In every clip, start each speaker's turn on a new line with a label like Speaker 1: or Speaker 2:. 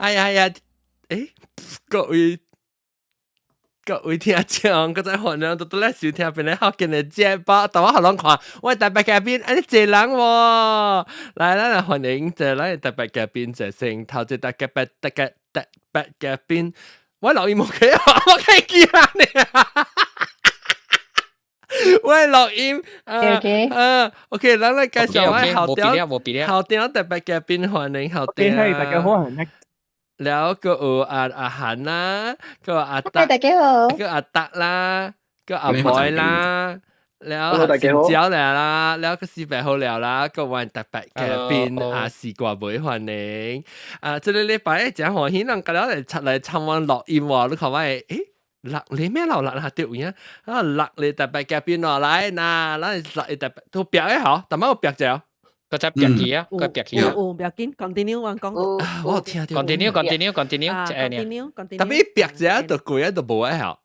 Speaker 1: 哎呀呀，誒，各位各位聽眾，閣再歡迎倒轉來收聽邊个福建的節目，但我予攏看，我特別嘉賓，按呢濟人喎，來，咱來歡迎這咱特別嘉賓，這先頭一個特別特別特別嘉賓，我錄音無開，我開機啦呢。我錄音，啊啊，OK，咱來介紹我後條後條特別嘉賓，歡迎後條。
Speaker 2: 嘿，大家好。
Speaker 1: 了閣有阿阿韓啦，閣阿達，
Speaker 3: 大家好，
Speaker 1: 閣阿達啦，閣阿妹啦，了新椒來啦，了閣四百好了啦，閣阮特別嘉賓阿西瓜妹歡迎。啊，這个禮拜誠歡喜，人家了來出來參阮錄音喎，你看我誒。六你咩流六啊？對位啊！啊，六你特別嘉賓喎，來，嗱，咱六個特別都別的吼，但係有別者。
Speaker 4: 個只別去啊，個別去啊。
Speaker 5: 有有，不要緊，continue 我講。
Speaker 1: 我有聽到。
Speaker 4: Continue continue continue，
Speaker 5: continue continue。
Speaker 1: Tapi 別者就過啊，就無愛吼。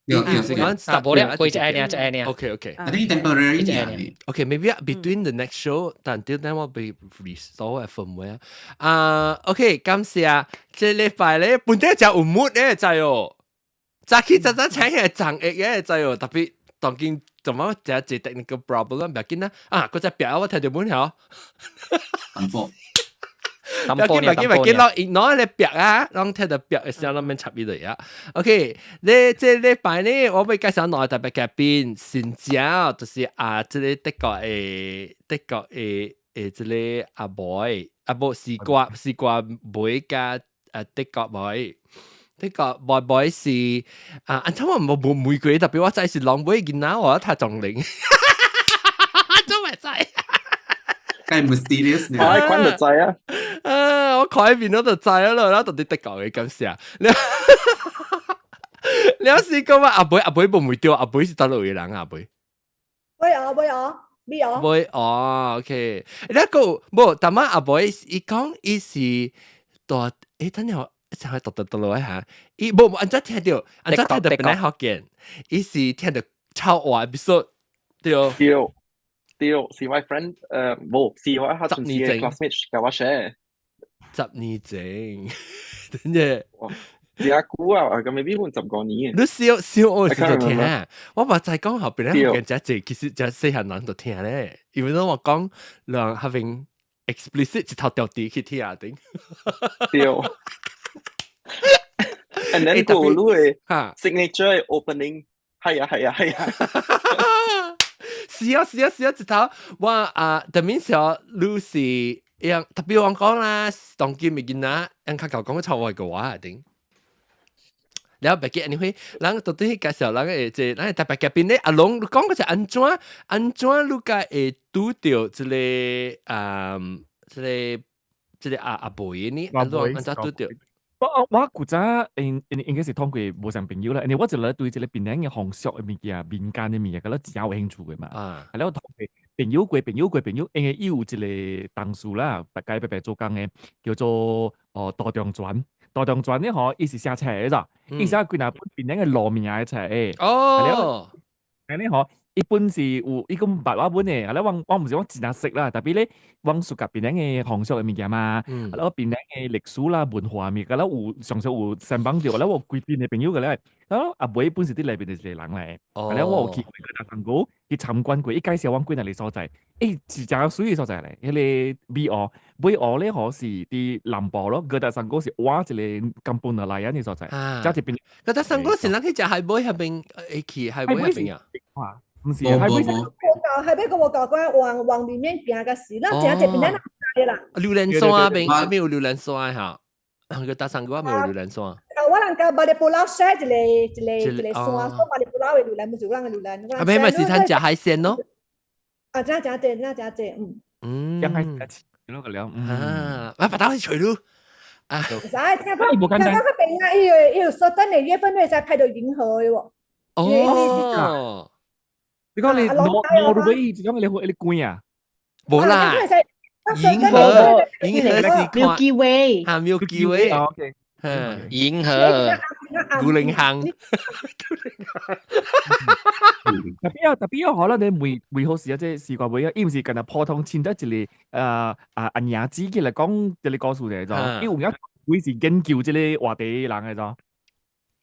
Speaker 6: 有
Speaker 1: 有是講
Speaker 4: 啊，無了，過一個爾，一個爾。
Speaker 1: OK。
Speaker 6: I think temporary。
Speaker 1: OK，maybe between the next show，但啲等我被 restore firmware。啊，OK，感謝。這禮拜咧，本底就有 mood 咧，知哦。早起早早請起來撞會嘅，知哦。特別當今怎麼這一 technical problem，不要緊啦。啊，嗰隻表我聽到本條。
Speaker 6: 淡薄。
Speaker 1: 不要緊，不要緊，不要緊，攏伊攞嚟表啊，攏聽到表的聲攏免插伊嚟啊。OK，你這禮拜呢，我欲介紹兩个特別嘉賓，新椒就是啊，這个德國的德國的的這个阿妹，啊無西瓜西瓜妹佮啊德國妹。德國妹妹是啊，按怎我無無玫瑰，特別我知是狼尾囡仔，我讀中齡，做咪知？
Speaker 6: 太 mysterious
Speaker 7: 我愛看就知啊！
Speaker 1: 啊，我看彼面我就知啦，我到底德國的感謝。你你有試過嗎？阿妹阿妹無問對，阿妹是佗落的人阿妹。
Speaker 3: 尾學尾學尾學。
Speaker 1: 尾哦，OK。你個無，但係阿妹伊講伊是大，欸，等下。就係讀讀讀落去嚇，伊無按怎聽著，按怎聽著本來福建，伊是聽著臭話 episode 對。
Speaker 7: 對對，是我 friend 無，是我學陣時 classmate 共我 share。
Speaker 1: 10年前，真的。
Speaker 7: 是阿久啊，咁 maybe 換15年。
Speaker 1: 你小小學時就聽，我嘛知講後邊咧福建誠濟，其實誠細漢人就聽咧，因為我講人having explicit 一頭掉地去聽頂。
Speaker 7: 對。And then 個你的 signature opening 係啊係啊係啊，
Speaker 1: 是啊是啊是啊，一頭我啊，特別時候你是樣特別我講啦，當今的囡仔，人較𠢕講臭外國話頂。了別記 anyway，咱到底介紹咱個這咱特別嘉賓咧，阿龍你講個是按怎按怎你共會拄著這个啊這个這个阿阿妹呢？按怎按怎拄著？
Speaker 2: 我我古早應應應該是通過無啥朋友啦，因為我就來對這个檳城的風俗的物件、民間的物件，覺得誠有興趣的嘛。啊，係了，通過朋友過朋友過朋友，因為伊有一个同事啦，大家白白做工的，叫做哦杜長全。杜長全呢吼，伊是寫冊的咋，伊寫幾若本檳城的路名的冊。
Speaker 1: 哦，
Speaker 2: 按呢吼，伊本是有伊講捌我本的，啊咧我我毋是講真熟啦，特別咧我熟悉檳城的風俗的物件嘛，啊咧檳城的歷史啦、文化物件，咧有常常有參訪著，咧我有規陣的朋友個咧，啊阿妹本是佇內面的一個人來，啊咧我有去過大三哥去參觀過，伊介紹阮幾若个所在，欸是誠媠的所在咧，彼个美湖，美湖咧吼是佇南部咯，哥打山谷是倚一个甘榜的來安的所在，遮一邊。
Speaker 1: 哥打山谷是咱去食海尾彼邊，會去海尾彼邊啊？
Speaker 2: 毋是海尾。
Speaker 3: 海尾個我搞過往往裡面行個時，咱誠這邊咱人知啦。
Speaker 1: 榴蓮山邊，彼邊有榴蓮山哈，哥打山谷邊有榴蓮山。
Speaker 3: 啊，我人佮 Balik Pulau share 一个一个一个山，說 Balik Pulau 的榴蓮，毋是阮的榴蓮。
Speaker 1: 啊，邊咪是咱食海鮮咯。
Speaker 3: 啊，真誠濟，真誠濟，嗯。
Speaker 1: 嗯。
Speaker 2: 食海鮮食個了。
Speaker 1: 啊，我把刀去揣咯。啊。
Speaker 3: 唔使，聽講聽講彼邊啊，伊有伊有說等的月份會使拍著銀河的喎。
Speaker 1: 哦。
Speaker 2: 你講你挪挪威，就講你會你關啊？
Speaker 1: 無啦。銀河，銀河是
Speaker 5: Milky Way，
Speaker 1: 啊，Milky Way。
Speaker 2: OK。
Speaker 4: 銀河。
Speaker 1: 古靈行。
Speaker 2: 特別啊，特別啊，可能你為為何時啊？這西瓜妹啊，伊毋是干焦普通凊彩一个啊啊阿娘子起來講一个故事者，就伊有影鬼是研究這個話題的人來咗。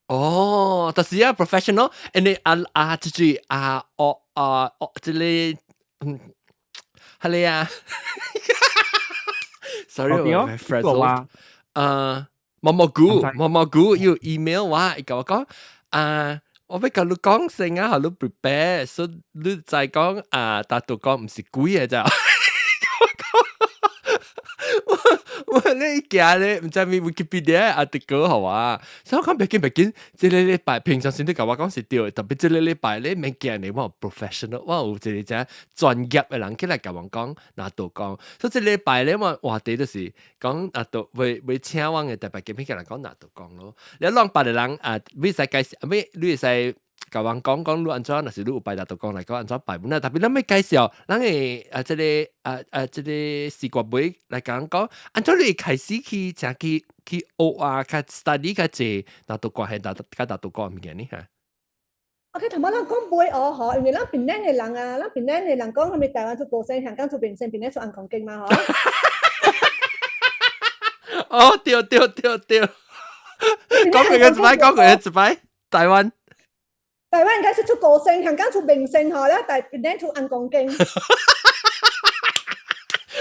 Speaker 1: 哦，就是啊，professional，因為啊啊，就是啊，哦啊哦，這個係你啊，sorry，我 frazzled，毛毛菇，毛毛菇要 email 我，伊共我講啊，我欲共你講先啊，予你 prepare，所以你再講啊，拿督公毋是鬼的咋。我你行咧，毋知咩 Wikipedia article 好啊，所以我講別緊別緊，這個禮拜平常時你共我講是對的，特別這個禮拜咧免驚你，我有 professional，我有一個真專業的人起來共我講拿督公，所以這禮拜咧我話題就是講拿督會會請我的特別嘉賓起來講拿督公咯。你攏別個人啊，你會使介紹，咩？你會使共我講講你按怎，若是你有拜拿督公來講按怎拜，特別咱欲介紹，咱的啊這個啊啊這個西瓜妹來講講，按怎你會開始去誠去去學啊，較 study 較濟拿督公係拿佮拿督公物件呢嚇？
Speaker 3: OK，頭先咱講買學嗬，因為咱檳城的人啊，咱檳城的人講啥物台灣出高生，香港出明星，檳城出紅公經嘛，嗬。
Speaker 1: 哦，對對對對，講過一擺，講過一擺，台灣。
Speaker 3: 台灣應該是出歌星，香港出明星嗬，咧但檳城出紅公經。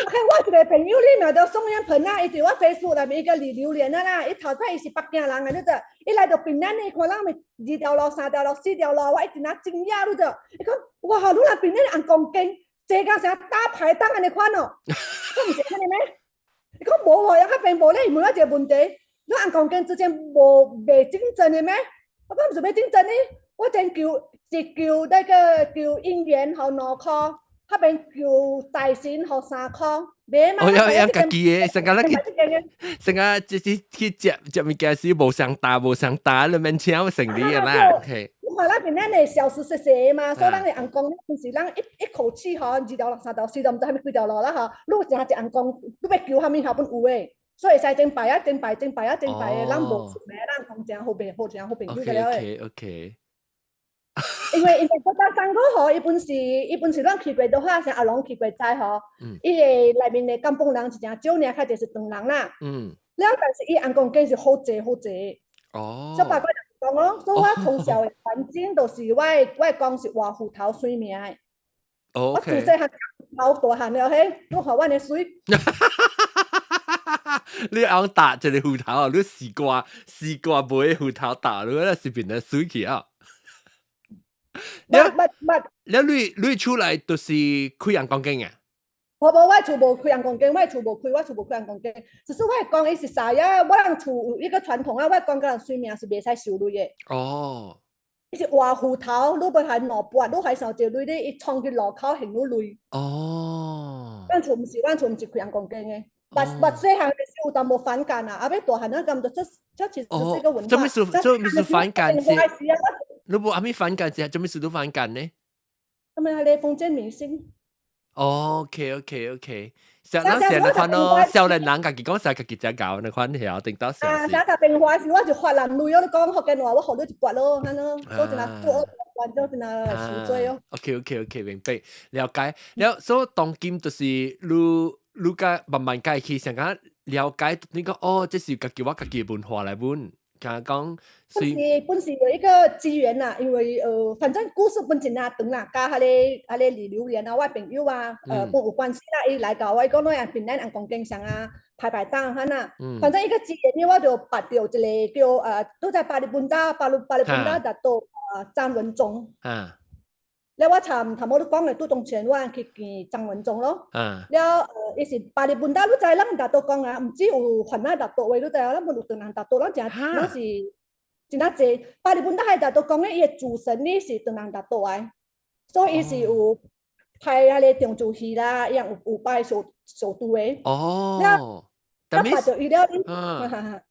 Speaker 3: OK，我一個朋友你嘛都宋燕鵬啊，伊佇我 Facebook 內面伊個李榴蓮啊啦，伊頭擺伊是北京人啊，你知？伊來到檳城你看人咪二條路、三條路、四條路，我一直啊驚訝，你知？伊講哇，你若檳城紅公經，這個啥大排檔按呢款哦，我毋是按呢咩？伊講無喎，遐邊無咧，伊問我一個問題，你紅公經之間無袂競爭的咩？我講毋是欲競爭呢，我先求一求那個求姻緣予2箍。彼邊求財神予3箍，袂嘛？
Speaker 1: 哦，要要家己的，成個咱去，成個就是去食食物件時無相搭無相搭，你免請生理的啦。OK。
Speaker 3: 你看咱檳城的小食細細的嘛，所以咱的尪公平時咱一一口氣吼，二條路、三條、四條，毋知啥物幾條路啦吼。你有誠一尪公，你欲求啥物下本有的，所以會使前排啊，前排前排啊，前排的，咱無出名，咱講誠好朋好誠好朋友個了的。
Speaker 1: OK OK。
Speaker 3: 因為國家三個吼，伊本是咱去過的話，像阿龍去過知吼，伊個內面的甘榜人是誠少，爾較濟是唐人啦。了，但是伊尪公經是好濟好濟。所以包括講咯，所以我從小的環境都是我的公是活芋頭水名的。我自細漢頭大漢了嘿，你看阮的水。
Speaker 1: 你尪打一個芋頭啊？你絲瓜絲瓜買芋頭打，你那是變得水去啊？
Speaker 3: 捌捌捌。
Speaker 1: 了你厝內就是開尪公間啊？
Speaker 3: 我無，我厝無開尪公間，我厝無開，我厝無開尪公間。只是我公伊是啥呀？我人厝有一個傳統啊，我公佮人隨命是袂使收鐳的。伊是活芋頭，你欲還2撥，你還收一個鐳，你伊衝去路口還你鐳。阮厝毋是開尪公間的。捌捌細漢的時有淡薄反感啊，啊欲大漢啊，感覺這其實是一個文化。
Speaker 1: 做咩事？做咩事反感？你無啥物反感是？做咩事都反感呢？
Speaker 3: 他們係封建迷信。
Speaker 1: OK。像咱成日看咯，少年人家己講成家己只搞，那款曉定到成。
Speaker 3: 啊，啥打電話時我就發爛鐳，我講福建話，我予你一撥咯，按呢，所以真係做慣咗真係受罪哦。
Speaker 1: OK，明白，了解。了，所以當今就是你佮慢慢解去，想講了解，你講哦，這是家己我家己文化來本。講講，
Speaker 3: 本是有一個機緣啦，因為反正故事本真啊長啦，佮彼個李榴蓮啊，我朋友啊，本有關係啦，伊來共我，伊講你啊檳城尪公經常啊排排檔哈呐，反正一個機緣，我就捌著一個叫都在巴厘本島，巴厘本島拿督張文忠。了我參頭仔你講的杜東前，我去見張文忠咯。了伊是巴厘本島，你知咱拿督公啊，毋止有番仔拿督話，你知影，咱無有唐人拿督，咱誠攏是真啊濟。巴厘本島彼拿督公咧，伊的主神呢是唐人拿督來，所以伊是有拍彼個重軸戲啦，伊有拜首首都的。了，我捌著伊了，哈哈哈。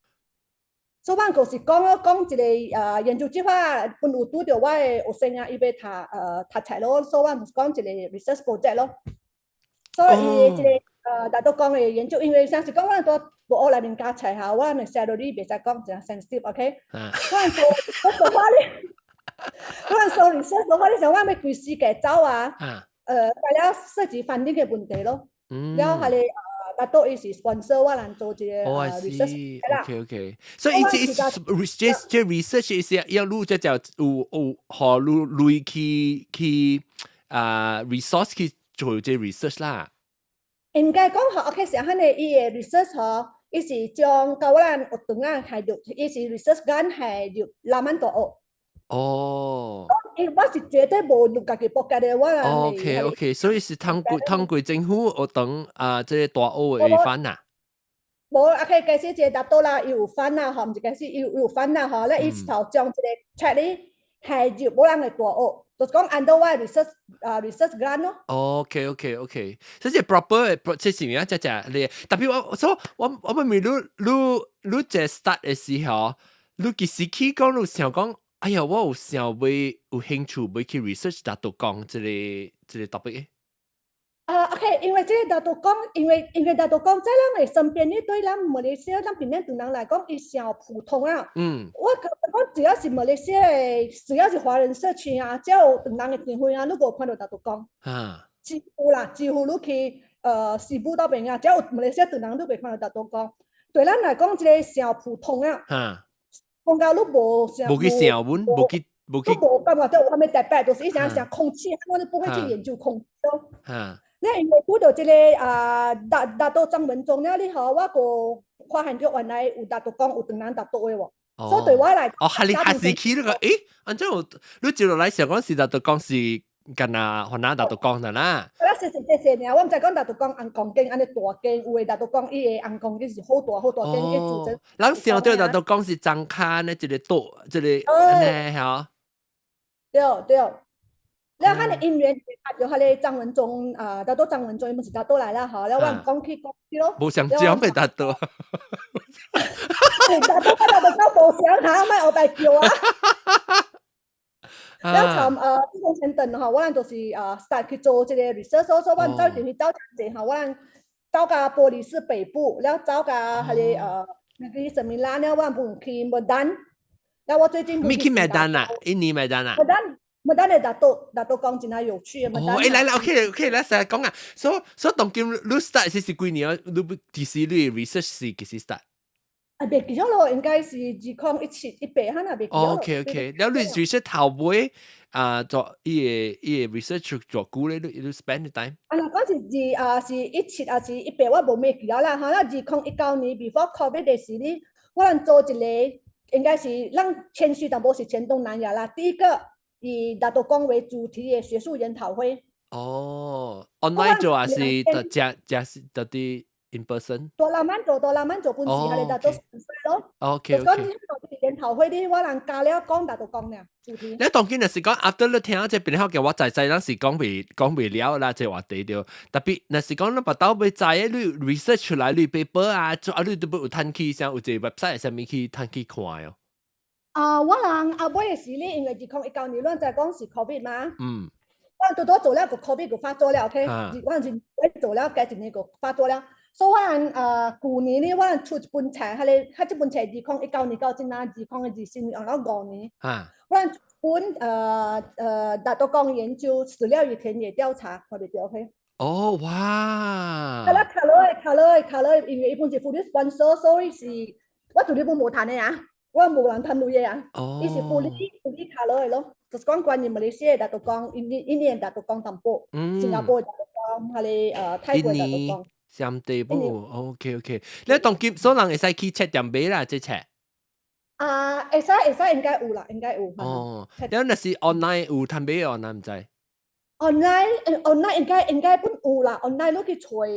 Speaker 3: 所以阮就是講咯，講一個研究計劃，本有拄著我的學生啊，伊欲讀冊咯，所以阮就是講一個 research project 咯。所以伊這個拿督公的研究，因為像是講阮佇大學內面教冊吼，阮的 salary 袂使講誠 sensitive，OK？阮做我做法咧，阮做 research 的話，你想阮欲規世界走啊？大家涉及環境的問題咯。了，彼個拿督伊是 sponsor 我人做這個
Speaker 1: 哦，I
Speaker 3: research 啦。
Speaker 1: see，OK OK，所以這 research 是要你這就有予你鐳去啊 resource 去做這 research 啦。
Speaker 3: 應該講吼，OK，上漢的伊的 research 吼，伊是將教咱學堂啊係入，伊是 research 間係入拉曼大學。伊我是絕對無入家己國家的，我人
Speaker 1: OK OK，所以是通過政府學堂啊，這個大學的 fund 啊。
Speaker 3: 無，OK，其實這個拿督啦，伊有 fund 啦，吼，毋是其實伊有 fund 啦，吼，咧伊頭將這個冊咧係入我人的大學，就是講按照我的 research 啊 research grant 咯。
Speaker 1: OK OK OK，所以這 proper 的，這是咩啊？這這你特別我，所以我問你這 start 的時候，你幾時起講你想講，哎呀，我有想欲有興趣欲去 research 拿督公這個 topic 的？
Speaker 3: 啊，OK，因為這個拿督公，因為拿督公在咱的身邊，呢對咱馬來西亞咱檳城人來講，伊上普通啊。我覺得講只要是馬來西亞的，只要是華人社區啊，只要有唐人的聚會啊，你有看到拿督公。幾乎啦，幾乎你去詩巫島邊啊，只要有馬來西亞唐人，你會看到拿督公。對咱來講，這個上普通啊。講到你無想，
Speaker 1: 無去想阮，無去。
Speaker 3: 你無感覺到有啥物特別，就是伊想想空氣，我都不會去研究空氣咯。你因為拄著這個啊，拿督張文忠了，你吼，我閣發現著原來有拿督公有唐人拿督的喎。所以對我來，
Speaker 1: 哦，係你下時期那個，誒，按怎有你接落來想講是拿督公是敢若番仔拿督公的啦。
Speaker 3: 我是是這些爾，我毋知講拿督公尪公間按呢大間，有的拿督公伊的尪公間是好大好大間，伊組織。
Speaker 1: 人想著拿督公是莊跤呢，一個島，一個按呢吼。
Speaker 3: 對對。了，彼个因緣就彼个張文忠啊，拿督張文忠伊毋是拿督來啦吼，了我講起講起咯。
Speaker 1: 無相講的拿督。
Speaker 3: 拿督我拿督講無相哈，莫烏白叫啊。了從志工先等吼，我人就是start 去做這個 research，所以我走進去走真濟吼，我人走到玻璃市北部，了走到彼个那個什麼啦，了我人去麥丹，了我最近
Speaker 1: 未去麥丹啦，印尼麥丹啊。
Speaker 3: 麥丹。麥丹的拿督公真係有趣啊！
Speaker 1: 哦，欸，來來，OK OK，來成日講啊，所以當今你 start 是幾年啊？你幾時你 research 是幾時 start？
Speaker 3: 啊，袂記咗咯，應該是2017、18哈那袂記咗。
Speaker 1: OK OK，了你 research 頭尾啊，做伊個 research 做久咧，你 spend the time？
Speaker 3: 啊，若講是二啊是17還是18，我無咩記得啦。哈，那2019年 before COVID 的時呢，我人做一個應該是咱謙虛淡薄是全東南亞啦，第一個以拿督公為主題的學術研討會。
Speaker 1: 哦，online 做還是得加加是到底 in person？
Speaker 3: 大拉曼做，大拉曼做本事，係拿督咯。
Speaker 1: OK
Speaker 3: 就講你研討會呢，我人加了講拿督公呢主題。
Speaker 1: 你當今就是講，after 你聽這邊好嘅，我知知咱是講袂了啦，這話題對。特別若是講你腹肚欲知影，你 research 出來你 paper 啊，做啊你都欲有趁去啥有一個 website 啥物去趁去看哦。
Speaker 3: 啊，我人後尾的時呢，因為2019年咱在講是 COVID 嘛。我拄拄做了個 COVID 就發作了，OK？我是做了，加一年就發作了。所以我人舊年呢，我人出一本冊，彼個，彼這本冊2019年到這哪2024年用了5年。我人本拿督公研究史料與田野調查，看袂著 OK？
Speaker 1: 哦，哇！
Speaker 3: 卡啦卡落卡落卡落，因為伊本是 fully sponsor，所以是我做呢本無趁的啊，我無人趁鐳的啊。伊是 fully 卡落的咯，就是講關於馬來西亞拿督公，印尼拿督公淡薄，新加坡拿督公，彼個泰國拿督公。
Speaker 1: 相對不？OK OK，你當今所有人會使去冊店買啦，這冊。
Speaker 3: 啊，會使會使，應該有啦，應該有。
Speaker 1: 哦，你若是 online 有通買 online 毋知？
Speaker 3: online online 應該本有啦，online 你去揣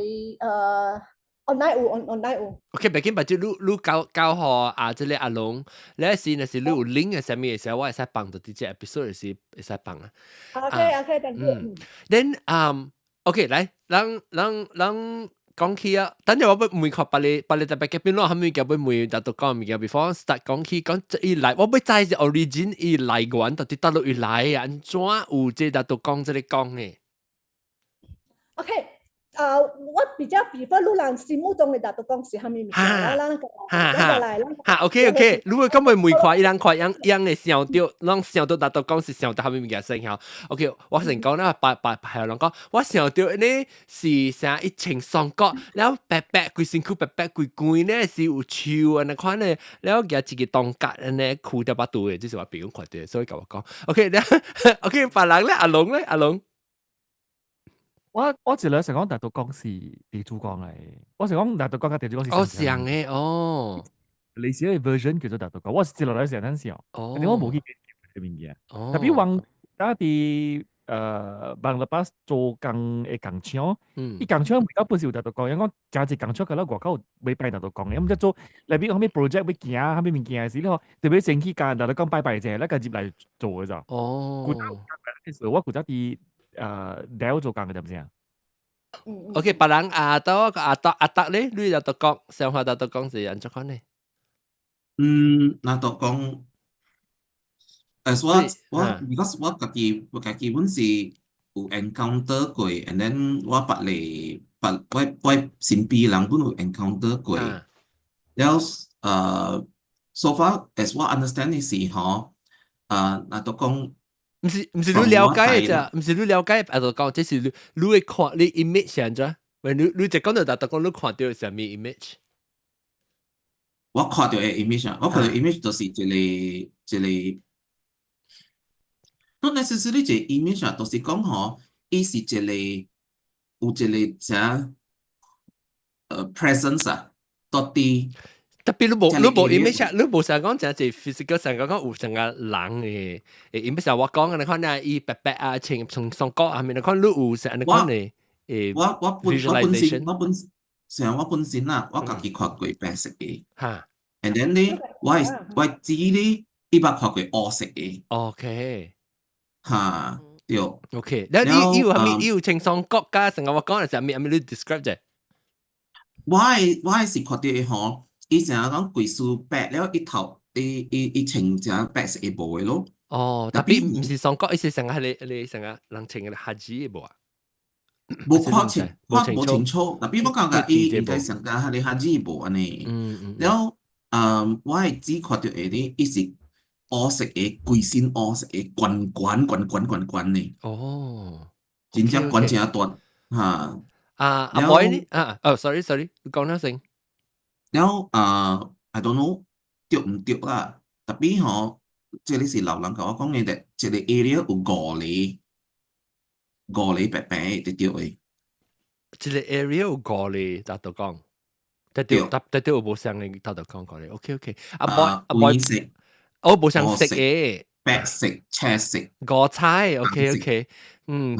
Speaker 3: online 有 online 有。
Speaker 1: OK，別緊，別就你交予啊，這個阿龍，你是若是你有 link 嘅啥物會使，我會使放到佇這 episode 時會使放啊。
Speaker 3: OK，thank you。Then
Speaker 1: OK，來，咱講起啊，等陣我欲問看別個特別嘅邊攞，後面叫欲問，拿督公物件，before start 講起講伊來，我欲知是 origin 伊來源到底佗落伊來啊，按怎有這拿督公這個講的？
Speaker 3: OK，啊，我比較 prefer 你人心目中的拿督公是啥物物件，咱咱來，
Speaker 1: 哈，OK OK，如果根本每看伊人看樣樣會想著，攏想著拿督公是想著啥物物件先曉。OK，我先講啦，白白係人講，我想著呢是啥伊穿喪國，了白白規身軀白白規規呢是有樹按呢款呢，了舉一個銅角按呢箍著腹肚的，這是我朋友看著，所以共我講。OK，了 OK，別人咧，阿龍咧，阿龍。
Speaker 2: 我一來想講拿督公是地主公嚟，我想講拿督公佮地主公是
Speaker 1: 哦，像的哦。
Speaker 2: 類似嘅 version 叫做拿督公，我是一落來時陣想，但我無去研究這物件。
Speaker 1: 哦。
Speaker 2: Tapi 往家佇網絡巴做工的工廠，伊工廠比較本是有拿督公，因講誠濟工廠佮咱外口有買拜拿督公的，毋則做內面有啥物 project 欲行，啥物物件的時，你吼特別先去共拿督公拜拜者，咱共入來做的咋。
Speaker 1: 哦。
Speaker 2: 我古早佇Dell 做工的，對毋對？
Speaker 1: OK，別人阿多阿達阿達咧，你拿督公想法拿督公是按怎款呢？
Speaker 6: 嗯，拿督公，我 because 我家己本是有 encounter 過，and then 我別個別我身邊人本有 encounter 過，了so far as 我 understand 的是吼，拿督公。
Speaker 1: 毋是你了解的咋？毋是你了解，啊就講，這是你會看你 image 是按怎？喂，你就講到拿督公，你看著啥物 image？
Speaker 6: 我看著的 image 啊，我看著 image 就是一個一個，not necessarily 一個 image 啊，就是講吼，伊是一個有一個啥presence 啊，到底。
Speaker 1: Tapi 你無 image 啊，你無想講真係 physical 上講講有成個人的image 我講嘅你看啊，伊白白啊，穿從喪國啊，面你看你有成你看的
Speaker 6: 我本身我本像我本身啦，我家己看過白色的，and then 咧，我姊咧，伊捌看過烏色的。 哈，對。
Speaker 1: OK，你你有啥物？伊有穿喪國家成個我講的是啥物？啥物你 describe 者？
Speaker 6: 我的是看著的吼，伊成日講規身白了，伊頭伊穿成白色的布的咯。
Speaker 1: 哦，tapi 毋是喪國，伊是成個彼個彼個成個人穿個哈子的無啊？
Speaker 6: 無看清，看無清楚，tapi 我感覺伊應該上加彼個哈子布按呢。了，我的姊看著的呢，伊是烏色的，規身烏色的，懸懸懸懸懸懸的。真正懸誠大，哈。
Speaker 1: 啊，阿boy 呢？啊，哦，sorry sorry，你講了先。
Speaker 6: 了啊，I don't know 對毋對啦？Tapi 吼，這个是老人共我講的，這個 area 有五個白白的對的。
Speaker 1: 這個 area 有五個拿督公，得對，得對有無相的拿督公過來。OK OK，阿 boy 阿 boy，哦，無相色的，
Speaker 6: 白色、青色、
Speaker 1: 五彩。OK OK，嗯，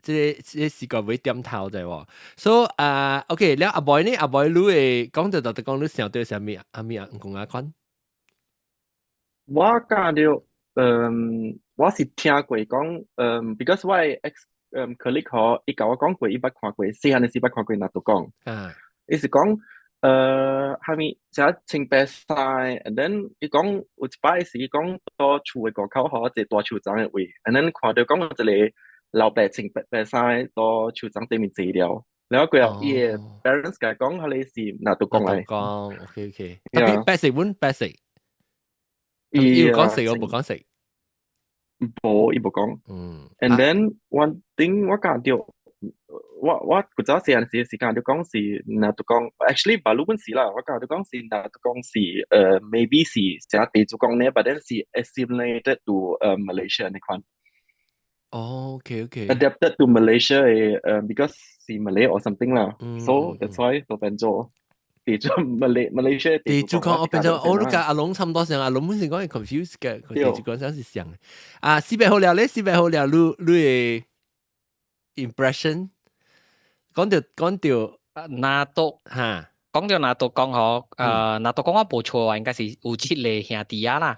Speaker 1: 這是個會點頭的喎。所以啊，OK，了阿 boy 呢？阿 boy 你會講到拿督公，你想著啥物？啥物啊？講下看。
Speaker 7: 我感覺，我是聽過講，because 我 ex colleague 嗬，伊共我講過，伊捌看過，細漢的時捌看過拿督公。伊是講，啥物，啥穿白衫，and then 伊講有一擺是伊講到厝的外口嗬，一個大樹叢的位，and then 看著講有一個老伯穿白白衫佇樹叢頂面坐了，然後過後伊的 parents 共伊講，彼个是拿督公來。
Speaker 1: 講，OK OK。Tapi 白色阮白色。伊有講色，我無講色。
Speaker 7: 無，伊無講。And then one thing 我感覺，我古早細漢時時間就講是拿督公，actually 馬路本是啦，我感覺講是拿督公是maybe 是啥地主公呢，but then 是 assimilated to Malaysia 那款。
Speaker 1: 哦，OK OK。
Speaker 7: Adapted to Malaysia 的because 是 Malay or something 啦，so that's why 都變做地主 Malaysia
Speaker 1: 地主公，我變做我都共阿龍差唔多像，阿龍本身講係 confused 嘅，佢地主公真是像。啊，四百號了咧，四百號了，你的 impression 講著講著
Speaker 4: 拿督講著拿督公嗬，拿督公我無錯啊，應該是有七个兄弟仔啦，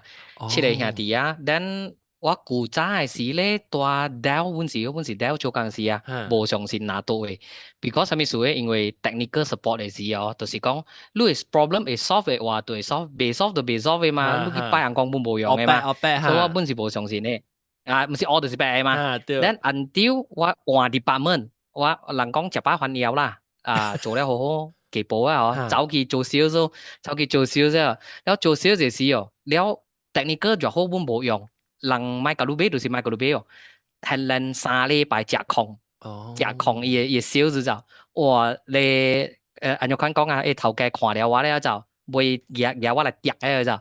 Speaker 4: 七个兄弟仔，then 我古早的時咧，蹛 Dell 阮是 Dell 做工時啊，無相信拿督的，because 啥物事咧？因為 technical support 的時哦，就是講你的 problem 會 solve 的話，就會 solve，袂 solve 就袂 solve 的嘛，你去拜尪公本無用的嘛，所以我本是無相信的。啊，毋是烏就是白的嘛。Then until 我換 department。我人講食飽還枵啦，啊做了好好給補啊哦，走去做 sales，走去做 sales，了做 sales 時哦，了 technical 就好本無用，人買甲你買就是買甲你買哦，係連3禮拜食空，食空伊的伊的 sales 就，哇你按怎款講啊？伊頭家看了我了就袂舉舉我來跌個就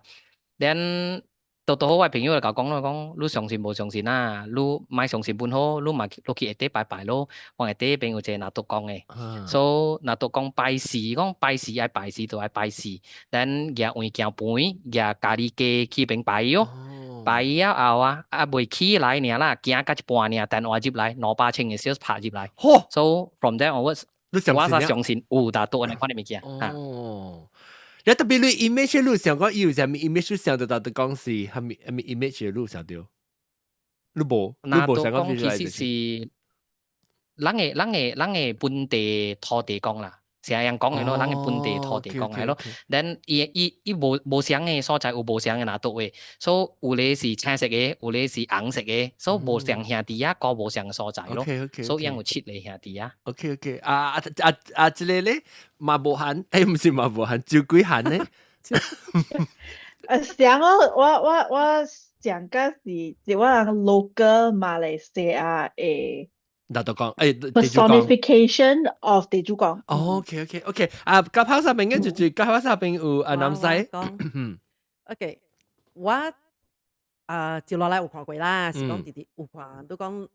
Speaker 4: ，then 到到好我朋友就共講咯，講你相信無相信啊？你莫相信本好，你嘛落去下底拜拜咯。往下底邊有一個拿督公的，所以拿督公拜事，講拜事愛拜事就愛拜事，咱舉物件盤，舉咖喱雞去邊拜喲。拜了後啊，啊未起來爾啦，行到一半爾，電話入來，200千的 sales 拍入來。So from there onwards，我才相信有拿督按呢款的物件。
Speaker 1: 哦。你特別你 image 你想講伊有啥物 image 想到拿督公是蝦米蝦米 image 你想到？你無？你無想講
Speaker 4: 其實是咱的本地土地公啦，成日人講的咯，咱的本地土地公係咯。then 伊伊伊無無相的所在有無相的拿督的，所以有咧是青色的，有咧是紅色的，所以無相兄弟啊，個無相的所在咯。所以有七個兄弟啊。
Speaker 1: OK，啊啊啊啊！這個咧馬無限，毋是馬無限，酒鬼限咧。
Speaker 5: 想哦，我講個是，是我人 local 馬來西亞的
Speaker 1: 拿督公，
Speaker 5: personification of 地主公。
Speaker 1: 哦，OK，啊，甲跑沙邊嘅就是甲跑沙邊有啊南西。
Speaker 5: OK，我啊接落來有看過啦，是講直直有看，都講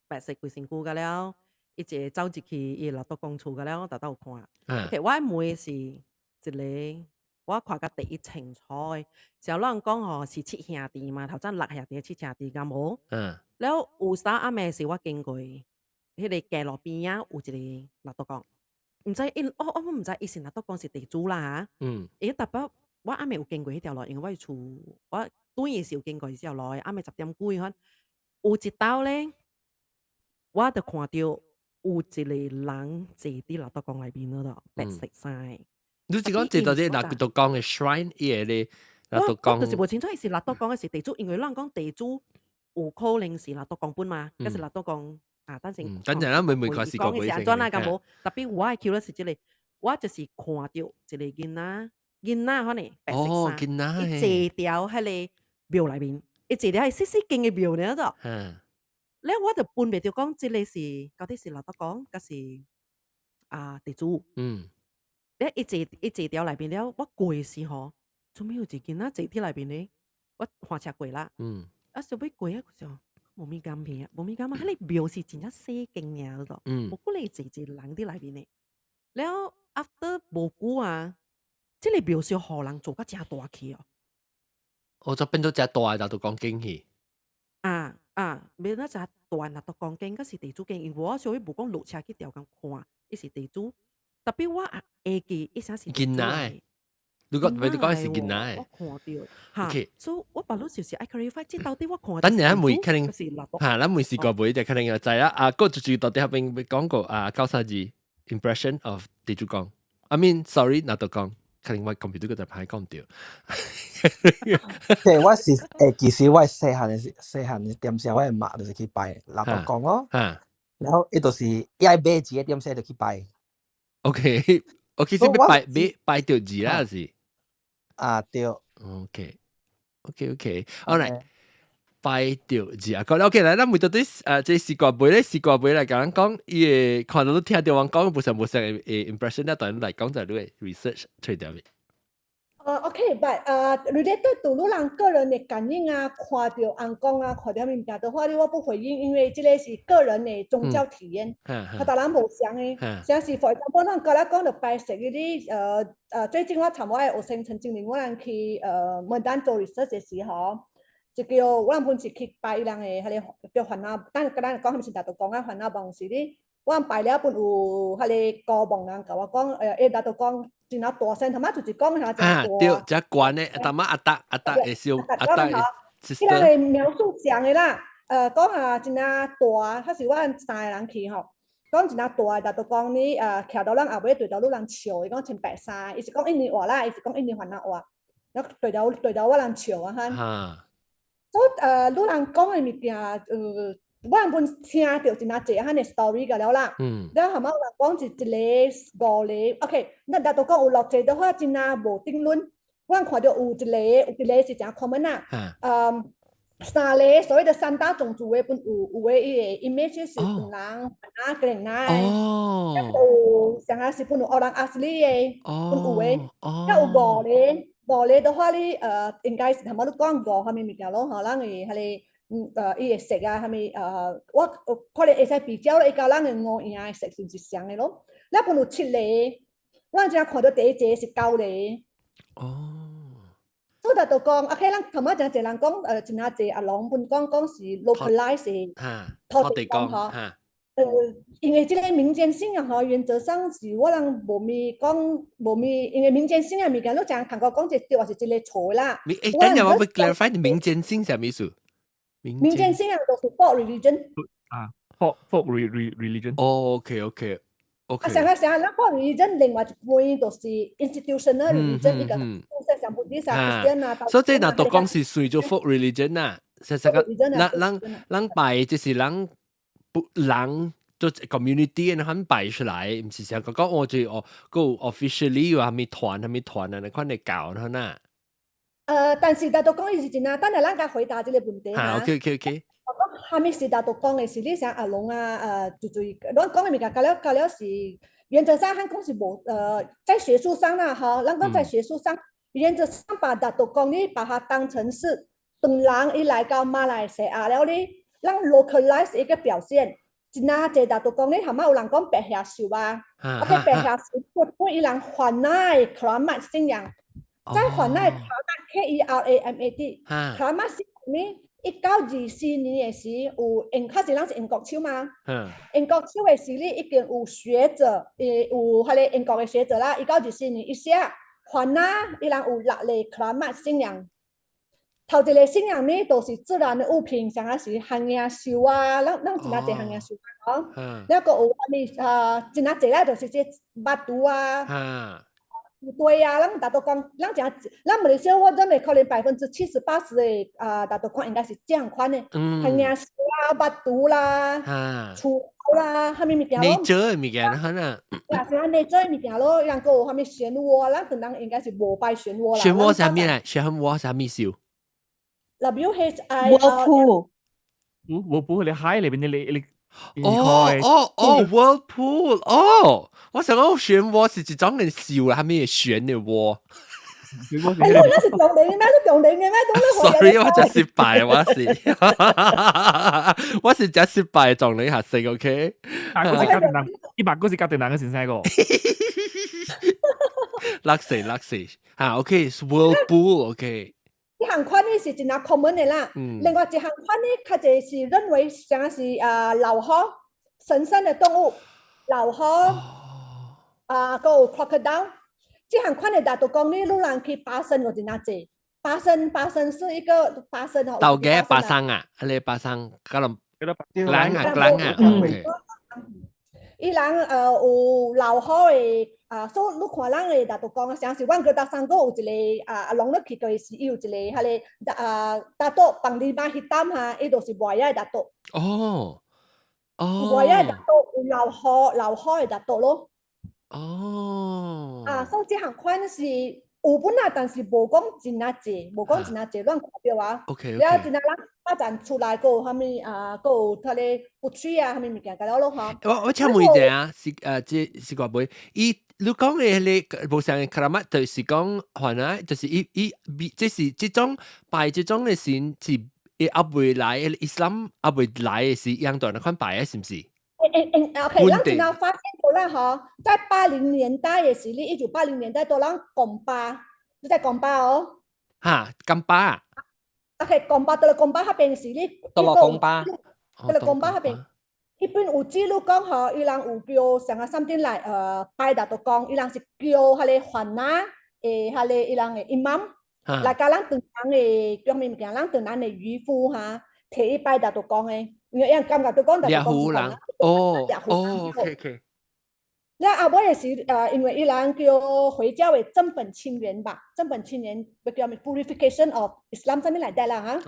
Speaker 5: 白色規身軀個了，一直走入去伊拿督公厝個了，我逐逐有看。OK，我問是一個。我看甲第一清楚的，時候人講吼是七兄弟嘛，頭先六兄弟七兄弟敢無？了有啥暗暝是我經過彼個街路邊仔有一個拿督公，毋知伊我毋知伊是拿督公是地主啦嚇。伊特別我暗暝有經過彼條路，因為我厝我轉的時有經過這條路的，暗暝10點幾款，有一道咧，我就看著有一個人坐佇拿督公內面嗰度，白色衫的。
Speaker 1: 你是講這到底拿督公的 shrine 伊個咧？拿督公
Speaker 5: 我就是無清楚，伊是拿督公還是地主，因為咱講地主有可能是拿督公本嘛，抑是拿督公啊，等陣。
Speaker 1: 等陣咱問問看是
Speaker 5: 講是按怎啊，敢無？特別我的 curious 是這個，我就是看著一個囡仔，囡仔可能白色衫，伊坐佇彼個廟內面，伊坐佇彼細細間的廟爾就。了我就分袂著講，這個是到底是拿督公，抑是啊地主。了伊坐伊坐佇內面了，我過的時吼，做咩有一個囡仔坐佇內面咧？我翻車過啦。啊，小尾過啊，就無物敢片，無物感啊，彼個廟是真正細間爾咯，無可能坐一個人佇內面的。了 after 無久啊，這個廟是予人做甲誠大去哦。
Speaker 1: 哦，就變做誠大，拿督公間去。
Speaker 5: 啊啊，變做誠大，拿督公間，閣是地主間，因為我小尾無講落車去調工看，伊是地主。特別我會記，伊啥是
Speaker 1: 囡仔的，如果你講是囡仔的，
Speaker 5: 我看著，嚇，所以我別路就是愛 clarify，這到底我看
Speaker 1: 等陣問可能嚇，咱問試過未就可能就知啦。啊，個就是到底嗰邊講過啊，九三二 impression of 地主公。I mean sorry，拿督公，可能我 computer 個就歹講著。
Speaker 8: 對，我是其實我細漢的時細漢的點時我的媽就是去拜拿督公咯，然後伊就是伊愛買一個點時就去拜。
Speaker 1: OK，是拜買拜著字啦是。
Speaker 8: 啊對。
Speaker 1: OK，OK，OK，all right。拜著字啊，講 OK 來，咱問到底這絲瓜妹咧，絲瓜妹來共咱講，伊會看到你聽著阮講，無相無相的 impression 咧，當來講在你的 research 揣著未？OK，but
Speaker 3: related to 你人個人的感應啊，看著尪公啊，看著物件的話，我不回應，因為這個是個人的宗教體驗，和逐人無相的。像是 for example，咱剛才講到拜石嗰啲，最近我參我的學生陳經理，我人去文旦做 research 的時候，就叫我人本是去拜伊人的彼個叫番仔，等甲咱講，毋是拿督公啊，番仔王是哩。我人拜了本有彼個高望人共我講，拿督公真正大聲，頭仔就是講遐真大。
Speaker 1: 對，真懸的，頭仔阿達阿達會燒阿達會。
Speaker 3: 伊人的描述像的啦，講啊真正大，彼是我三個人去吼，講真正大，拿督公你徛到咱後尾對著你人笑，伊講穿白衫，伊是講印尼話啦，伊是講印尼番仔話，然後對著我人笑啊哈。所以你人講的物件，我人本聽著真啊濟款的 story 個了啦。了後尾有人講是一个五个，OK，咱拿督公有六個的話，真啊無定論。我人看著有一个，有一个是誠 common 啦。三个所謂的三大種族的本有有的伊个 image 是唐人、啊格蘭奈，有啥個是本有 Orang Asli 的，本有的，還有五个，五个的話你應該是頭仔你講五啥物物件攏吼，咱的彼个伊的色啊，啥物我可能會使比較伊佮咱的五營的色是毋是相的咯？了本有七个，我正看著第一个是九个。所以就講，OK，咱頭仔誠濟人講，真啊濟阿龍本講講是 localize 的土地公吼。因為這个民間信仰吼，原則上是我人無咪講無咪，因為民間信仰物件，你誠通過講這對還是這个錯啦。
Speaker 1: 等陣我欲 clarify 民間信啥物意思？
Speaker 3: 民間信仰就是 folk religion。
Speaker 2: 啊，folk religion。
Speaker 1: 哦，OK。
Speaker 3: 啊，上個上個，咱 folk religion 另外一半就是 institutional religion，一個像 Buddhist 啊、Christian 啊。
Speaker 1: 所以這拿督公是算做 folk religion 啊，實實個，咱咱咱拜就是人不人做 community 人拜出來，毋是像講講我就哦，個 officially 有啥物團啥物團啊，那款的教吶。
Speaker 3: 但是拿督公伊是真啊，等下咱共回答這个問題
Speaker 1: 哈。OK。
Speaker 3: 我講啥物是拿督公的是你像阿龍啊，就就咱講的物件，到了到了是原則上，咱講是無在學術上啦，吼，咱講在學術上，原則上把拿督公你把它當成是唐人伊來到馬來西亞了哩，咱 localize 一個表現。真啊濟拿督公你頭仔有人講白額獸啊，OK 白額獸本伊人番仔的 Keramat 信仰，在番仔 Keramat Keramat Keramat 信仰呢？1924年的時，有英較時咱是英國手嘛？英國手的時，你已經有學者，有彼个英國的學者啦。1924年伊寫番仔，伊人有六個 Keramat 信仰。頭一个信仰呢，都是自然的物品，像啊是紅額獸啊，咱咱真啊濟紅額獸啊，吼。了閣有啥物啊？真啊濟啦，就是這 batu 啊。對啊，咱拿督公，咱誠，咱馬來西亞我認為可能70%、80%的啊，拿督公應該是這樣款的，紅額獸啊、batu 啦、厝啦，啥物物件咯。
Speaker 1: nature 的物件可能。
Speaker 3: 啊，是啊，nature 的物件咯，人閣有啥物漩渦，咱可能應該是無拜漩渦啦。
Speaker 1: 漩渦啥物來？漩渦啥物獸
Speaker 3: ？W H I。
Speaker 9: Whirlpool。
Speaker 2: Whirlpool 你海裏邊的你你。
Speaker 1: 哦哦，whirlpool 哦，我想講漩渦是一種嘅獸啦，係咩旋的渦？
Speaker 3: 哎，你那是中年嘅咩？你中年嘅咩？
Speaker 1: Sorry，我真失敗，我是真失敗，撞你下死，OK？
Speaker 2: 啊，嗰是家庭人，一百個是家庭人嘅先生個。
Speaker 1: 落死落死，嚇，OK，whirlpool，OK。
Speaker 3: 一項款呢是真啊 common 的啦，另外一項款呢，較濟是認為像是啊老虎，神聖的動物，老虎，啊，閣有 crocodile，這項款的拿督公呢，你人去巴生有真啊濟，巴生巴生是一個巴生哦。
Speaker 1: 豆嘅巴生啊，你巴生，可能蘭啊蘭啊，OK。
Speaker 3: 伊人有老虎的啊，所以你看咱的拿督公，像是阮哥達三閣有一个啊，阿龍你去過時，伊有一个彼个啊，Datuk Panglima Hitam 哈，伊就是外仔拿督。外仔拿督有老虎，老虎的拿督咯。啊，所以這項款是有本啊，但是無講真啊濟，無講真啊濟，亂看著啊。 了真啊，咱發展出來，閣有啥物啊，閣有彼个不吹啊，啥物物件，甲了咯吼。
Speaker 1: 我請問一下啊，是這是個妹，伊你講的彼个無相 keramat，就是講原來就是伊伊，這是這種拜這種的神是伊猶未來，伊斯蘭猶未來的時，樣段那款拜的，是毋是？
Speaker 3: 欸欸欸，OK，咱真啊發現過啦吼，在80年代的時，你1980年代都咱貢巴，你在貢巴哦。
Speaker 1: 哈，金巴。
Speaker 3: OK，貢巴到了貢巴彼邊時，你
Speaker 4: 到了貢巴，
Speaker 3: 到了貢巴彼邊，彼邊有記錄講吼，伊人有叫上個 something 來拜拿督公，伊人是叫彼個番仔的彼個伊人的 imam 來共咱唐人的叫啥物物件，咱唐人的漁夫哈，提伊拜拿督公的，因為伊人感覺都講拿督公是番仔。
Speaker 1: 哦哦，OK。
Speaker 3: 了後尾是因為伊人叫回教的正本清源吧，正本清源，欲叫啥物 purification of Islam 啥物來的啦哈。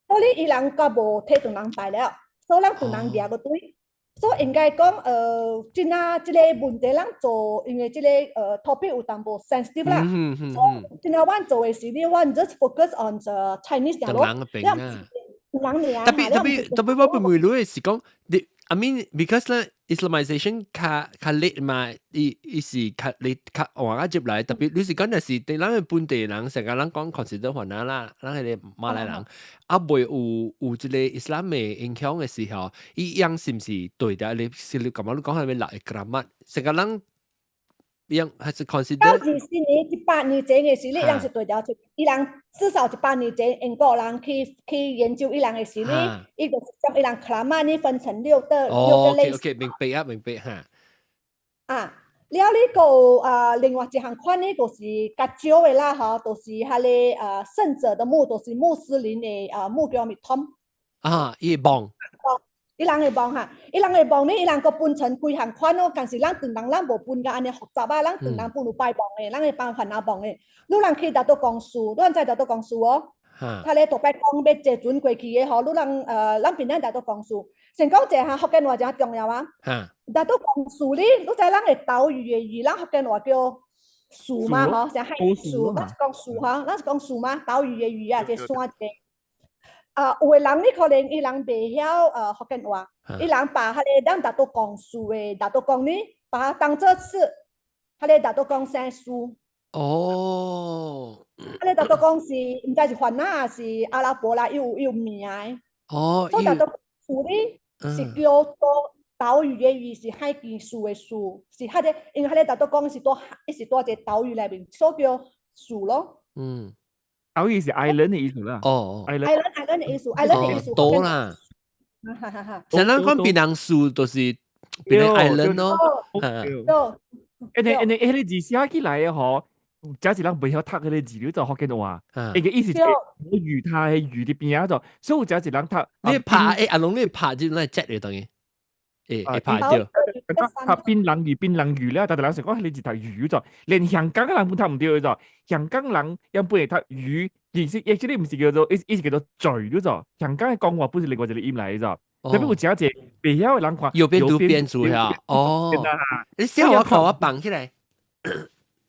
Speaker 3: 所以伊人較無替唐人拜了，所以咱唐人掠個對。所以應該講，真啊，這個問題咱做，因為這個topic 有淡薄 sensitive 啦。所以真啊，阮做的是你，阮 just focus on the Chinese
Speaker 1: 咯。唐人邊啊。
Speaker 3: 人爾。
Speaker 1: Tapi tapi tapi 我問你是講，你 I mean because 咧 Islamization 較較 late 嘛，伊伊是較 late 較晚啊入來，特別你是講若是對咱本地人，成個人講 consider 番仔啦，咱彼個馬來人，啊未有有這個 Islam 的影響的時候，伊樣是毋是對的？你是你感覺你講係咪六個 keramat，成個人樣還是 consider？
Speaker 3: 到20年100年前的時，你樣是對調，伊人至少100年前，英國人去研究伊人的時，你伊就是將伊人 keramat 呢分成六個類型。
Speaker 1: OK，明白啊，明白哈。
Speaker 3: 啊，了你個啊，另外一項款呢，就是較少的啦，吼，就是彼个啊聖者的墓，就是穆斯林的啊墓叫咩 tomb。
Speaker 1: 啊，伊墓。
Speaker 3: 伊人的墓哈，伊人的墓呢，伊人閣分成幾項款咯，但是咱唐人咱無分甲按呢複雜啊，咱唐人分有拜墓的，咱會放番仔墓的。你人去拿督公司，你人知拿督公司哦？他咧特別講欲坐船過去的吼，你人咱檳城拿督公司，先講一下福建話誠重要啊。拿督公司呢，你知咱的島嶼的語，咱福建話叫樹嘛吼，像海樹，咱是講樹吼，咱是講樹嘛，島嶼的嶼啊，這山一個。啊，有的人你可能伊人袂曉福建話，伊人把彼个咱拿督公司的拿督公呢，把它當做是彼个拿督公姓蘇。
Speaker 1: 哦。
Speaker 3: 彼个拿督公是毋知是番仔還是阿拉伯啦，伊有名的。所以拿督公司呢是叫做島嶼的嶼是海墘樹的樹，是彼个，因為彼个拿督公是佇伊是佇一個島嶼內面，所以叫樹咯。
Speaker 2: 島嶼是 island 的意思啦。
Speaker 1: 哦
Speaker 2: ，island
Speaker 3: island 的意思，island 的意思。
Speaker 1: 島啦。像咱講檳榔樹，就是檳榔 island 咯。
Speaker 2: 對。因為因為彼个字寫起來的吼，假使人袂曉讀彼个字，你就福建話。伊個意思是魚他係魚佇邊仔度，所以假使人讀，
Speaker 1: 你拍欸阿龍你拍就來接你等於，會會拍著。
Speaker 2: 讀檳榔魚檳榔魚了，但係人想講彼个字讀魚就，連香港的人本讀毋對就，香港人原本會讀魚，其實伊這個毋是叫做，伊伊是叫做嘴就，香港的講話本是另外一個音來的就，特別有誠濟袂曉的人看，
Speaker 1: 右邊讀邊讀呀，哦，你寫我看我放起來，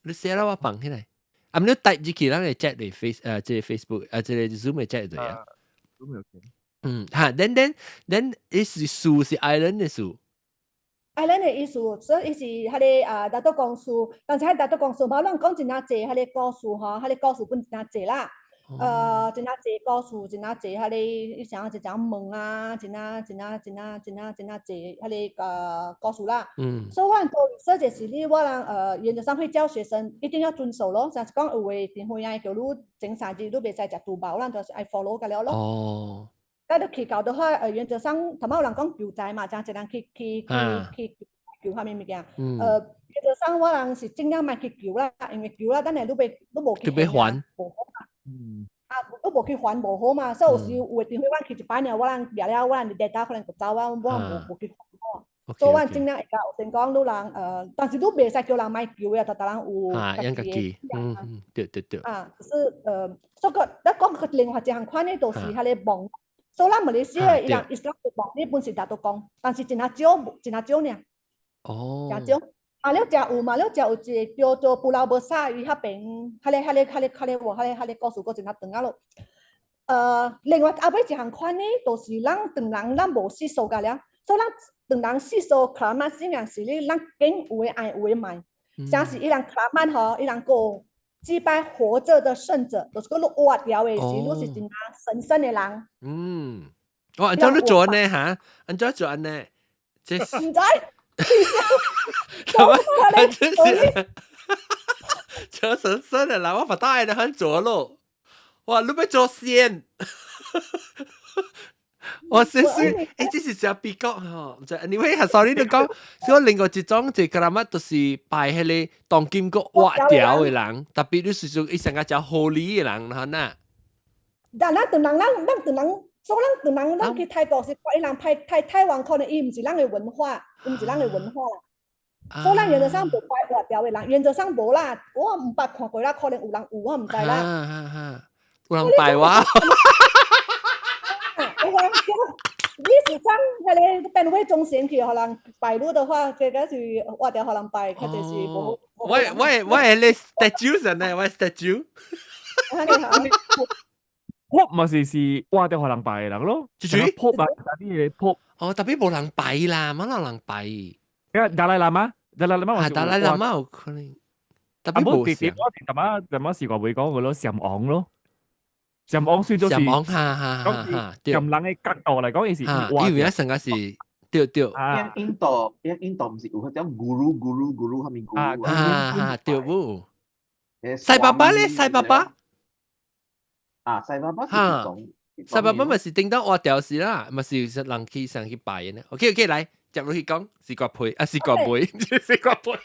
Speaker 1: 你寫了我放起來，啊，你 type 入去，咱會 chat 你 face 這個 Facebook 這個 Zoom 會 chat 對啊。嗯，哈，then then then，伊是樹是 island 的樹。
Speaker 3: island 的意思，所以伊是彼个啊，拿督公司，但是彼拿督公司，無咱講真正濟彼个故事吼，彼个故事本真正濟啦。真正濟故事，真正濟彼个，伊啥一隻問啊，真正真正真正真正真正濟彼个故事啦。所以我做設計是你，我人原則上會教學生一定要遵守咯。像是講有的電會啊，叫你前3日你袂使食豬肉，咱就是愛 follow 個了咯。但你去到的話，原則上，頭仔有人講求財嘛，誠濟人去去去去求啥物物件。原則上我人是盡量莫去求啦，因為求啦，等下你欲你無去
Speaker 1: 還，
Speaker 3: 無好嘛。啊，你無去還無好嘛，所以有時有的電話我去一擺爾，我人掠了，我人日搭可能就走啊，我無無去還吼。所以我盡量會共學生講，你人但是你袂使叫人莫求的，逐逐人有
Speaker 1: 家己的，嗯嗯，對對對。
Speaker 3: 啊，就是所以咱講另外一項款的，就是彼個墓。所以咱馬來西亞伊人伊斯蘭的墓，你本是拿督公，但是真仔少，真仔少爾。誠少。啊，了誠有嘛，了誠有一個叫做 Pulau Besar，伊彼邊，彼个彼个彼个彼个無，彼个彼个故事閣真仔長啊咯。另外後尾一項款呢，就是咱唐人咱無習俗個了，所以咱唐人習俗 keramat 信仰是你咱揀有的愛，有的莫。像是伊人 keramat 吼，伊人閣祭拜活著的聖者，就是講你活著的時，你是真正神聖的人。
Speaker 1: 嗯，哦，按怎你做按呢哈？按怎做按呢？這
Speaker 3: 毋知。
Speaker 1: 什麼？這是做神聖的人，我不大愛的很做咯。哇，你欲做仙？我是是，這是真比較吼，毋知，anyway，sorry 你講，所以另外一種這 keramat 就是拜彼個當今閣活著的人，特別你是說伊成個叫 holy 的人，哈呐。
Speaker 3: 但咱唐人，咱咱唐人，所以咱唐人，咱去泰國是看伊人派泰泰王可能伊毋是咱的文化，伊毋是咱的文化啦。所以咱原則上無拜活著的人，原則上無啦，我毋捌看過啦，可能有人有，我毋知啦。
Speaker 1: 有人拜我。
Speaker 3: 歷史上彼個檳衛中心去予人拜路的話，這個是挖掉予人拜，較濟是無。
Speaker 1: 我係你 statue 上呢，我 statue。
Speaker 2: Pope 嘛是挖掉予人拜的人咯，
Speaker 1: 就是
Speaker 2: Pope 啊，特別 Pope。
Speaker 1: 哦，特別無人拜啦，乜人人拜？
Speaker 2: 達賴喇嘛，達賴喇嘛。
Speaker 1: 啊，達賴喇嘛有可能。特別
Speaker 2: 無特別我淡仔淡仔試過會講個咯，禪王咯，禪王算做是
Speaker 1: 禪王，哈哈哈哈。
Speaker 2: 從人的角度來講，伊是
Speaker 1: 因為成個是對對。
Speaker 2: 啊，
Speaker 6: 印度毋是有彼種 guru guru guru 啥物 guru
Speaker 1: 啊？啊，對無？賽巴巴咧，賽巴巴。
Speaker 6: 啊，賽巴巴是一種。
Speaker 1: 賽巴巴咪是頂當挖掉時啦，咪是人去上去拜的呢。OK OK，來接落去講，是個配啊，是個背，是個配。
Speaker 3: 啊，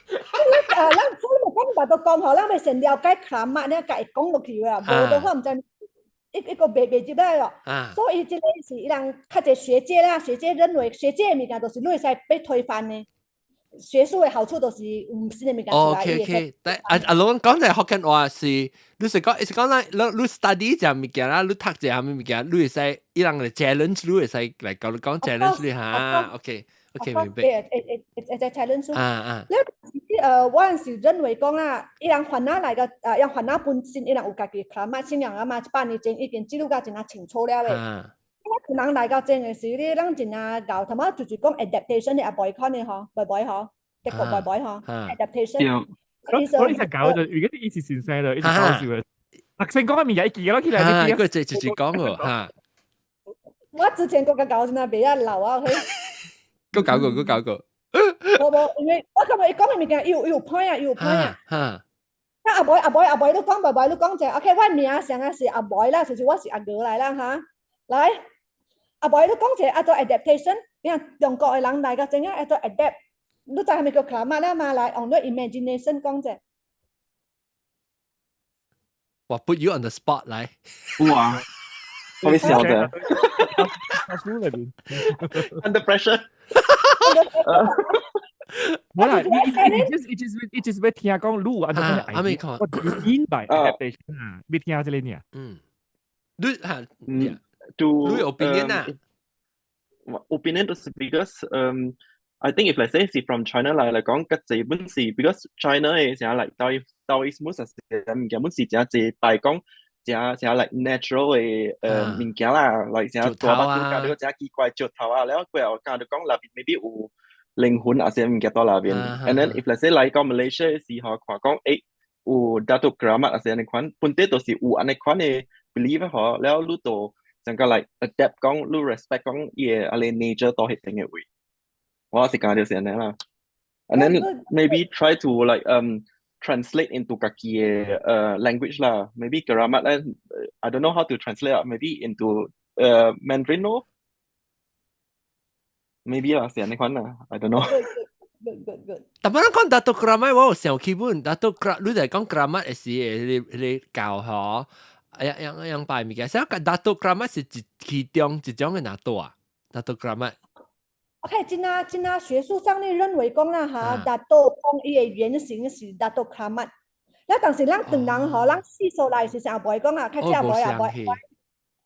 Speaker 3: 咱所以講拿督公吼，咱欲先了解 keramat 呢，共伊講落去啊，無的話毋知一個袂入來咯。所以這個是伊人較濟學界啦，學界認為學界的物件都是你會使被推翻的。學術的好處就是有新的物件出來。
Speaker 1: OK OK，但阿阿龍講在福建話是，你是講是講咱你 study 這物件啦，你讀這啥物物件，你會使伊人來 challenge，你會使來教你講 challenge 你哈。OK OK 明白。
Speaker 3: 會 challenge。
Speaker 1: 啊啊。
Speaker 3: 了，我是認為講啦，伊人番仔來個，伊人番仔本身，伊人有家己 keramat 信仰啊嘛，100年前已經記錄甲真啊清楚了的。我人來到這個時，你咱真啊𠢕，頭仔就是講 adaptation 的也袂款的吼，袂袂吼，德國袂袂吼，adaptation。
Speaker 2: 我呢隻搞就，如果啲以前先生就一直搞笑嘅，特性講嘅面嘢記咯，起來
Speaker 1: 你個這就是講喎嚇。
Speaker 3: 我之前閣較𠢕真係袂曉老啊，嘿。
Speaker 1: 閣搞過，閣搞過。
Speaker 3: 無無，因為我感覺伊講的物件，伊有 point 啊，伊有 point 啊。
Speaker 1: 嚇。
Speaker 3: 啊阿妹阿妹阿妹，你講伯伯，你講者，OK，我名上啊是阿妹啦，就是我是阿娥來啦哈。來，阿妹你講者啊做 adaptation，你看中國的人來到怎樣愛做 adapt，你知啥物叫 keramat 啦嘛？來，用你 imagination 講者。
Speaker 1: 我 put you on the spot 來。
Speaker 7: 哇！我會笑的。
Speaker 2: 書裏邊
Speaker 7: Under pressure。
Speaker 2: 冇啦，伊就是欲聽講你按怎樣
Speaker 1: 啊，未看。
Speaker 2: What do you mean by adaptation 啊？欲聽這個爾。
Speaker 1: 嗯，你嚇，
Speaker 7: 嗯，to
Speaker 1: 你 opinion 啊
Speaker 7: ？Opinion 就是 because I think if let's say 是 from China 來講，較濟本是 because China 的啥 like Taoism 實是物件本是誠濟拜講誠誠 like natural 的物件啦，like 啥大把教你誠奇怪石頭啊，了過後教你講內邊 maybe 有靈魂啊，啥物件佇內邊。And then if let's say 來講 Malaysia 的時候，看講有 Datuk Keramat 啊，啥按呢款，本地都是有按呢款的 belief 嗬，了你就成個 like adapt 講，你 respect 講伊的按呢 nature 佇彼邊的位。我是感覺就是按呢啦。And then maybe try to like translate into 家己的language 啦。Maybe keramat 咧，I don't know how to translate 啦。Maybe into Mandarin 咯。Maybe 啦，是按呢款啦。I don't know。
Speaker 3: Good good good。
Speaker 1: 但係講 Datuk Keramat，我有想起本 Datuk Keramat，你就係講 Keramat 是你教嗬，樣樣樣拜物件。所以 Datuk Keramat 是一其中一種的拿督啊，Datuk Keramat。
Speaker 3: OK，真啊真啊，學術上你認為講啦哈，拿督公伊的原型是 Datuk Keramat。那當時咱唐人吼，咱四所來是阿妹講啊，較早阿妹阿妹。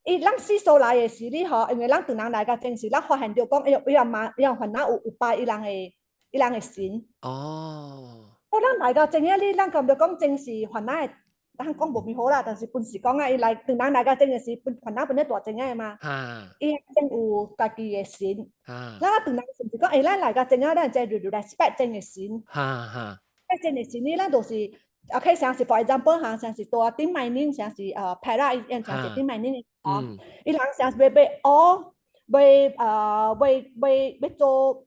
Speaker 3: 伊咱四所來的時，你吼，因為咱唐人來到前時，咱發現著講，伊伊阿媽，伊阿番仔有拜伊人的神。
Speaker 1: 哦。
Speaker 3: 我咱來到前仔，你咱感覺講真是番仔的，咱講無咪好啦，但是本是講啊，伊來唐人來到前的時，本番仔本咧大前仔的嘛。伊真有家己的神。咱唐人甚至講，欸，咱來到前仔，咱這 respect 真的神。
Speaker 1: 哈哈。
Speaker 3: 真的神呢，咱就是 OK，像是 for example 哈，像是佇頂 mining，像是 Perak，像是頂 mining 哦，伊人像是欲欲學，欲做。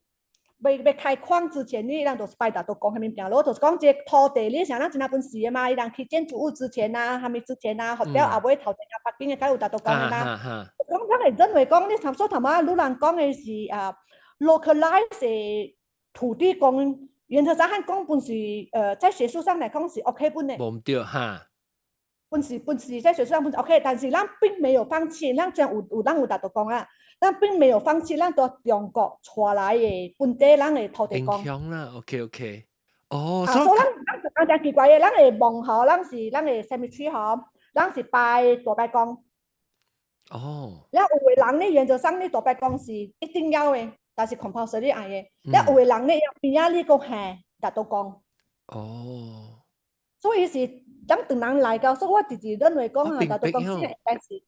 Speaker 3: 欲欲開礦之前，你人就是拜拿督公彼物件咯，就是講這個土地，你像咱真若本事的嘛，伊人去建築物之前啊，啥物之前啊，或者後尾頭前啊，北京的該有拿督公的嘛。講咱會認為講，你差不多頭仔，女人講的是啊，localize 的土地公，原則上講本是在學術上來講是 OK 本的。
Speaker 1: 無毋對哈。
Speaker 3: 本是在學術上本是 OK，但是咱並沒有放棄，咱雖然有咱有拿督公啊。咱並沒有放棄咱佇中國帶來的本地人的土地公。
Speaker 1: 影響啦，OK OK。哦，
Speaker 3: 啊，所以咱咱真奇怪的，咱的墓吼，咱是咱的 cemetery 吼，咱是拜大伯公。了有的人呢，原則上你大伯公是一定要的，但是 compulsory 愛的。了有的人呢，邊仔你講嘿，拿督公。所以是當唐人來到，所以我直直認為講啊，拿督公是應該是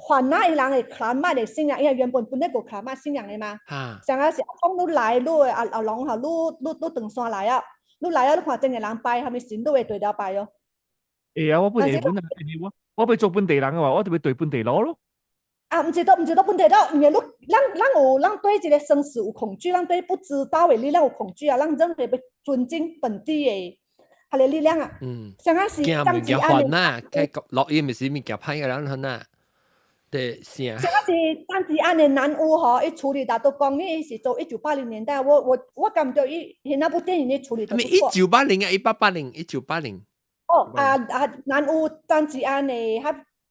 Speaker 3: 番仔伊人的克拉瑪的信仰，因為原本本來個克拉瑪信仰的嘛。上個是阿公你來，你的阿阿龍吼，你長山來啊，你來啊，你看真個人拜，啥物神，你會對了拜哦。
Speaker 2: 會啊，我本地本啊，我欲做本地人的話，我就欲對本地佬咯。
Speaker 3: 啊，毋是都本地佬，因為你咱有咱對這個生死有恐懼，咱對不知道的力量有恐懼啊，咱認為欲尊敬本地的彼个力量啊。上個是
Speaker 1: 驚物件煩啊，計落雨毋是物件歹個人很啊。對，是啊。
Speaker 3: 上個是張吉安的南巫吼，伊處理拿督公，伊是做1980年代，我感覺伊那部電影伊處理得不錯。
Speaker 1: 1980啊，1880，1980。
Speaker 3: 哦，啊啊，南巫張吉安的，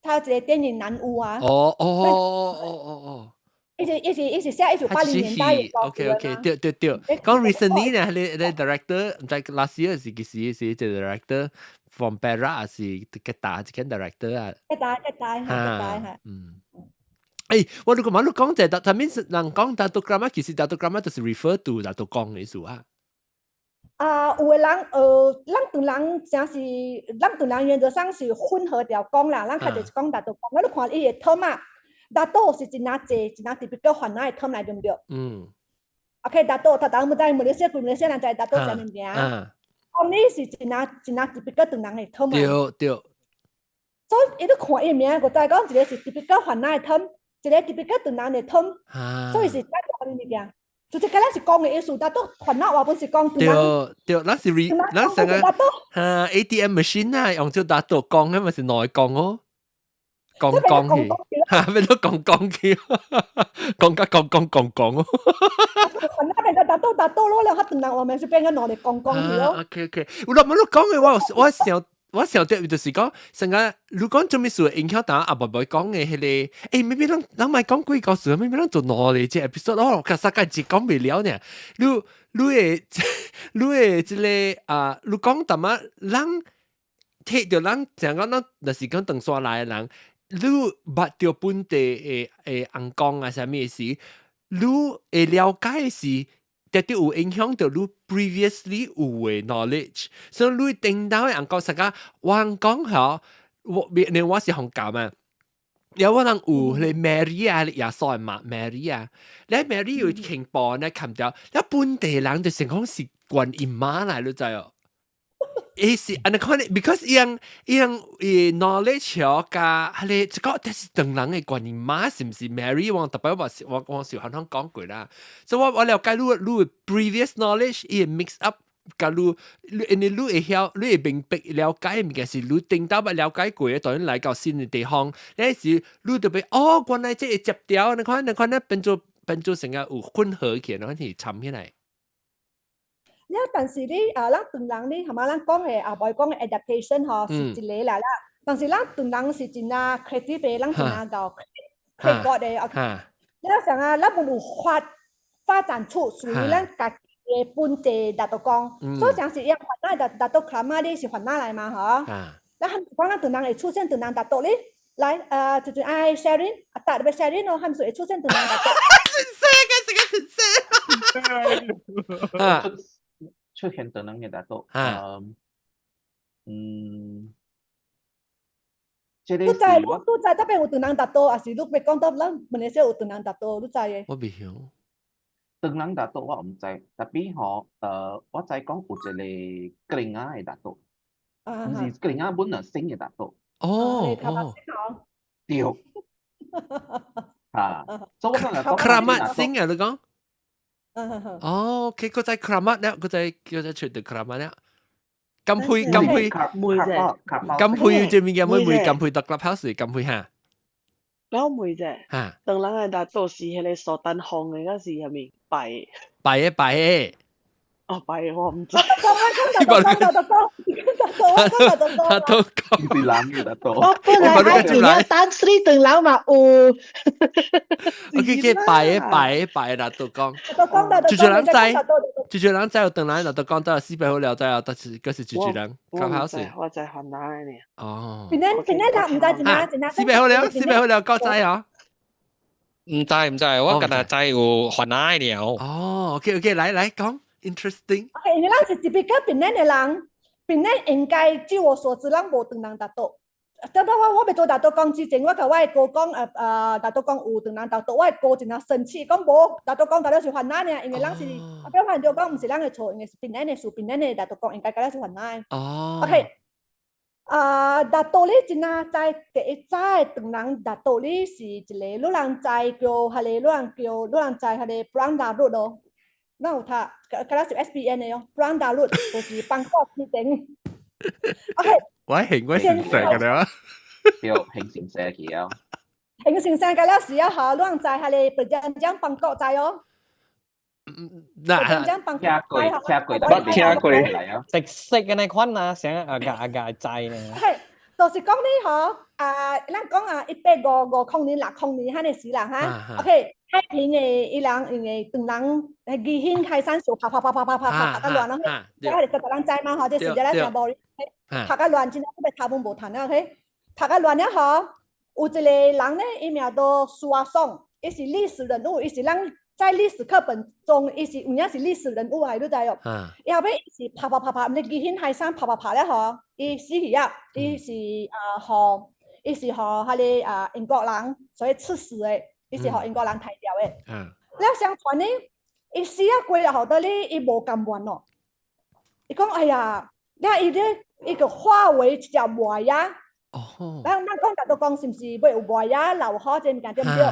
Speaker 3: 他這個電影南巫啊。
Speaker 1: 哦。
Speaker 3: 伊是寫1980年代的。
Speaker 1: OK OK，對對對。講 recently 呢，你 director 毋知 last year 是幾時是這 director from Perak 是吉打一間 director 啊。
Speaker 3: 吉打吉打嚇，吉打嚇。
Speaker 1: 嗯。我如果嘛你講者，但面人講拿督 Keramat，其實拿督 Keramat 就是 refer to 拿督公的意思啊。
Speaker 3: 啊，有的人咱唐人誠是，咱唐人原則上是混合著講啦，咱較濟是講拿督公。我你看伊的 term 啊，拿督是真啊濟，真啊特別個番仔的 term 來對毋對？
Speaker 1: 嗯。
Speaker 3: OK，拿督，頭頭毋知馬來西亞規馬來西亞人知拿督啥物名。講你是真啊真啊特別個唐人的 term。
Speaker 1: 對對。
Speaker 3: 所以伊你看伊名，就知講一個是特別個番仔的 term，一個特別個唐人的 term，所以是啥物件？就是敢若是講的意思，拿督番仔話本是講。
Speaker 1: 對對，咱是 re，咱成個哈 ATM machine 啊，用做拿督講，那咪是內講哦，講講去，哈，變做講講去，講甲講講講講哦。
Speaker 3: 番仔變做拿督拿督咯，了，佢唐人話咪是變個兩個講講去咯。
Speaker 1: OK OK，有啦，我講的話，我想著就是講，成個如講做咩事影響到阿伯伯講的彼個，maybe 咱莫講鬼故事，maybe 咱做兩個這 episode 哦，其實個一講袂了呢。你會這個啊，你講淡仔，咱睇著咱像講咱若是講長山來的人，你捌著本地的尪公啊，啥物時，你會了解是。絕對有影響到你 previously 有的 knowledge，所以你頂到的尪公，實個我講吼，我連我是學教嘛，有可能有彼個 Mary 啊，耶穌的媽 Mary 啊，你 Mary 有傾播呢，冚掉，你本地人就成講是觀音媽來，你知哦？伊是按呢看呢，because 伊 knowledge 哦，佮彼個這個這是唐人的觀音媽，是毋是 Mary？我特別我是韓方講過啦，所以我了解你 previous knowledge 伊會 mix up 佮你，因為你會曉，你會明白了解的物件是你頂到捌了解過的，當然來到新的地方，那時你就欲哦，原來這會接掉，你看你變做成個有混合起來，你是參起來。
Speaker 3: 了，但是你啊，咱唐人你係嘛？咱講的阿伯講的 adaptation 吼是一個啦啦。但是咱唐人是真啊 creative 的，咱真啊𠢕 create 的。OK，了想啊，咱無有發展出屬於咱家己的本地拿督公，所以講是要番仔拿督 Keramat 你是番仔來嘛？吼。咱講咱唐人會出現唐人拿督咧，來，就愛 sharing，啊，搭入 sharing 咯，還是會出現唐人拿督。
Speaker 1: 先生嘅，這個先生。啊。
Speaker 9: 出現唐人的拿督，這個
Speaker 3: 你知你知這邊有唐人拿督，還是你欲講到咱馬來西亞有唐人拿督，你知的？
Speaker 1: 我袂曉。
Speaker 9: 唐人拿督我毋知，tapi 吼，我知講有一個格林仔的拿督，毋是格林仔本來姓的拿督。
Speaker 1: 哦。
Speaker 9: 對。哈，所以我剛才講。
Speaker 1: Keramat 姓啊，你講？哦，佢個在 Keramat 咧，佢在出到 Keramat 咧。金配金配金配這物件每每金配到 clubhouse 金配哈。
Speaker 10: 我問者，唐人的拿督是彼個蘇丹紅的，抑是啥物白的？
Speaker 1: 白的白的。
Speaker 10: 哦，弊，我唔知。
Speaker 3: 講講拿督公，拿督公，拿督公，
Speaker 1: 拿督公，
Speaker 9: 是人嘅拿督。
Speaker 11: 我本來愛見了丹斯里頓老嘛有。
Speaker 1: OK，拜拜拜拿督公。
Speaker 3: 拿督公，拿督
Speaker 1: 住住人知，住住人知有頓來拿督公到四百好了知啊，但是嗰是住住人，剛好是。
Speaker 10: 我知番哪呢。
Speaker 1: 哦。
Speaker 3: 邊咧邊咧，人唔知怎啊怎啊。
Speaker 1: 四百好了，四百好了，夠知啊。
Speaker 4: 唔知唔知，我今日知有番哪了。
Speaker 1: 哦，OK OK，來來講。Interesting。
Speaker 3: OK，因為咱是特別個檳城的人，檳城應該據我所知，咱無唐人拿督。等到我未做拿督公之前，我共我的哥講，拿督公有唐人拿督，我的哥真正生氣，講無拿督公到底是番哪爾，因為咱是，後尾發現著講毋是咱的錯，因為是檳城的事，檳城的拿督公應該敢若是番哪的。OK，啊，拿督你真正知第一早的唐人拿督你是一個，女人知叫，彼個女人叫，女人知彼個 Perang Larut 咯。咱有讀，敢若是 SPM 的哦，Perang Larut 就是邦國之爭。OK，
Speaker 1: 我興我成成個了。
Speaker 9: 對，興成社去啊。
Speaker 3: 興成社個了時啊，吼，女人知彼個 Perjanjian 邦國知哦。
Speaker 1: 嗱，
Speaker 9: 聽過聽過，
Speaker 7: 捌聽過。
Speaker 4: 識識嘅那款啊，成阿個阿個知呢。
Speaker 3: 係，就是講你吼，啊，咱講啊，1855年、60年彼個時啦，哈，OK。太平的伊人因為唐人義興開山樹拍拍拍拍拍拍拍甲亂咯，這係個人知嘛吼，這時陣咱誠無拍甲亂，真正欲頭毛無趁啊，OK，拍甲亂了吼，有一個人呢，伊名做蘇阿松，伊是歷史人物，伊是咱在歷史課本中，伊是有影是歷史人物來，你知哦？伊後尾伊是拍拍拍拍，毋是義興開山拍拍拍了吼，伊死去啊，伊是啊，予伊是予彼個啊英國人所以刺死的。伊是予英國人刣掉的。了相傳呢，伊死啊過了後，到你伊無甘願咯。伊講哎呀，了伊咧，伊就化為一隻磨牙。咱講拿督公是毋是欲有磨牙留好這物件對毋對？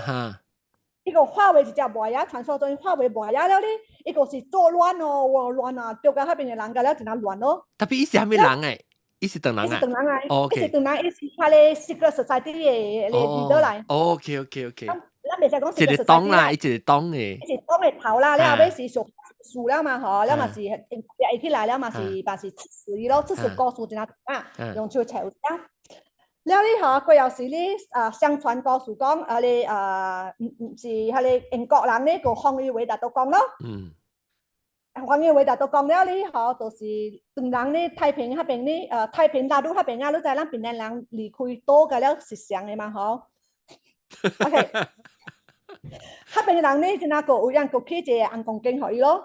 Speaker 3: 伊個化為一隻磨牙，傳說中伊化為磨牙了咧，伊個是作亂哦，哇亂啊，著甲彼邊的人甲了真正亂咯。
Speaker 1: Tapi 伊是啥物人誒？伊是唐人啊？
Speaker 3: 伊是唐人啊！伊是唐人，伊是彼個 secret society 的 leader 來。
Speaker 1: OK。
Speaker 3: 咱袂使講
Speaker 1: 一個黨啦，伊一個黨的。
Speaker 3: 伊是黨的頭啦，了後尾是受輸了嘛吼，了嘛是掠伊起來了嘛是嘛是刺死伊咯，刺死故事真正啊，用手揣有啊。了你吼，過後時你啊，相傳故事講啊你啊，毋毋是彼個英國人咧，個封伊為拿督公咯。封伊為拿督公了，你吼，就是唐人咧太平彼邊咧，太平大陸彼邊啊，你知咱檳城人離開島甲了是相的嘛吼。OK。彼邊的人咧，真正閣有人閣起一個紅公間予伊咯。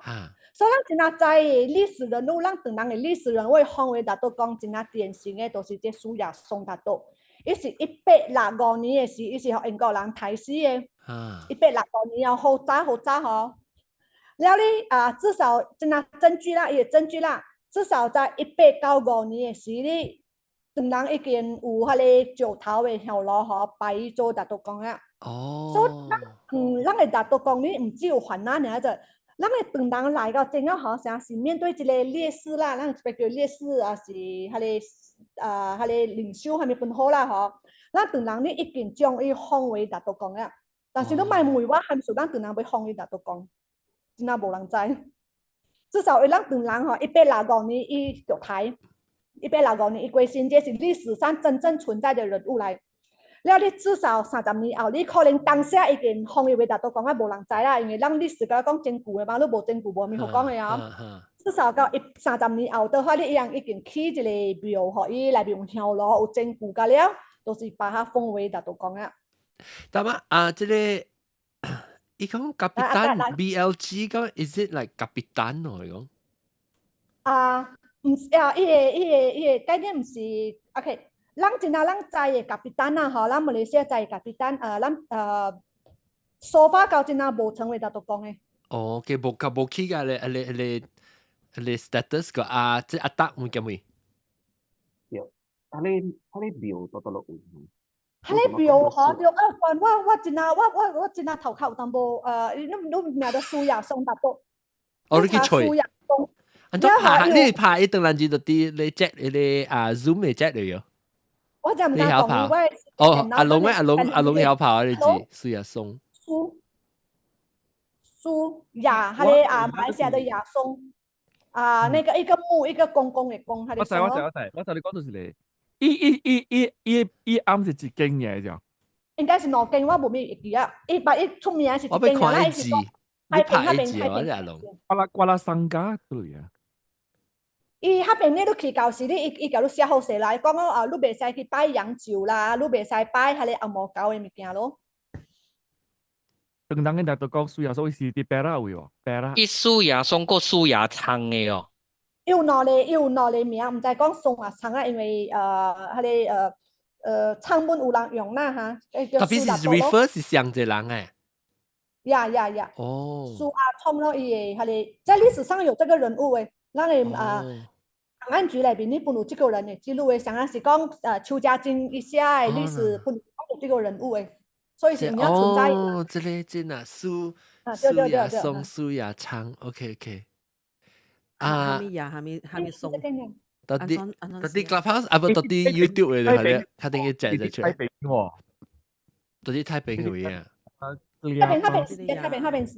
Speaker 3: 所以咱真正知的歷史人物，咱唐人的歷史人物封為拿督公，真正典型的，就是這蘇亞松拿督。伊是1865年的時，伊是予英國人刣死的。1865年哦，好早好早吼。了你啊，至少真正證據啦，伊的證據啦，至少在1895年的時，你唐人已經有彼個石頭的香爐吼，拜伊做拿督公啊。所以咱咱的拿督公，你毋只有番仔爾隻，咱的唐人來到真正好像是面對一個烈士啦，咱別叫烈士，也是彼個啊，彼個領袖，啥物分好啦吼。咱唐人你已經將伊封為拿督公啊，但是你莫問我含數咱唐人欲封伊拿督公，真正無人知。至少伊咱唐人吼，1865年伊就刣，1865年伊過身，這是歷史上真正存在的人物來。了，你至少30年後，你可能當下已經封伊為拿督公啊，無人知啦，因為咱歷史甲講真舊的嘛，你無證據無物好講的啊。至少到一三十年後的話，你一樣已經起一個廟，予伊內面有香爐，有證據甲了，都是把它封為拿督公啊。
Speaker 1: 但嘛啊，這個伊講 Kapitan BLG 講，is it like Kapitan 哦？伊講
Speaker 3: 啊，毋是啊，伊個概念毋是，OK。咱真正咱知的 Kapitan 啊，吼，咱馬來西亞知的 Kapitan，咱so far 到真正無成為拿督公的。
Speaker 1: 哦，佢無佢無起個咧咧咧咧 status 個啊，這阿達會咁會？
Speaker 9: 對，彼個廟到倒落位？
Speaker 3: 彼個廟吼，對啊，我真正我真正頭殼有淡薄，你名做蘇亞松拿督。
Speaker 1: 哦，你去揣。
Speaker 3: 蘇亞松。
Speaker 1: 按怎拍？你拍一頓人就佇你 chat 你啊 Zoom 的 chat 嚟喲。
Speaker 3: 我就毋敢講，我
Speaker 1: 哦，阿龍阿龍阿龍曉跑你知蘇亞松。
Speaker 3: 蘇亞，彼個啊馬來西亞的亞松。啊，那個一個木一個公公的公，
Speaker 2: 我知我知我知，我知你講到是咧，伊伊伊伊伊伊啱是一間嘅就。
Speaker 3: 應該是兩間，我無咪會記啊。伊把伊出名是一間
Speaker 1: 嘅，伊是
Speaker 3: 太平那邊
Speaker 1: 太平。
Speaker 2: 瓜拉瓜拉商家對啊。
Speaker 3: 伊彼邊你你去到時，你伊伊共你寫好勢啦，伊講講啊，你袂使去拜洋酒啦，你袂使拜彼個紅毛狗的物件咯。
Speaker 2: 當當嘅大都講蘇亞所以是佇 Perak 位哦，Perak。
Speaker 4: 伊蘇亞松過蘇亞倉的哦。
Speaker 3: 有兩個有兩個名，毋知講松啊倉啊，因為彼個倉本有人用啦哈。
Speaker 1: 特別是 refer 是上一個人誒。
Speaker 3: Yeah yeah yeah！
Speaker 1: 哦。
Speaker 3: 蘇亞聰咯，伊的彼個在歷史上有這個人物誒，咱的啊。檔案局內面你本有這個人的記錄的，上下是講邱家金伊寫的歷史本有這個人物的，所以是有存在。
Speaker 1: 哦，這個真啊，蘇蘇亞松、蘇亞昌，OK OK。
Speaker 5: 啊，蝦米呀？蝦米蝦米松？
Speaker 1: 到底到底 Clubhouse 啊，不到底 YouTube 的，係確定一隻就出來。
Speaker 2: 太平喎，
Speaker 1: 到底太平位啊？
Speaker 3: 太平，太平是，太平，太平是，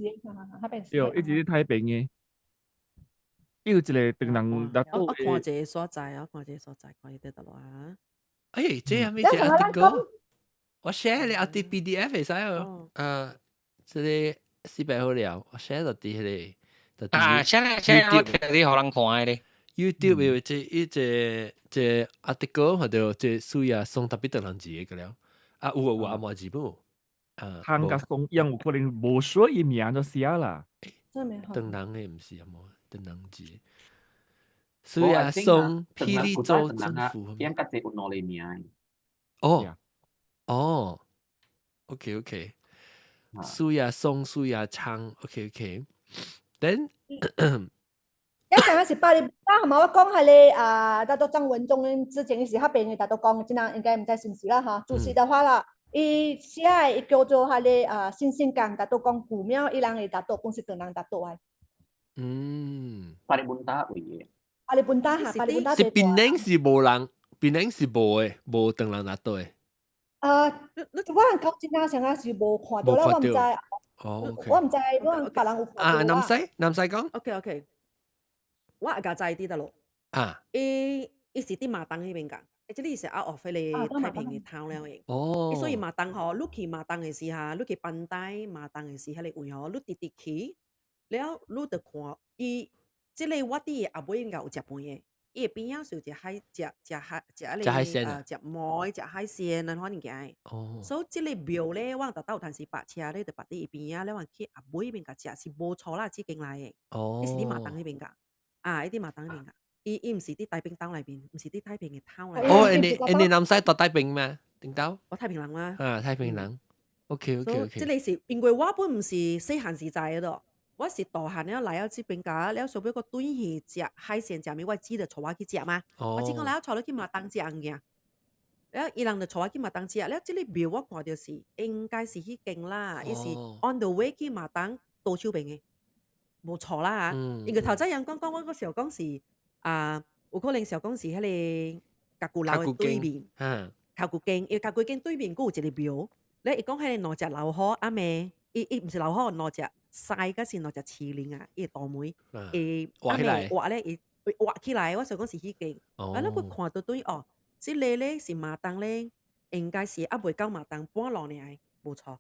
Speaker 3: 太平是。
Speaker 2: 對，一直是太平的。伊有一個長人
Speaker 5: 我我看一個所在，我看一個所在，看伊佇佗落啊。
Speaker 1: 哎，這係咪這 article？我 share 你啲 PDF 會使哦。啊，這個400好了，我 share 到啲迄個。
Speaker 4: 啊，share 咧 share 我睇你予人看的咧。
Speaker 1: YouTube 有這一這這 article 或者這蘇亞松特別長人字個了。啊，有啊有啊，無字母。啊，
Speaker 2: 漢甲松樣有可能無說伊名就寫啦。
Speaker 1: 長人的毋是啊無。長人字，蘇亞松霹靂州政府。
Speaker 9: 應該有兩個名。
Speaker 1: 哦哦，OK OK，蘇亞松、蘇亞昌，OK OK，then
Speaker 3: 一陣是巴厘島，係嘛？我講係咧啊，拿督張文忠之前是彼邊的，拿督講，這樣應該毋知是毋是啦哈。主席的話啦，伊寫的伊叫做彼個啊新興港拿督公古廟，伊人的拿督本是長人拿督的。
Speaker 9: 巴厘本打位嘅。
Speaker 3: 巴厘本打哈，巴厘本打。
Speaker 1: 是檳城是無人，檳城是無的，無長人拿督的。
Speaker 3: 啊，我舊真正上下是無看到啦，我毋知。
Speaker 1: 哦，
Speaker 3: 我毋知，我別人有看到。
Speaker 1: 啊，南西，南西講。
Speaker 5: OK OK，我會較知佇佗落。
Speaker 1: 啊。
Speaker 5: 伊伊是佇馬東彼邊㗎，這裡是 out of 彼個太平的 town 了的。
Speaker 1: 哦。
Speaker 5: 所以馬東吼，你去馬東的時哈，你去班代馬東的時，彼個位吼，你直直去，了你就看伊，這個我佇後尾應該有食飯的，伊的邊仔是有一個海，食食海，食彼個啊，食糜，食海鮮安款物件的。
Speaker 1: 哦。
Speaker 5: 所以這個廟咧，我逐兜有陣時泊車咧，就泊佇伊邊仔，了我去後尾彼邊共食是無錯啦，這間來的。
Speaker 1: 哦。
Speaker 5: 伊是佇馬東彼邊㗎，啊，伊佇馬東彼邊㗎。伊伊毋是佇太平島內面，毋是佇太平的 town 內面。
Speaker 1: 哦，你南西住太平咩？頂兜？
Speaker 5: 我太平人嗎？
Speaker 1: 啊，太平人。OK。
Speaker 5: 這個是因為我本毋是細漢時在的咯，我是大漢了來了這邊家，了後尾閣轉去食海鮮食物，我姊就帶我去食嘛。
Speaker 1: 哦。
Speaker 5: 我姊講來，帶你去馬東食物件。了伊人就帶我去馬東食，了這個廟我看著是應該是彼間啦，伊是 on the way 去馬東左手邊的，無錯啦嚇。因為頭先人講講，我閣想講是啊，有可能想講是彼個甲舊樓的對面，頭舊間，因為甲舊間對面閣有一個廟，咧伊講彼個兩隻老虎暗暝，伊伊毋是老虎，兩隻獅抑是兩隻麒麟啊，伊的大門，會暗暝活咧，伊會活起來，我想講是彼間，啊，你閣看到對哦，這個咧是馬東咧，應該是猶未到馬東半路爾，無錯。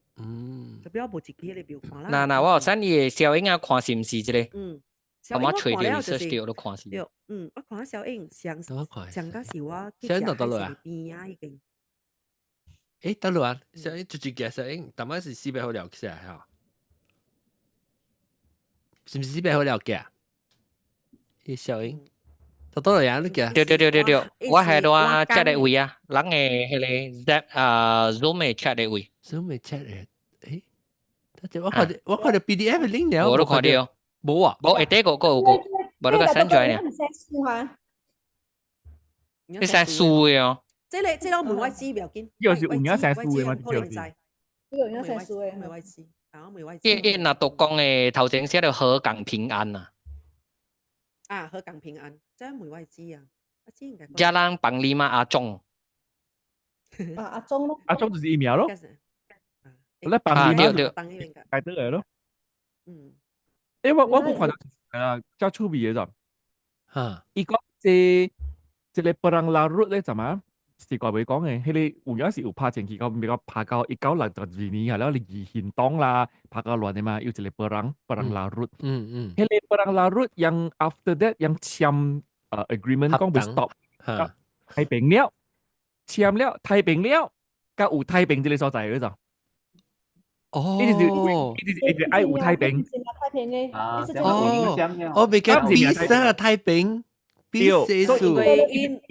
Speaker 5: 特別我無入去彼個廟看啦。
Speaker 4: 嗱嗱，我有 send 伊的小影啊，看是毋是這個？我揣著 research 著都看是。
Speaker 5: 對，我看小影上上個是我去食海鮮邊仔彼間。
Speaker 1: 誒，得落啊！小影直接嘅小影，但係是400號了起來嚇，是毋是400號了嘅？伊小影，到倒落呀？你記？
Speaker 4: 對對對對對，我係佇遮個位啊，人的彼個 Zap 啊 Zoom 的 chat 的位。
Speaker 1: Zoom 的 chat 的，誒，我看著 PDF link 了，
Speaker 4: 我都看著。
Speaker 1: 無啊？
Speaker 4: 無，下底個個有個，無你共 send 出來呢？你 send 書的哦。
Speaker 5: 這個這個問我知不要緊。
Speaker 2: 呢個是有影寫書的嗎？
Speaker 5: 可能知。
Speaker 3: 呢個有影寫書的，
Speaker 5: 問我知，啊，我問我知。
Speaker 4: 伊伊若讀講的頭前寫著河港平安啊。
Speaker 5: 啊，河港平安，這問我知啊，我知應該。
Speaker 4: 遮人幫你嘛阿忠。
Speaker 3: 啊，阿忠咯。
Speaker 2: 阿忠就是伊名咯。咧幫你嘛，
Speaker 4: 對對。
Speaker 2: 改得來咯。
Speaker 5: 嗯。
Speaker 2: 誒，我我冇看到係啦，較趣味的就。伊講這個 Perang Larut 咧，怎啊？是怪袂講嘅，彼個有影是有拍前期到比較拍到1962年啊，了你義興黨啦，拍到亂的嘛，有一個 Perang Larut。彼個 Perang Larut 樣 after that 樣簽agreement 講會 stop 太平了，簽了太平了，佮有太平這個所在嗰就。
Speaker 1: 哦，
Speaker 2: 伊就是伊就是伊就愛有太平。
Speaker 3: 太平嘅，
Speaker 9: 啊，
Speaker 1: 哦，我未記比賽太平。
Speaker 5: 因為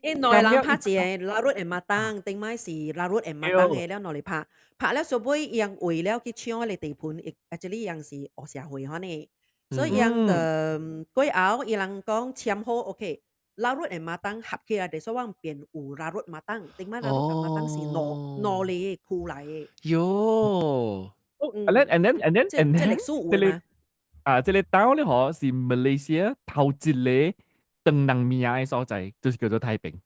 Speaker 5: 𪜶𪜶兩人拍一個 Larut and Matang，頂擺是 Larut and Matang 嘅了，攞嚟拍，拍了收尾𪜶為了去搶彼個地盤，actually 𪜶是黑社會款的，所以𪜶就過後伊人講簽好 OK，Larut and Matang 合起來，就所以變有 Larut Matang，頂擺 Larut Matang 是兩兩個區來的。
Speaker 1: 喲
Speaker 2: ，and then
Speaker 5: 這歷史有嘛？
Speaker 2: 啊，這個島咧嗬是馬來西亞頭一個唐人名的所在，就是叫做太平。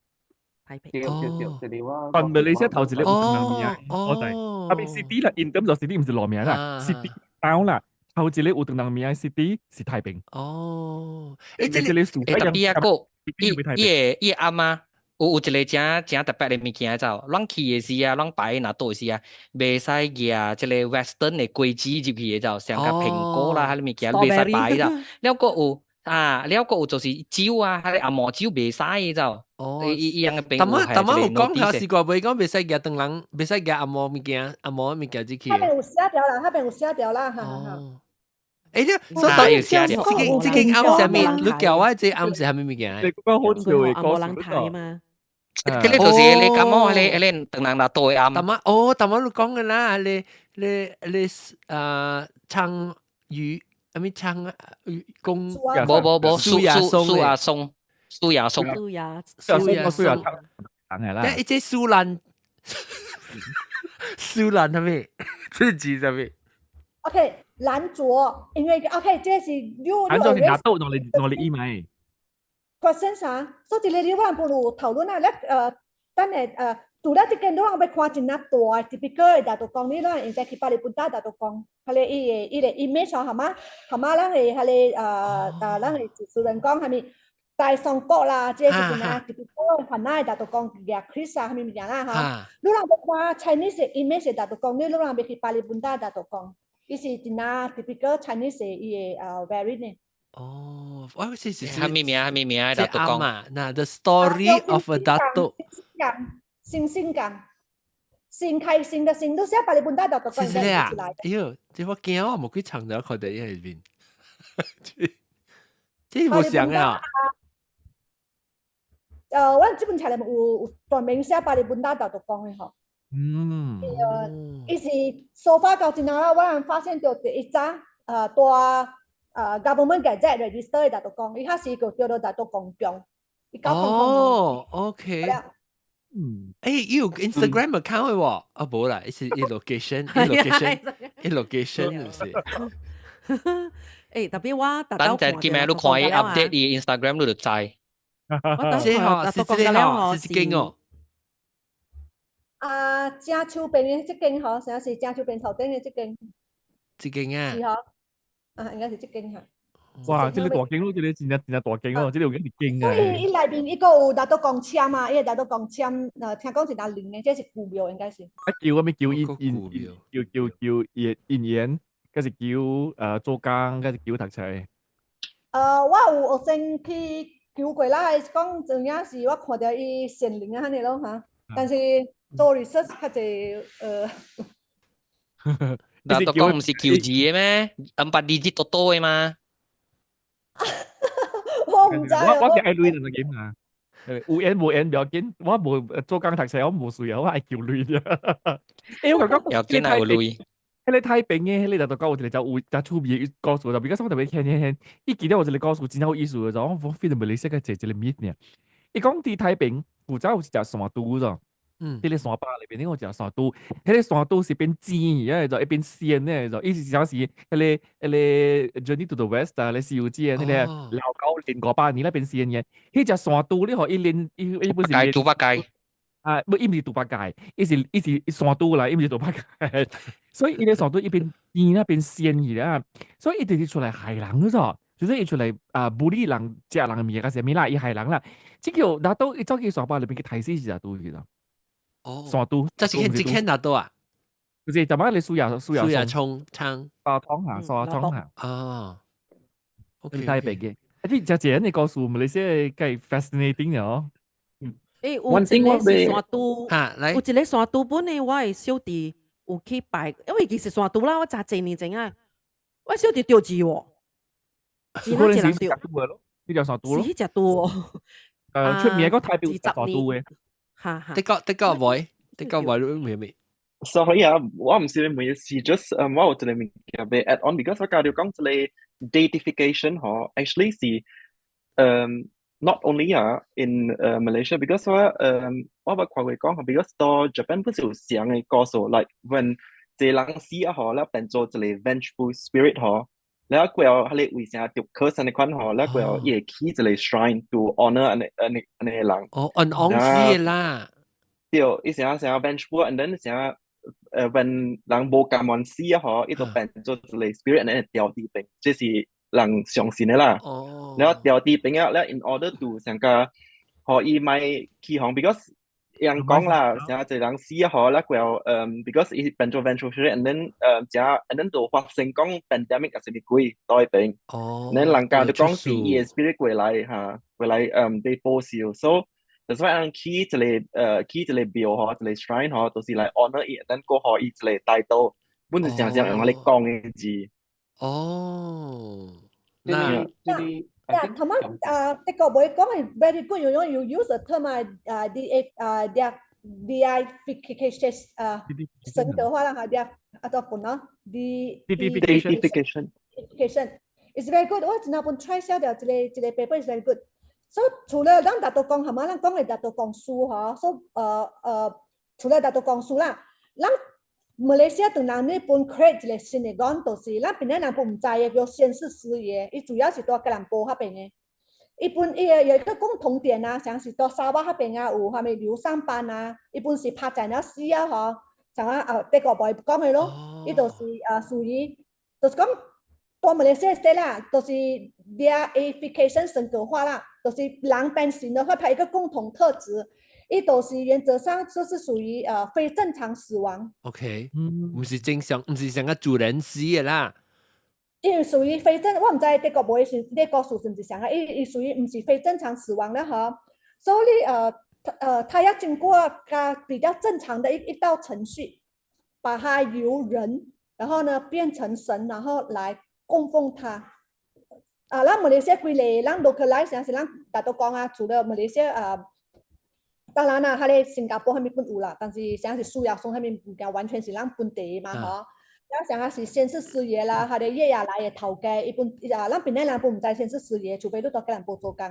Speaker 5: 太平。
Speaker 9: 對對對，這個我。
Speaker 2: 但馬來西亞頭一個有唐人名的所在，啊別 city 啦，in terms of city 毋是路名啦，city 島啦，頭一個有唐人名的 city 是太平。
Speaker 1: 哦，
Speaker 2: 這個
Speaker 4: 特別啊個，伊個阿媽有一個誠誠特別的物件就，咱去的時啊，咱擺拿倒的時啊，袂使舉這個 Western 的果子入去的就，像個蘋果啦，彼個物件袂使擺就，了閣有。啊，了閣有就是酒啊，彼個紅毛酒袂使的就，
Speaker 1: 哦，
Speaker 4: 伊伊樣的朋
Speaker 1: 友係淡仔有講下是個袂講袂使舉唐人，袂使舉紅毛物件，紅毛物件入去。
Speaker 3: 彼邊有寫條啦，彼邊有寫條啦，哈哈。
Speaker 1: 欸，所以這間暗啥物？你叫我這暗是啥物物件？
Speaker 2: 你講好笑的
Speaker 5: 紅毛人睇嘛？
Speaker 4: 這個就是你感覺彼個唐人拿倒的暗。
Speaker 1: 淡仔哦，淡仔你講的啦，你你你啊，鯧魚。啥物鯧魚公？
Speaker 4: 無無無，蘇蘇蘇亞松，蘇亞松，
Speaker 5: 蘇亞
Speaker 1: 蘇亞
Speaker 2: 蘇亞松，
Speaker 1: 係啦。一隻蘇蘭，蘇蘭係咪？這字係咪
Speaker 3: ？OK，蘭卓，因為 OK，這是你
Speaker 2: 蘭卓是拿刀攞嚟攞嚟醫咪？
Speaker 3: question 啥？所以這個你我不如討論啊，咧等下除了這間，你人欲看真啊大，typical 的拿督公，你咱應該去巴厘本島拿督公，彼個伊個 image 係嘛？係嘛？咱的彼個咱的主持人講啥物大松國啦，這是真啊 typical 番仔的拿督公，舉 kris 啊，啥物物件啦吼。你人欲看 Chinese image 拿督公，你人欲去巴厘本島拿督公，伊是真啊 typical Chinese 伊的variant 呢。
Speaker 1: 哦，我是
Speaker 4: 啥物名？啥物名？拿督公
Speaker 1: 嘛？那 The Story of a Datuk。
Speaker 3: 星星港，新開心的新，都寫巴厘本島拿督公。
Speaker 1: 是啊，哎喲，這我驚我無幾層就看到伊入面，這無像啊。
Speaker 3: 我這本冊裡有專門寫巴厘本島拿督公的吼。伊是 so far 到今仔啦，我人發現到第一早大government gazette register 的拿督公，伊較是叫叫做拿督公宮。
Speaker 1: 哦，OK。欸，有 Instagram account 的喎？啊，無啦，伊是伊 location，伊 location，伊 location 是毋是？
Speaker 5: 欸，特別我
Speaker 4: 等陣今日你看伊 update 伊 Instagram 你就知。
Speaker 5: 我
Speaker 1: 這吼是這個吼，是這間哦。
Speaker 3: 啊，正手邊的這間吼，啥是正手邊頭頂的這間？
Speaker 1: 這間啊。
Speaker 3: 是吼，啊，應該是這間哈。
Speaker 2: 哇！這個大間咯，這個真正真正大間哦，這個有幾間啊。
Speaker 3: 所以伊內面伊閣有拿督公簽啊，伊拿督公簽，聽講是拿靈的，這是舊廟應該是。
Speaker 2: 啊，求啥物求姻姻，求求求姻姻緣，還是求做工，還是求讀冊？
Speaker 3: 我有學生去求過啦，伊講有影是我看著伊顯靈啊，按呢咯哈。但是做 research 較濟。
Speaker 4: 拿督公毋是求字的咩？empat digit toto 的嘛？
Speaker 3: 我毋知。
Speaker 2: 我是愛鐳就緊嘛。有緣無緣不要緊，我無做工讀冊，我無需要，我愛求鐳啫。欸，我感覺
Speaker 4: 要緊啊，有鐳。
Speaker 2: 彼個太平的，彼個就講有一個真有真趣味的故事，就比較我特別聽聽聽，伊記得有一個故事真有意思的，就我我非常馬來西亞坐一個 myth 爾。伊講佇太平古早有一隻山豬咗，佇咧山壩內面，有一隻山豬，彼個山豬是變精的，就會變仙的，就伊是啥是彼個彼個 Journey to the West 啊，咧西遊記的彼個老狗練500年咧變仙的，彼隻山豬你予伊練，伊伊本是
Speaker 4: 豬八戒。
Speaker 2: 啊，無伊毋是豬八戒，伊是山豬啦，伊毋是豬八戒，所以伊個山豬伊變精啊變仙去啦，所以伊直直出來害人咗，就是伊出來啊，bully 人食人嘅物件，啥物啦，伊害人啦。這叫拿督伊走去山包裏邊去刣死一隻豬去啦。
Speaker 1: 哦，
Speaker 2: 山豬，
Speaker 1: 這是這間拿督啊？
Speaker 2: 就是就乜你蘇亞蘇
Speaker 1: 蘇亞
Speaker 2: 亞
Speaker 1: 聰倉
Speaker 2: 包湯下，沙湯下。
Speaker 1: 哦，OK，
Speaker 2: 特別嘅。啊，這只這個故事，馬來西亞計 fascinating 嘅哦。
Speaker 5: 欸，有一個是山豬，
Speaker 1: 嚇，來
Speaker 5: 有一個山豬本呢，我的小弟有去拜，因為其實山豬啦，我真濟年前啊，我小弟著字喎，真
Speaker 2: 可能是
Speaker 5: 一人著，
Speaker 2: 豬咯，呢條山豬咯，
Speaker 5: 是彼隻豬哦。
Speaker 2: 出名個代表山豬嘅。
Speaker 5: 哈哈。
Speaker 1: 的確的確會，的確會，你明未？
Speaker 7: Sorry 啊，我毋是問是 just 我有一個物件欲 add on，because 我教你講這個 deification 嗬，actually 是not only 啊 in Malaysia because 我捌看過講，because 到 Japan 本是有相嘅故事，like when 這個人死啊嗬，了變做一個 vengeful spirit 嗬，了過後彼個為啥著 curse 按呢款嗬，了過後伊會起一個 shrine to honor 按呢按呢按呢個人。
Speaker 1: 哦，冤枉死啦。
Speaker 7: 對，伊成成 vengeful，and then 成when 人無甘願死啊嗬，伊就變做一個 spirit，and then 掉佇邊，這是人相信的啦。
Speaker 1: 哦。
Speaker 7: 了掉佇邊啊，了 in order to 成個，予伊莫起哄，because 人講啦，成一個人死啊嗬，了過後because 伊變做 vengeful spirit，and then 正，and then 就發生講 pandemic 抑是啥物鬼佇彼邊。
Speaker 1: 哦。
Speaker 7: then 人家就講是伊的 spirit 過來嚇，過來被保守，so that's why 人起一個起一個廟嗬，一個 shrine 嗬，都是來 honor 伊，then 過予伊一個 title，本是常常用來講的字。
Speaker 1: 哦，
Speaker 9: 那
Speaker 3: 這個同埋啊，這個會講係 very good，用用 use the term 啊啊 D A 啊 D deification 啊，神格化啦嚇，D 啊做本咯，D
Speaker 7: deification
Speaker 3: is very good。我真係本 try 下掉這個這個 paper is very good。So 除了咱拿督公係嘛，咱講的拿督公書嗬，so 除了拿督公書啦，咱馬來西亞當人呢本 create 一個新的講，就是咱檳城人本毋知的叫仙釋師爺，伊主要是佇吉隆坡彼邊的。伊本伊個有一個共同點啊，像是佇沙巴彼邊啊，有啥物劉上班啊，伊本是拍戰了死啊嗬，像啊啊德國袂講的咯，伊就是啊屬於，就是講佇馬來西亞 state 啦，就是 deification 神格化啦，就是人變神的話，它一個共同特質。伊都是原則上就是屬於非正常死亡。
Speaker 1: OK，毋是正常，毋是像個自然死的啦。
Speaker 3: 因為屬於非正，我毋知德國無是德國數是毋是啥啊？伊屬於毋是非正常死亡了嗬，所以他要經過個比較正常的一道程序，把他由人，然後呢變成神，然後來供奉他。啊，咱馬來西亞規例，咱 localize 是咱大都講啊，除了馬來西亞啊。當然啦，彼个新加坡彼邊本有啦，但是像是蘇亞松彼邊物件完全是咱本地的嘛吼。了像啊是仙釋師爺啦，彼個月牙來的頭家，伊本啊，咱檳城人本毋知仙釋師爺，除非你佇吉隆坡做工，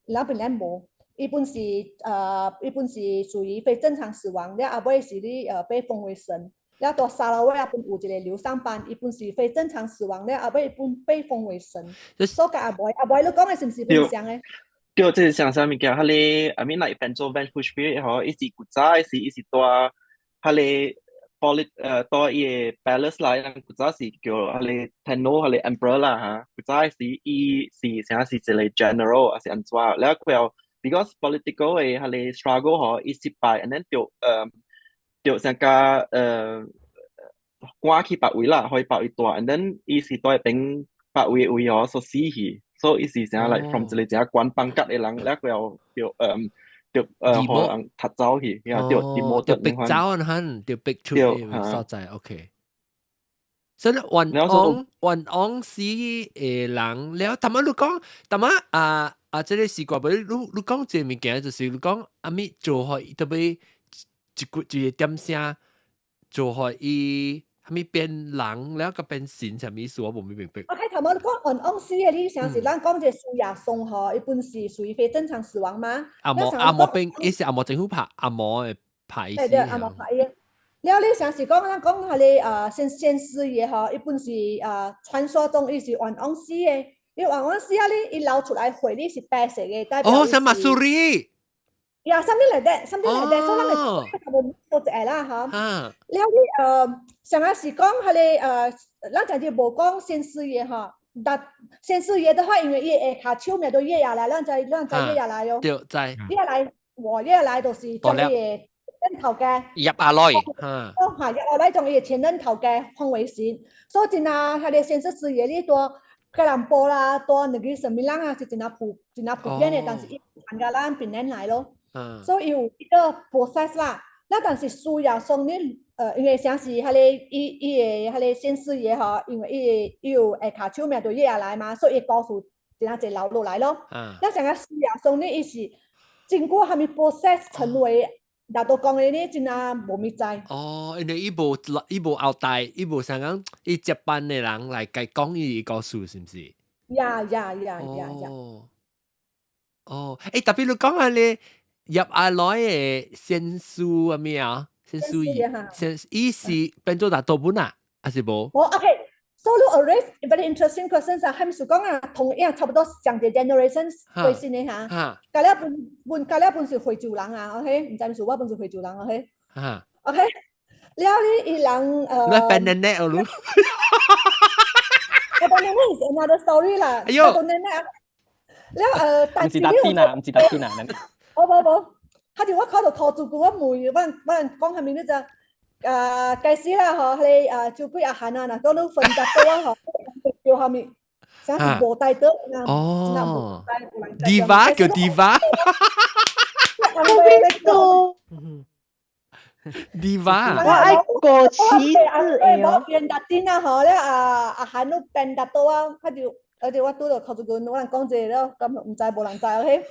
Speaker 3: 咱檳城無。伊本是伊本是屬於非正常死亡，了後尾是你被封為神。了佇沙撈越也本有一個劉上班，伊本是非正常死亡，了後尾伊本被封為神。所以阿妹，阿妹你講的是毋是本相的？
Speaker 7: 對，這是像啥物件？彼個 I mean like 變做 vengeful spirit 吼，伊是古早時，伊是佇彼個 polit 佇伊個 palace 啦，人古早是叫彼個 Tenno 彼個 emperor 啦嚇。古早時伊是啥是一個 general 還是按怎？了過後 because political 的彼個 struggle 吼，伊失敗，and then 就成個趕去別位啦，去別位住，and then 伊是佇邊別位位吼所死去。所以伊是啥 like from 一個正懸放格的人，了過後就予人踢走去，然後就 demoted。
Speaker 1: 就逼走啊，就逼出去所在，OK。所以冤枉冤枉死的人了，但麼你講，但麼啊啊，這個是怪不？你講這個物件，就是你講阿咪做予伊特別一句一個點聲做予伊。啥物變人了，個變神，啥物意思？我無明白。
Speaker 3: OK，頭先你講冤枉死的，你像是咱講這蘇亞松吼，伊本是屬於非正常死亡嗎？
Speaker 1: 紅毛紅毛變，伊是紅毛政府拍紅毛的拍
Speaker 3: 對對，紅毛拍伊。了，你像是講咱講彼個仙師爺吼，伊本是傳說中伊是冤枉死的，伊冤枉死啊！你伊流出來血，你是白色的，代表
Speaker 1: 哦，是 Mahsuri。
Speaker 3: 呀，something like that，something like that，所以咱會無做一個啦，吼。了你上下是講彼個咱講就無講仙師爺吼，但仙師爺的話，因為伊下跤手名都月下來，咱知月下來喲。
Speaker 1: 對，知。
Speaker 3: 月下來，我月下來就是將伊的前頭家。
Speaker 4: 入阿來。
Speaker 3: 哦，嚇，入阿來將伊的前任頭家奉為神，所以真啊，彼個仙師爺哩蹛吉隆坡啦，蹛那個什麼人啊，是真啊普遍的，但是伊參加咱檳城來咯。所以有一個 process 啦。那但是需要送你，因為啥是彼個伊的彼個仙師爺吼，因為伊有下跤手名就月下來嘛，所以伊故事真啊濟留落來咯。那上個需要送你，伊是經過啥物 process 成為拿督公的呢？真啊無物知。
Speaker 1: 哦，因為伊無後代，伊無啥講伊接班的人來共講伊的故事，是毋是？
Speaker 3: Yeah。
Speaker 1: 哦，特別你講下咧。入阿來的仙師啊咩啊？仙師仙伊是變做拿督本啊，還是無？
Speaker 3: 哦，OK。So you raise very interesting questions 啊，係咪是講啊，同樣差不多上個 generation 過身的嚇。加了本本加了本是惠州人啊，OK，毋知毋是我本是惠州人，OK。OK，了你伊人。
Speaker 1: 你變奶奶哦，你。
Speaker 3: 我變奶奶是 another story 啦。
Speaker 1: 哎呦。
Speaker 3: 變奶奶。了但
Speaker 12: 是毋是達天啊，毋是達天啊。
Speaker 3: 無無無，他就我考到土著，我問我講啥物你知？開始啦吼，彼個酒鬼阿漢啊，若講你分得多啊吼，叫啥物？啥是無帶刀啊？
Speaker 1: 哦，Diva 叫 Diva。
Speaker 11: 多。
Speaker 1: Diva。
Speaker 11: 我愛過期字
Speaker 3: 無變達丁啊吼，了啊阿漢你變達多啊，他就而且我拄著考一個，我人講這個了，咁毋知無人知，OK？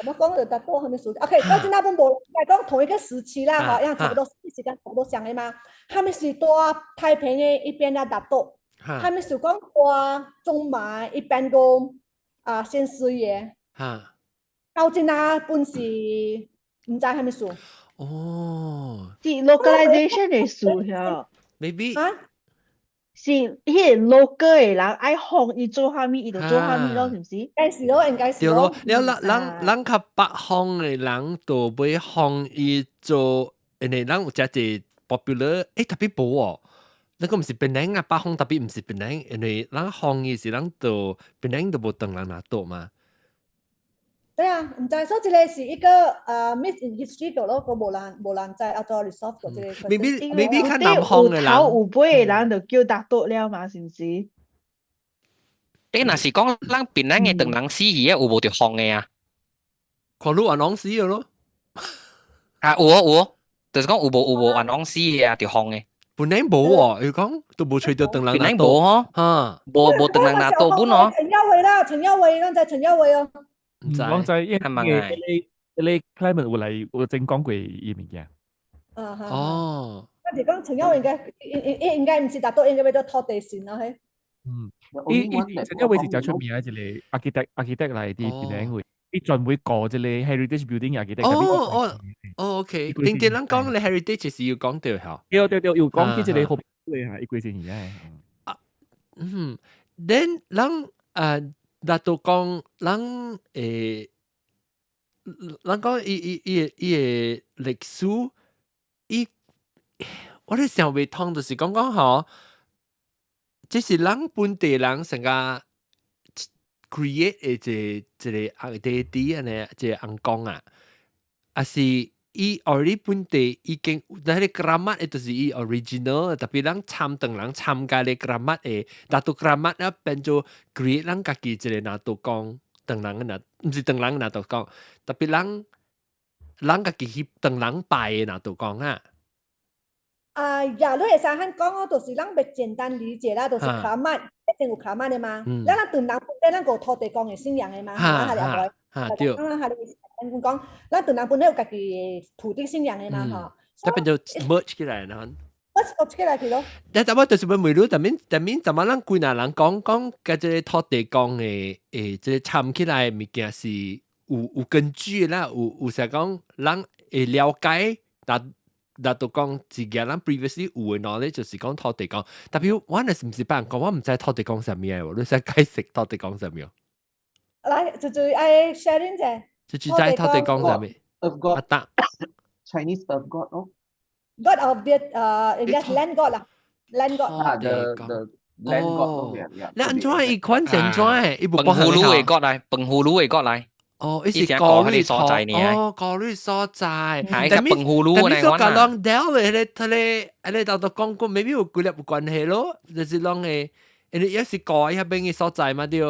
Speaker 3: 我講就達多啥物事？OK，到今那本無來講同一個時期啦，吼，因為差不多時間差不多相的嘛。他們是蹛太平的一邊啊拿督，他們是講蹛中馬一邊個啊仙師爺。到今那本是毋知啥物事。
Speaker 1: 哦。
Speaker 11: 是 localization 的事遐。
Speaker 1: Maybe。
Speaker 3: 啊？
Speaker 11: 是彼個 local 的人愛予伊做啥物，伊就做啥物咯，是毋是？
Speaker 3: 應該是咯，應該是
Speaker 1: 對咯，了人較北方的人就會予伊做，因為人有誠濟 popular，特別無哦。那個毋是檳城啊，北方特別毋是檳城，因為人予伊是人就檳城都無唐人拿督嘛。
Speaker 3: 對啊，毋知，所以這個是一個myth in history 咯，個無人知啊做 resolve 個這個。
Speaker 1: Maybe 較南方的人，
Speaker 11: 有頭有尾的人就叫拿督了嘛，是毋是？
Speaker 4: 若是講咱檳城的唐人死去有無著予的啊？
Speaker 1: 看你按啷死的咯。
Speaker 4: 啊，有哦有哦，就是講有無按啷死的啊，著予的。
Speaker 1: 本來無哦，伊講都無揣著唐人
Speaker 4: 檳城無吼，
Speaker 1: 哈，
Speaker 4: 無唐人拿督本哦。
Speaker 3: 陳耀威啦，陳耀威，咱知陳耀威哦。
Speaker 1: 毋知，
Speaker 2: 我知，因為你 Clement 有來有整講過伊物件。
Speaker 3: 啊哈。
Speaker 1: 哦。
Speaker 3: 我是講陳耀威應該應該毋是拿督，應該欲做土地神咯，嘿。
Speaker 2: 伊陳耀威是誠出名的一個 architect 來佇檳城位，伊專門顧這個 heritage building architect。
Speaker 1: 哦，OK，頂頂人講你 heritage 是有講著吼。
Speaker 2: 對對對，有講起這個好對嚇，伊規先而
Speaker 1: 啊，then 人啊，拿督講人人講伊的歷史，伊我咧想袂通，就是講講吼，這是人本地人成個 create 的一個 identity 按呢，一個尪公啊，抑是伊 already 本地已經，那個 keramat 就是伊 original，特別人參唐人參加咧 keramat 的，拿督 keramat 了變做 create 人家己一個拿督公，唐人的拿，毋是唐人拿督公，特別人家己去唐人拜的拿督公啊。
Speaker 3: 啊呀，你會使按講哦，就是咱欲簡單理解啦，就是 keramat，一定有 keramat 的嘛。咱唐人本底咱有土地公的信仰的嘛，
Speaker 1: 哈
Speaker 3: 哈，
Speaker 1: 哈，對。
Speaker 3: 啊，哈，你講，咱唐人本底有家己的土地信仰的嘛，吼。
Speaker 1: 這變做 merge 起來，然後。
Speaker 3: merge 起來去咯。
Speaker 1: 但係我就是欲問你，但面怎麼咱幾若人講講，佮這個土地公的這個參起來的物件是有根據的啦，有啥講人會了解，但拿督公自己咱 previously 有的 knowledge 就是講土地公，特別我若是毋是別人講，我毋知土地公啥物的喎，你使解釋土地公啥物？
Speaker 3: 來，就愛 sharing 者。
Speaker 1: 就知土地公啥物？
Speaker 9: Earth God
Speaker 1: 阿達
Speaker 9: Chinese Earth God 咯。
Speaker 3: God of the 應該是 land God 啦，land God。
Speaker 9: 啊，the the Land God
Speaker 1: 哦，你按怎伊款怎怎的？伊無
Speaker 4: 澎湖路的過來，澎湖路的過來。
Speaker 1: 哦，伊是高麗所在呢？哦，高麗所在。
Speaker 4: 但係澎湖路
Speaker 1: 但係所講攏掉的，彼個拿督公過，maybe 有幾粒有關係咯，就是攏會，因為也是高遐邊的所在嘛對。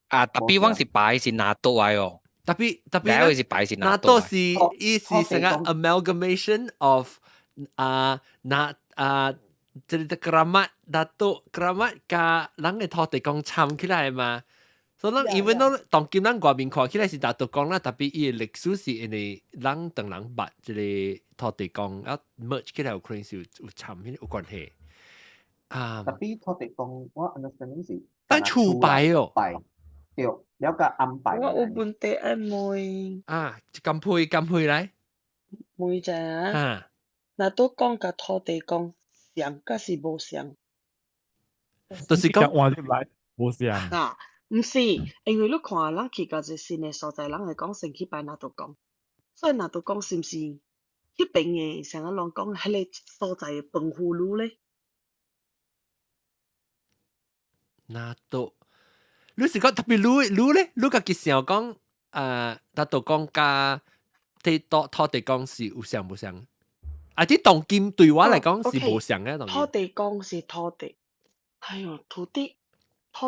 Speaker 4: 啊，特別阮是拜是拿督來哦。
Speaker 1: 特別特別
Speaker 4: 是拜是
Speaker 1: 拿督是伊是成個 amalgamation of 啊拿啊。這個 keramat Datuk keramat 佮人的土地公參起來嘛，所以咱 even though 當今咱外面看起來是拿督公啦，特別伊的歷史是因為人當人捌這個土地公啊 merge 起來有可能是有參彼個有關係。啊，
Speaker 9: 特別土地公，我 understanding 是
Speaker 1: 但厝拜哦，
Speaker 9: 拜對，了個安排。
Speaker 10: 我有問題愛問。
Speaker 1: 啊，甘配甘配來。
Speaker 10: 問者啊，拿督公佮土地公像抑是無像？
Speaker 1: 就是講
Speaker 2: 換入來無像。
Speaker 10: 啊，毋是，因為你看人去到一個新的所在，人會講先去拜拿督公，所以拿督公是毋是彼邊的？像咱講彼個所在的澎湖路咧？
Speaker 1: 拿督，你是講特別你你咧？你家己想講，拿督公佮地土地公是有像無像？啊！啲當今對我嚟講是無相嘅，
Speaker 10: 土地公是土地，哎喲，土地土，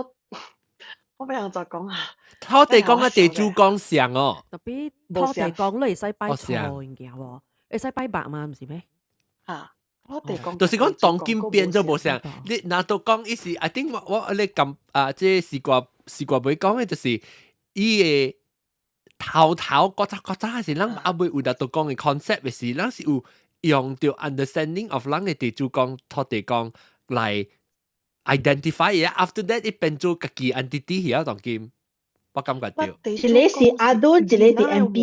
Speaker 10: 我欲按怎講啊？
Speaker 1: 土地公佮地主公相哦。
Speaker 5: 特別土地公你會使拜錯物件無？會使拜肉嘛？毋是咩？
Speaker 10: 啊，土地公
Speaker 1: 就是講當今變做無相。你拿督公伊是，I think 我你咁啊，這是個是個袂講嘅，就是伊的頭頭古早古早是咱猶未有拿督公的 concept 的時，咱是有。用著 understanding of 人的地主公土地公來 identify 伊，after that 伊變做家己 entity 去啊，當今我感覺著。
Speaker 11: 一個是阿杜，一個是 MB。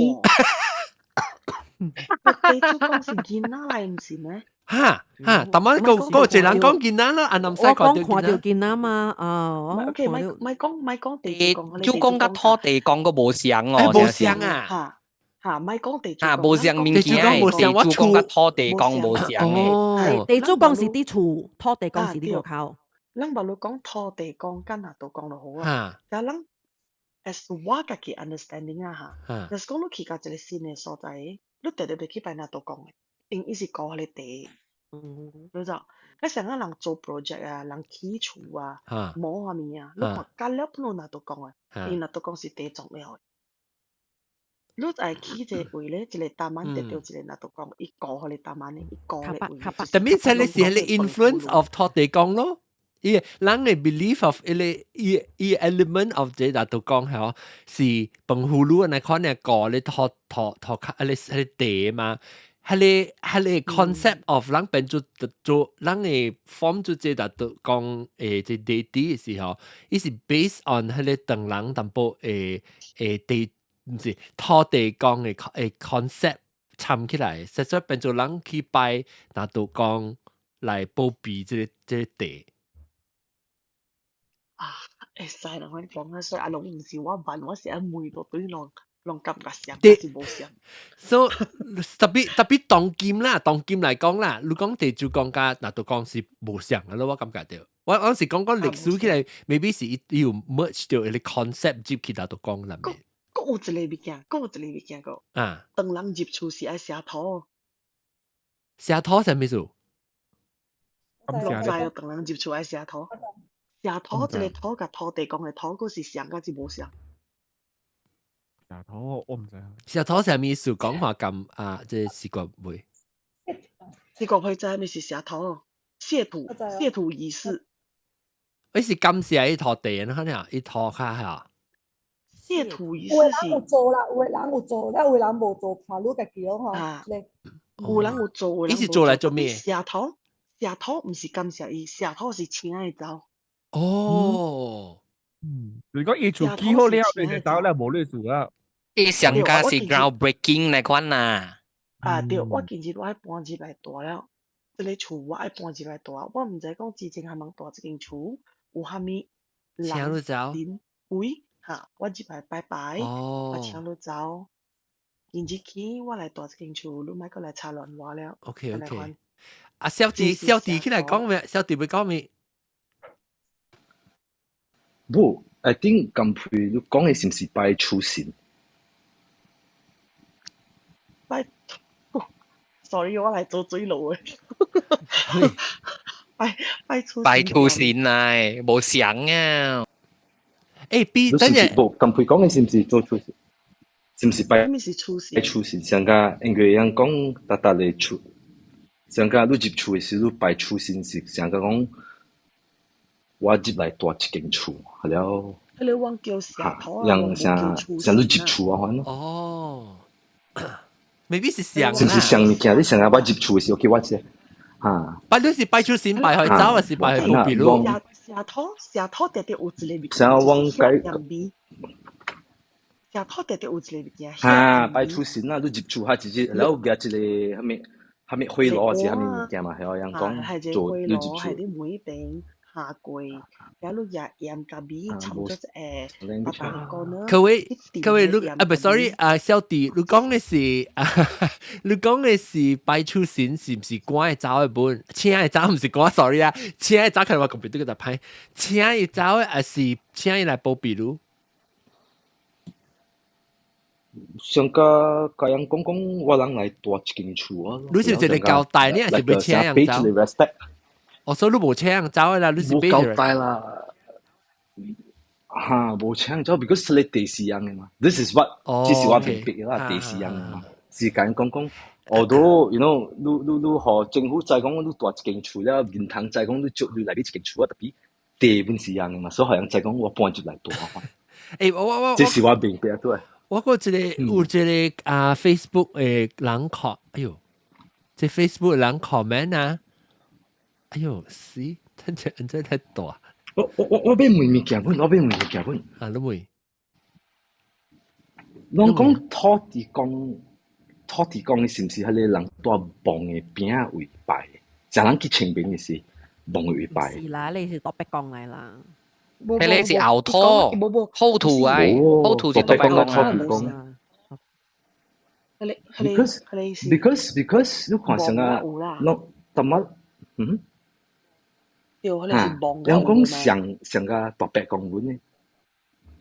Speaker 10: 地主公是囡仔來，毋是咩？
Speaker 1: 哈哈，逐擺個個一個人講囡仔啦，阿南西
Speaker 5: 看著看著囡仔嘛，啊
Speaker 10: ，OK，莫講莫講地主公，
Speaker 4: 地主公佮土地公閣無相哦，
Speaker 1: 無相啊。
Speaker 10: 哈。嚇，莫講地主
Speaker 4: 啊，無相物件，地主公佮土地公無相的。
Speaker 5: 地主公是佇厝，土地公是佇外口。
Speaker 10: 咱無論講土地公佮拿督公就好啊。但咱 as 我家己 understanding 啊嚇，就是講你去到一個新的所在，你特別欲去拜拿督公的，因為伊是顧彼個地。你知？你成個人做 project 啊，人起厝啊，摸啥物啊，你看甲了不拿督公的，因拿督公是第重要的。你愛去這個位咧，一個 taman 得著一個拿督公，伊顧彼個 taman 的，伊顧彼個位。
Speaker 1: 但係這個是彼個 influence of 土地公咯，伊人的 belief of 彼個伊伊 element of 這拿督公係是澎湖路那款的顧咧土土土卡，彼個地嘛，彼個 concept of 人變做做人的 form 做這拿督公誒這地地的時候，伊是 based on 彼個唐人淡薄的的地。毋是土地公的的 concept 參起來，實在變做人去拜拿督公來保庇這個這個地。
Speaker 10: 啊，會使人我講啊，所以阿龍毋是我問，我是愛問到對攏攏感覺像，抑是無像。
Speaker 1: 所以特別特別當今啦，當今來講啦，你講地主公佮拿督公是無相的咯，我感覺著。我是講講歷史起來，maybe 是伊有 merge 著彼個 concept 入去拿督公內面。
Speaker 10: 閣有一個物件，閣有一個物件閣。
Speaker 1: 啊。
Speaker 10: 當人入厝是愛寫土。
Speaker 1: 寫土啥物意思？
Speaker 10: 攏知哦，當人入厝愛寫土。寫土這個土佮土地公的土，閣是相抑是無相？
Speaker 2: 寫土我毋知。
Speaker 1: 寫土啥物意思？講話咁啊，這是個會。
Speaker 10: 這個會知啥物是寫土？謝土，謝土儀式。
Speaker 1: 伊是感謝彼土地，你看下，伊土較嚇。
Speaker 10: 謝土儀式
Speaker 3: 有的人有做啦，有的人有做，了有的人無做，看你家己咯吼。
Speaker 10: 啊，有人有做，有人
Speaker 1: 伊是做來做咩？
Speaker 10: 謝土，謝土毋是感謝伊，謝土是請伊走。
Speaker 1: 哦，
Speaker 2: 如果伊厝起好了，你就走了，無你厝啊。
Speaker 4: 伊上加是 ground breaking 那款啦。
Speaker 10: 啊對，我今日我愛搬入來住了，這個厝我愛搬入來住，我毋知講之前還茫住這間厝有啥物人神鬼哈，我入來拜拜，我請你走。今日起我來住這間厝，你莫閣來插亂我了。
Speaker 1: OK OK。啊，小弟小弟起來講咩？小弟欲講咩？
Speaker 12: 無，I think 甘佩你講的是毋是拜厝神？
Speaker 10: 拜，sorry，我來做水路的。拜拜厝
Speaker 4: 拜厝神嚟，無相啊！
Speaker 1: 欸，B，等陣，
Speaker 12: 無甘佩講的是毋是做厝神？是毋是拜
Speaker 10: 咩是厝神？
Speaker 12: 厝神，上加因為人講逐逐個厝，上加你入厝的時，你拜厝神是上加講，我入來住一間厝，了。
Speaker 10: 彼个阮叫社頭啊，
Speaker 12: 人啥啥你入厝啊，款咯。
Speaker 1: 哦，maybe 是上
Speaker 12: 是毋是上物件？你上下我入厝的時，OK，我知。哈。
Speaker 1: 拜你是拜厝神拜去走，還是拜去保庇汝？
Speaker 10: 社頭社頭特別有一個物件，
Speaker 12: 啥往改。
Speaker 10: 社頭特別有一個物件。
Speaker 12: 哈，拜厝神啊！你入厝哈，直接然後舉一個啥物啥物火爐，還是啥物物件嘛？係人講做你入厝。
Speaker 10: 係你每邊下跪，然後你也鹽佮米摻做一個白白個呢。
Speaker 1: 各位各位，你啊不，sorry 啊，小弟，你講的是你講的是拜厝神是毋是趕會走的本？請會走毋是趕，sorry 啊，請會走可能我講別對個就歹，請伊走的還是請伊來保庇汝？
Speaker 12: 上個甲人講講，我人來住一間厝啊。
Speaker 1: 你是一個交代，你還是欲請人走？哦，所以你無請人走的啦，你是
Speaker 12: 無交代啦。哈，無請人走，because 你地是樣的嘛。This is what，這是我明白的啦，地是樣的嘛。是甲人講講，although you know，你你你予政府知講你住一間厝了，銀行知講你借你來你一間厝啊，特別地本是樣的嘛，所以予人知講我搬入來住啊。
Speaker 1: 欸，我我我，
Speaker 12: 這是我明白對。
Speaker 1: 我個一個有一個啊 Facebook 的人看，哎喲，這 Facebook 人 comment 啊，哎喲，死，真真真太大。
Speaker 12: 我我我我欲問物件本，我欲問物件本。
Speaker 1: 啊，你問。
Speaker 12: 攏講土地公，土地公是毋是彼个人蹛墓的邊仔位拜的？啥人去清明的時墓的位拜？
Speaker 5: 是啦，你是大伯公來啦。
Speaker 4: 彼个是後土，後土啊，後土是大伯公啊。
Speaker 12: 土地公。Because because because 你看上啊，攏淡仔，嗯？
Speaker 10: 對，彼个是墓。
Speaker 12: 人講上上個大伯公阮的，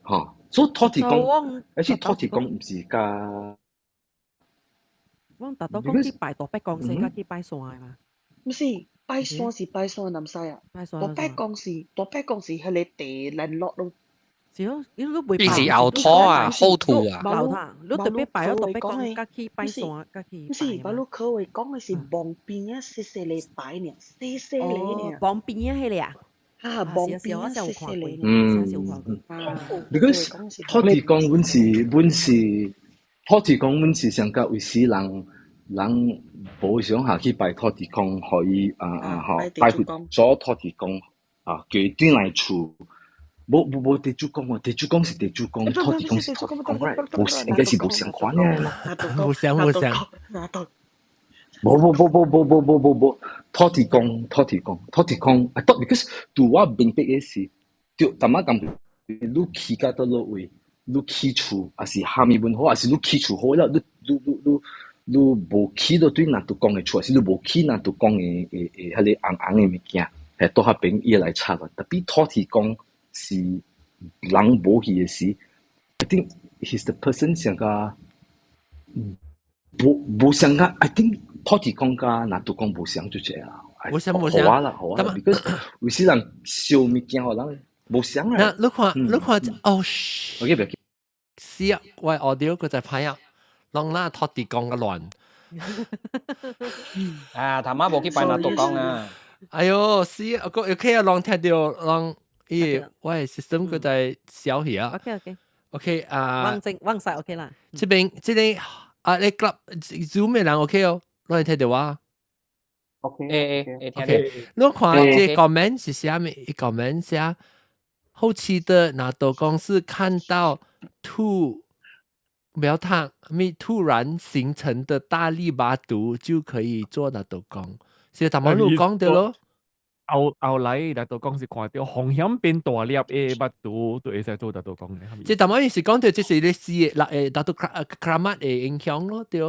Speaker 12: 吼，所以土地公，而且土地公毋是佮。
Speaker 5: 阮大多講去拜大伯公，先佮去拜山的嘛。
Speaker 10: 毋是，拜山是拜山，毋知啊。大伯公是大伯公是彼个地聯絡咯。
Speaker 5: 是咯，你都袂
Speaker 4: 伊是後土啊，後土啊。
Speaker 5: 老他，你特別拜咗大伯公，佮去拜山，佮去。
Speaker 10: 毋是，把你可話講的是墓邊仔細細个拜爾，細細个爾。
Speaker 5: 墓邊仔彼个啊？
Speaker 10: 啊，墓邊仔細細个。
Speaker 12: 嗯。Because 土地公阮是阮是土地公阮是上較為死人。人無想下去拜土地公，予伊啊啊吼拜佛祖土地公啊，叫伊轉來厝。無無無地主公喎，地主公是地主公，土地公是土地公，無應該是無相關的。
Speaker 1: 無相無相。
Speaker 12: 無無無無無無無無無，土地公土地公土地公，啊，because 對我明白的是，對，淡仔講，你去到佗落位，你起厝，抑是蝦米文化，抑是你起厝好了，你你你你。你無起到對拿督公的厝，抑是你無起拿督公的的的彼个紅紅的物件，係倒彼邊伊會來插啊。特別土地公是人無去的時，I think he's the person 上較無無相較，I think 土地公佮拿督公無相就這啦。
Speaker 1: 無相無相。
Speaker 12: 好啊啦，好啊啦，because 有時人燒物件予人無相啊。
Speaker 1: 那你看你看哦
Speaker 12: ，OK 別
Speaker 1: 死啊！我 audio 閣再歹啊。攏那土地公個亂。
Speaker 4: 啊，他媽無去拜拿督公啊！
Speaker 1: 哎喲，死啊！個 OK 啊，攏聽著攏咦，我的 system 閣在消去啊。
Speaker 5: OK OK。
Speaker 1: OK 啊。
Speaker 5: 忘正忘晒 OK 啦。
Speaker 1: 這邊這個啊，你 club Zoom 的人 OK 哦，攏會聽著我。
Speaker 7: OK。
Speaker 4: 欸欸欸，
Speaker 1: OK。你看這 comment 是啥物？伊 comment 寫後期的拿督公是看到兔。不要燙，咪突然形成的大力巴肚就可以做拿督公，是淡仔你講的咯。
Speaker 2: 後後來拿督公是看著風險變大粒的腹肚，就會使做拿督公的。
Speaker 1: 這淡仔是講著這是你四個六拿督 keramat 的影響咯，對。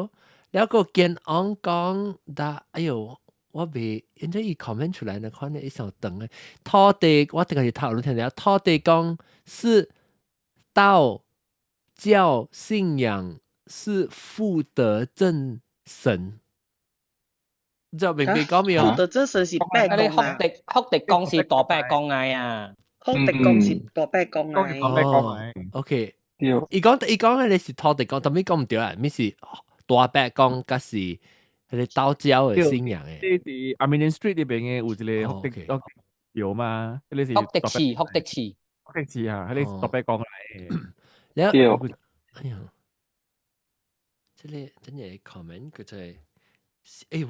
Speaker 1: 了個健安講，但哎喲，我未，因為伊 comment 出來呢，看呢一上長嘅土地，我這個是頭路聽到土地公是道教信仰，是福德正神，你知道明白講沒有？
Speaker 10: 福德正神是伯公啊。
Speaker 4: 福德公是大伯公來啊。
Speaker 10: 福德公是大伯公來。
Speaker 1: 哦，OK。伊講彼個是土地公，但係講毋對啊，咪是大伯公，佮是彼個道教的信仰的。
Speaker 2: 這是 Armenian Street 呢邊的有一個福德有嘛？彼個是
Speaker 4: 福德祠，福德祠，
Speaker 2: 福德祠啊，彼個大伯公來的。
Speaker 1: 了，哎呀，這個真係 comment 佢就係，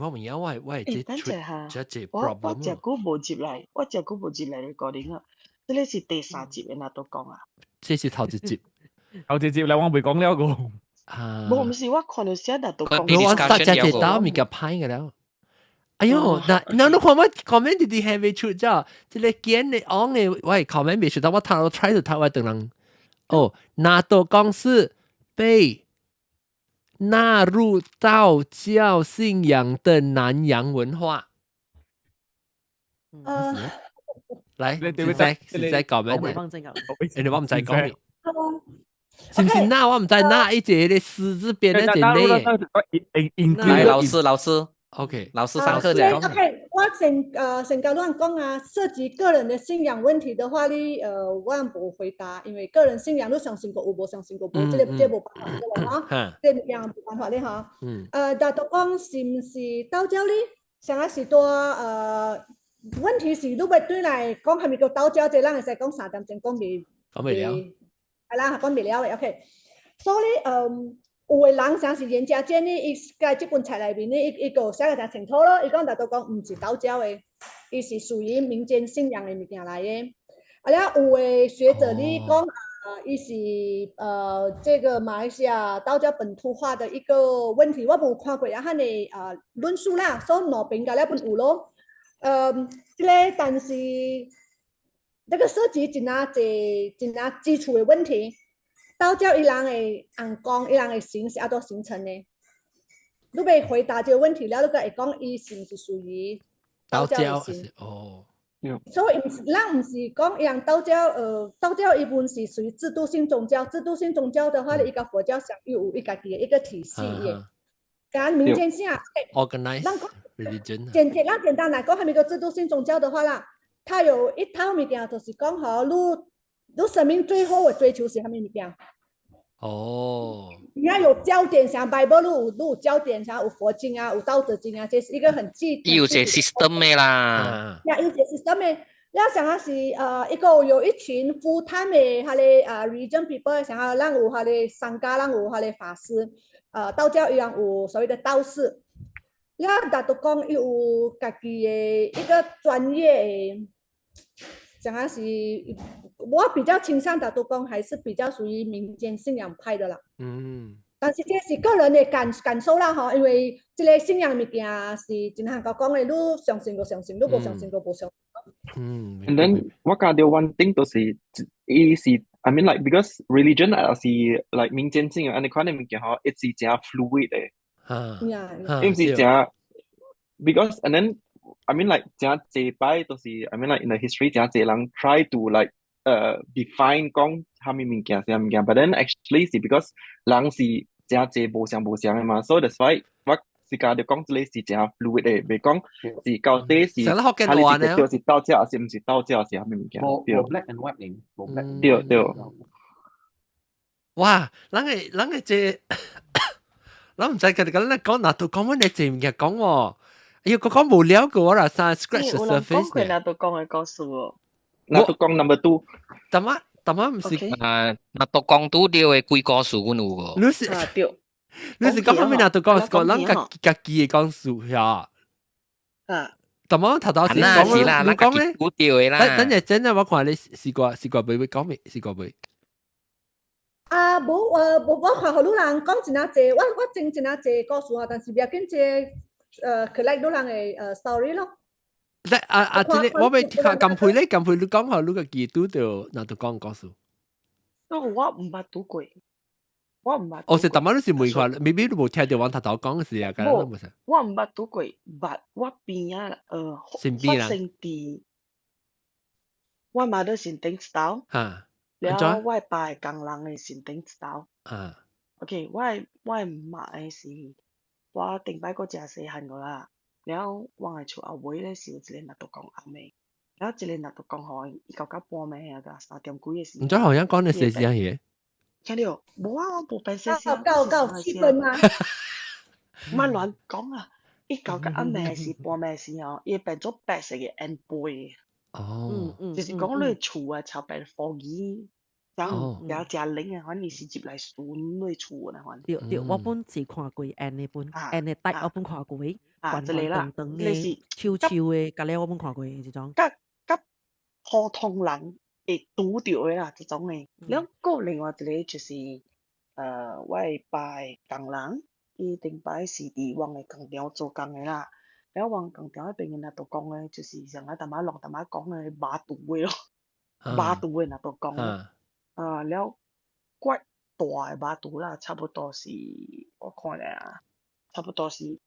Speaker 1: 我問下我係
Speaker 10: 等陣下，
Speaker 1: 這
Speaker 10: 我我這久無入來，我這久無入來 recording 啊，這個是第三集的拿督公啊。
Speaker 1: 這是頭一集。
Speaker 2: 頭一集來我未講了個。
Speaker 1: 啊！
Speaker 10: 無，毋是我看到寫拿督公。
Speaker 1: 我發只隻刀物件歹個了。哎喲，那你看我 comment 直直還未出咗，這個堅的昂的，我 comment 未出，但我頭 try 就頭我等人。哦，拿督公是被納入道教信仰的南洋文化。來，是在講咩？你我毋知講咩？是毋是那我毋知那一個咧獅字邊那一個？
Speaker 4: 來，老師，老師
Speaker 1: ，OK，
Speaker 4: 老師上課講。
Speaker 3: OK，我先甲亂講啊，涉及個人的信仰問題的話，你我無回答，因為個人信仰你相信過有，無相信過無，這個無辦法的咯，哈，這個物件無辦法的哈。拿督公是毋是道教呢？啥個是多問題是你欲轉來講啥物叫道教，這咱會使講3點鐘講未？
Speaker 1: 講未了。
Speaker 3: 係啦，講未了的，OK。所以有的人像是嚴家健呢，伊在這本冊內面呢，伊伊個寫得誠清楚咯。伊講拿督公毋是道教的，伊是屬於民間信仰的物件來的。啊了，有的學者呢講啊，伊是這個馬來西亞道教本土化的一個問題，我無看過啊，遐爾啊論述啦，所以兩邊甲了本有咯。這個但是這個涉及真啊濟真啊基礎的問題。道教伊人的尪公，伊人的神是按怎形成的？你欲回答這個問題了，你閣會講伊是毋是屬於道教的神？
Speaker 1: 哦。
Speaker 3: 所以毋是，咱毋是講伊人道教，道教伊本是屬於制度性宗教，制度性宗教的話，伊佮佛教相有伊家己的一個體系的。佮民間信仰
Speaker 1: ，organized religion。
Speaker 3: 咱簡單來講，啥物個制度性宗教的話啦，它有一套物件，就是講吼，你生命最後的追求是啥物物件？
Speaker 1: 哦，
Speaker 3: 你要有焦點，像 Bible 你有焦點，像有佛經啊，有道德經啊，這是一個很具體。
Speaker 4: 有這 system 的啦。
Speaker 3: 呀，有這 system 的。你想啊是一個有一群 full time 的彼个religion people，想要咱有彼个商家，咱有彼个法師，道教一樣有所謂的道士。你拿督公伊有家己的一個專業的，講啊是，我比較傾向拿督公，還是比較屬於民間信仰派的啦。但是這是個人的感受啦吼，因為這個信仰物件是真難講的，你相信就相信，你無相信就無相信。
Speaker 7: And then 我感覺 one thing 就是伊是 I mean like because religion 也是 like 民間信仰按呢款的物件吼，伊是誠 fluid 的。伊毋是誠 because and then I mean like 誠濟擺都是 I mean like in the history 誠濟人 try to like define 講啥物物件啥物件，but then actually 是 because 人是誠濟無相無相的嘛，所以 that's why 我是感覺講這個是誠 fluid 的，袂講是到底是
Speaker 1: 成日學緊話呢，
Speaker 7: 是道教還是毋是道教是啥物物件？
Speaker 9: 無 black and white 呢，無 black。
Speaker 7: 對對。
Speaker 1: 哇！咱个這，咱毋知佢哋咁咧講，拿督公阮的這物件講喎。哎喲，個講無了過啦，三 scratch the surface。
Speaker 10: 講過拿督公的故事哦。
Speaker 7: 拿督公 number two。
Speaker 1: 淡仔淡仔毋是
Speaker 4: 啊，拿督公拄著的鬼故事，阮有無？
Speaker 1: 你是
Speaker 10: 啊對。
Speaker 1: 你是講啥物拿督公？是講咱家己的故事遐。
Speaker 10: 啊。
Speaker 1: 淡仔頭頭先講
Speaker 4: 是啦，
Speaker 1: 你講咧？
Speaker 4: 拄著的啦。
Speaker 1: 等陣真係我看你試過試過未會講未？試過未？
Speaker 3: 啊，無無，我看予女人講真啊濟，我整真啊濟故事啊，但是袂要緊這collect 女人的story 咯。
Speaker 1: 咧啊啊！這個我欲看金佩咧，金佩你講予你家己拄著拿督公故事。
Speaker 10: 我毋捌拄過。我毋捌。
Speaker 1: 哦，是逐擺你是問看，maybe 你無聽著阮頭頭講時啊，
Speaker 10: 無，我毋捌拄過，捌我邊仔發生佇我媽的身頂一道，了我爸的工人的身頂一道。OK，我的媽的是，我頂擺閣誠細漢個啦，了我的厝後尾咧是有一個拿督公阿妹，了這個拿督公吼，伊到到半暝啊，3點幾的時。
Speaker 1: 毋知好像講的是啥嘢？
Speaker 10: 聽著，無啊，我無變細聲。
Speaker 3: 夠夠氣氛嗎？
Speaker 10: 莫亂講啊！伊到到暗暝時，半暝時吼，伊會變做白色的煙灰。就是講你厝啊，臭變火機，然後也誠冷啊，反正是入來巡你厝那款。
Speaker 5: 對對，我本是看過煙的本，煙的帶我本看過，懸懸長長的、臭臭的，佮了我本看過這種。
Speaker 10: 佮佮普通人會拄著的啦，這種的。了，閣另外一個就是，我的爸的工人，伊頂擺是佇阮的工廠做工的啦。了，阮工廠彼邊的拿督公的，就是像我淡仔攏淡仔講的馬肚的咯，馬肚的拿督公。啊，了，怪大的馬肚啦，差不多是，我看下啊，差不多是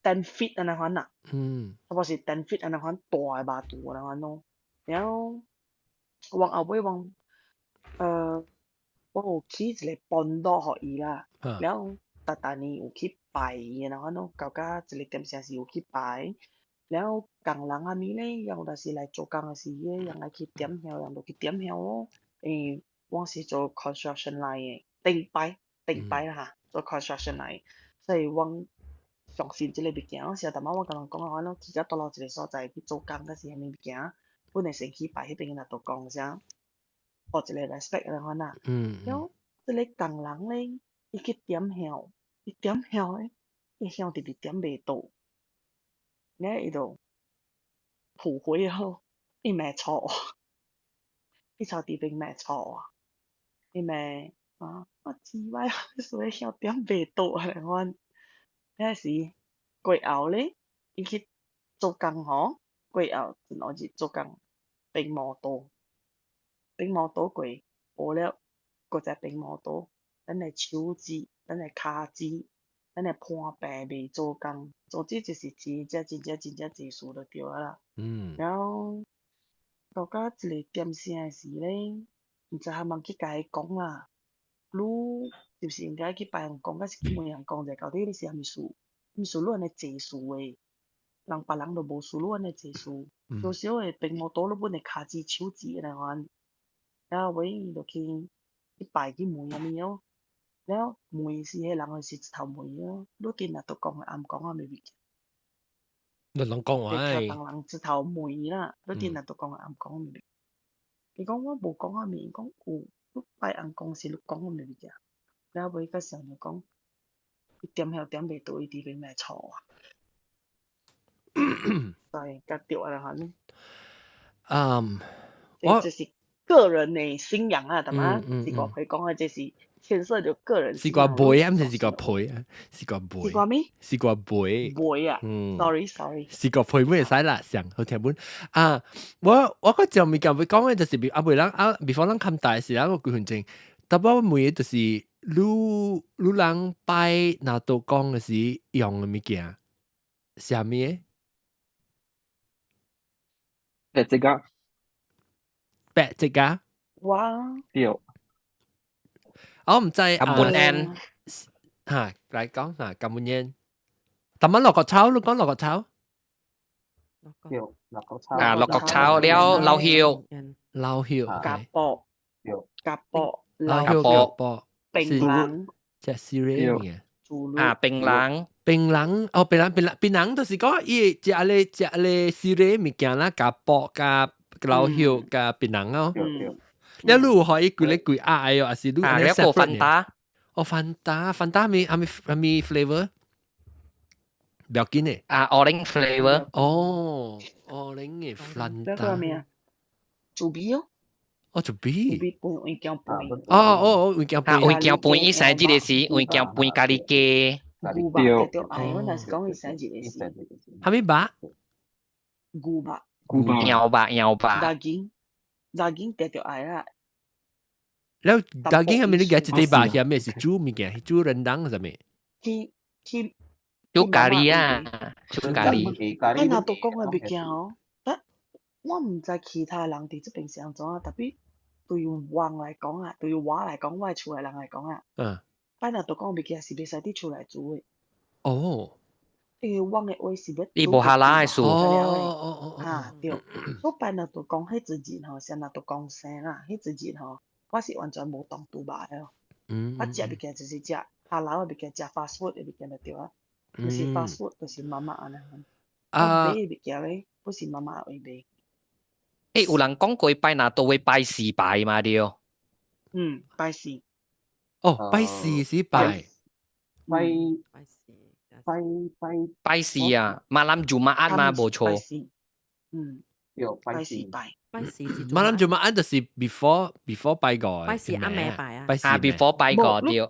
Speaker 10: 10 feet 按呢款啦。差不多是 10 feet 按呢款大的馬肚按呢款咯。了，阮後尾阮，我有起一個本桌予伊啦，了，逐逐年有去拜伊按呢款咯，到甲一個點聲是有去拜。了，工人啥物咧，有若是來做工的時，人愛去點香，人就去點香咯。因為我是做 construction line 的，頂擺頂擺啦哈，做 construction line，所以阮相信這個物件。有時淡仔我共人講啊，阮去到佗落一個所在去做工，抑是啥物物件，本會先去拜彼邊的拿督公啥，予一個 respect 按呢款啦。了，這個工人咧，伊去點香，伊點香咧，伊香直直點袂到，了伊就吐回好，伊罵錯，伊頭佇邊罵錯啊，伊罵啊，我嘰歪，所以香點袂到按呢款。彼時過後咧，伊去做工吼，過後一兩日做工，變摩托，變摩托過，無了，閣再變摩托，咱的手指，咱的跤趾，咱的盤病袂做工，總之就是真正真正真正濟事就對啊啦。然後到甲一個點聲的時咧，毋知哈茫去共伊講啦，你是毋是應該去拜人講，抑是去問人講者，到底你是啥物事？毋是你按呢濟事的，人別人都無事，你按呢濟事，少少的變摩托，你本的跤趾手指按呢款，了後尾伊就去去拜去問啥物哦，了問時彼人就是一頭問哦，你佇拿督公的暗公啥物物件？
Speaker 1: 你攏講話。
Speaker 10: 聽別人一頭問啦，你佇拿督公的暗公啥物物件？伊講我無講啥物，伊講有，你拜尪公時你講啥物物件？了尾佮想著講，伊點香點袂到，伊佇邊來錯啊。所以較對啊，反正。
Speaker 1: 我
Speaker 10: 這是個人的信仰啊，淡仔是個會講的，這是牽涉著個人。
Speaker 1: 是個背啊，毋是是個皮啊，是個背。
Speaker 10: 是個咩？
Speaker 1: 是個背。
Speaker 10: 背啊。Sorry sorry。
Speaker 1: 是個皮會使啦，上好聽本啊！我個就物件會講的就是啊，袂人啊，before 咱看大時，我幾分鐘，特別我問的就是，你人拜拿督公的時用的物件，啥物的？
Speaker 7: 白這個。
Speaker 1: 白這個。
Speaker 10: 哇。
Speaker 7: 對。
Speaker 1: 我毋知
Speaker 4: 感恩煙。
Speaker 1: 嚇，來講嚇，感恩煙。淡仔落角草，你講落角草。
Speaker 9: 對，落角草。
Speaker 4: 啊，落角草了，老葉。
Speaker 1: 老葉。
Speaker 10: 夾卜。夾卜。
Speaker 1: 老葉夾卜。
Speaker 10: 檳榔。
Speaker 1: 隻 cereal 嘅。
Speaker 4: 啊，檳榔。
Speaker 1: 檳榔，哦，檳榔，檳榔，檳榔就是講伊食咧食咧 cereal 物件啦，夾卜加老葉加檳榔哦。你有可以規咧規壓的哦，還是你
Speaker 4: 啊？你個芬達？
Speaker 1: 哦，芬達，芬達咩？啥物啥物 flavor？不要緊的。
Speaker 4: 啊，orange flavor。
Speaker 1: 哦，orange 的芬達。
Speaker 10: 咩啊？薯餅哦。
Speaker 1: 哦，薯餅。
Speaker 10: 薯餅飯，黃薑飯。
Speaker 1: 哦哦哦，黃薑飯。
Speaker 4: 啊，黃薑飯伊生日的時，黃薑飯家己加。
Speaker 10: 牛肉對對，哎，我若是講伊生日的時。
Speaker 1: 啥物肉？
Speaker 10: 牛肉。
Speaker 4: 牛肉，牛肉。
Speaker 10: Daging，daging 定著愛啦。
Speaker 1: 了究竟係咪你夾一塊肉？係咪是煮物件？煮 rendang 啥物？
Speaker 10: 去去
Speaker 4: 煮咖喱啊，煮咖喱。
Speaker 10: 拜拿督公的物件哦，但我毋知其他人佇這邊是按怎啊，特別對我來講啊，對我來講，我的厝的人來講啊，拜拿督公的物件是袂使佇厝內煮的。因為阮的話是欲
Speaker 4: 伊無 halal 的事。
Speaker 10: 哈對，所以拜拿督公彼一日吼，是拿督公生啦，彼一日吼，我是完全無動豬肉的哦。我食物件就是食 halal 的物件，食 fast food 的物件就對啊。毋是 fast food 就是 mamak 按呢款。我買的物件咧，不是 mamak 位買。
Speaker 4: 欸，有人講過拜拿督會拜四拜嘛對？
Speaker 10: 嗯，拜四。
Speaker 1: 哦，拜四是拜。
Speaker 9: 拜拜拜
Speaker 4: 拜四啊，malam Jumaat 嘛，無錯。
Speaker 10: 嗯，
Speaker 9: 對，拜四
Speaker 10: 拜。
Speaker 5: 拜四。
Speaker 1: Malam Jumaat 就是 before 拜五。
Speaker 5: 拜四暗暝拜啊。
Speaker 1: 拜四
Speaker 4: 啊，before 拜五對。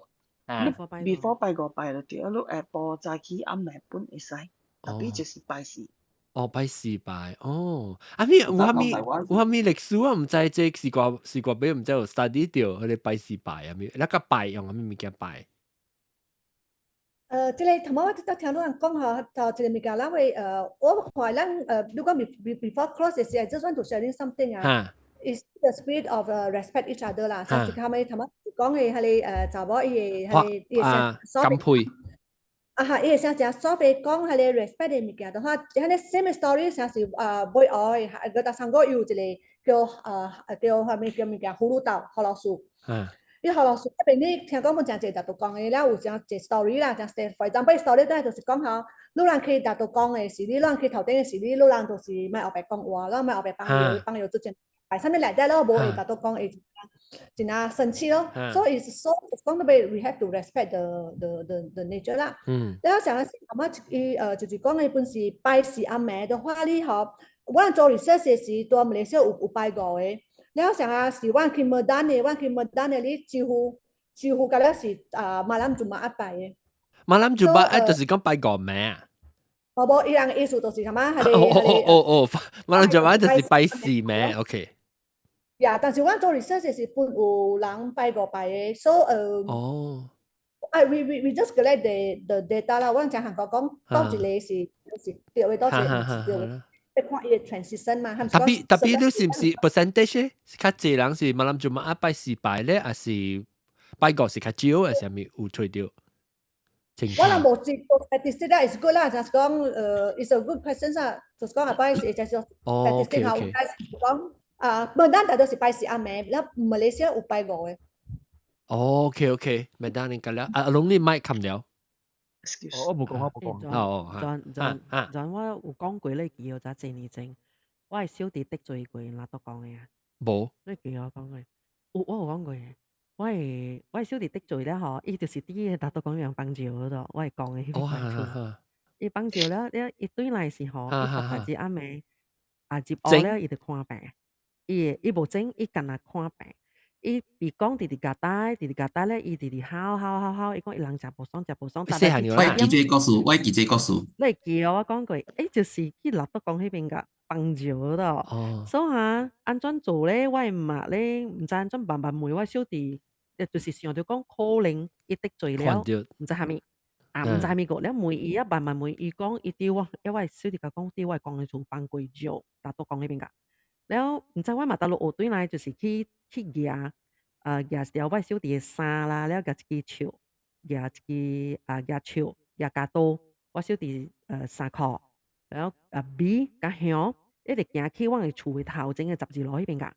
Speaker 10: 啊，before 拜五拜就對，你下晡早起暗暝本會使，特別就是拜四。
Speaker 1: 哦，拜四拜，哦，啊咪有啥物歷史我毋知，這是個是個俾毋知有 study 到，彼個拜四拜啊咪，那個拜用啥物物件拜？
Speaker 3: 這個頭仔我都聽到人講吼，就一個物件，咱會我看咱如果 before close 的時候，just want to sharing something 啊。Is the spirit of respect each other 啦，像是他們頭仔講的彼個查某伊個彼個伊個
Speaker 1: 感佩。
Speaker 3: 啊哈，伊會啥正所謂講彼個 respect 的物件的話，彼個 same story 啥是啊尾學的，個第三個有一個叫啥物叫物件葫蘆島何老師。伊何老師這邊你聽講本誠濟拿督公的，了有誠濟 story 啦，誠濟 for example story 都就是講吼，女人去拿督公的時，你人去頭頂的時，你女人就是莫後壁講話，咱莫後壁幫藥幫藥做陣。擺啥物來底咯，無會拿督公會真啊生氣咯。所以所以講到尾，we have to respect the nature 啦。了上個是感覺伊就是講伊本是拜四暗暝的話，你吼，我做 research 的時，佇馬來西亞有拜五個。了上啊是阮去 Medan 的，阮去 Medan 的，你幾乎甲了是啊 malam Jumaat 拜的。
Speaker 1: Malam Jumaat 就是講拜五暝啊？
Speaker 3: 無無，伊人意思就是啥物？
Speaker 1: 哦哦哦哦，malam Jumaat 就是拜四暝，OK。
Speaker 3: Yeah，但是阮做 research 是本有人拜五拜的，所以啊，we just collect the data 啦。阮講韓國講，佗一個是對的，佗一個毋是對的。你看伊的 transition 嘛。
Speaker 1: 特別你是毋是 percentage 是較濟人是 malam Jumaat 拜四拜咧，還是拜五是較少，還是啥物有揣著？
Speaker 3: 我人無知 statistic 啦，is good 啦，就是講is a good question 啊，就是講下擺是就是 statistic 哈，有是講啊，無咱大多是拜四暗暝，了馬來西亞有拜五的。
Speaker 1: OK，咪等你講了，阿龍你麥冚了。
Speaker 2: 我無講，我無講。
Speaker 1: 哦，
Speaker 5: 轉我有講過你記我就這年前，我係小弟得罪過拿督公的啊。
Speaker 1: 無。
Speaker 5: 你記我講過？有我有講過。我的小弟得罪了吼，伊就是佇拿督公樣幫照嗰度，我會講的彼個。伊幫照了，了伊對來時吼，伊大日暗暝啊入屋了，伊就看病。伊伊無整，伊干焦看病。伊比講直直共呆，直直共呆咧，伊直直哭哭哭哭，伊講伊人食無爽，食無爽。
Speaker 6: 我記這個故事，我記這個故事。
Speaker 5: 你會記哦？我講過，就是去拿督公彼邊共幫照嗰度。所以哈，按怎做咧？我的媽咧，毋知按怎慢慢問我小弟，就是想著講可能伊得罪了，毋知蝦米，啊，毋知蝦米個，了問伊啊，慢慢問伊講，伊佇我，因為小弟共講，佇我公的厝放過尿，拿督公彼邊共。了，毋知我嘛倒落學轉來，就是去舉，舉一條我小弟的衫啦，了舉一支樹，舉一支啊，舉樹，舉鉸刀，我小弟衫褲，了米佮香，一直行去阮的厝的頭前的十字路彼邊共。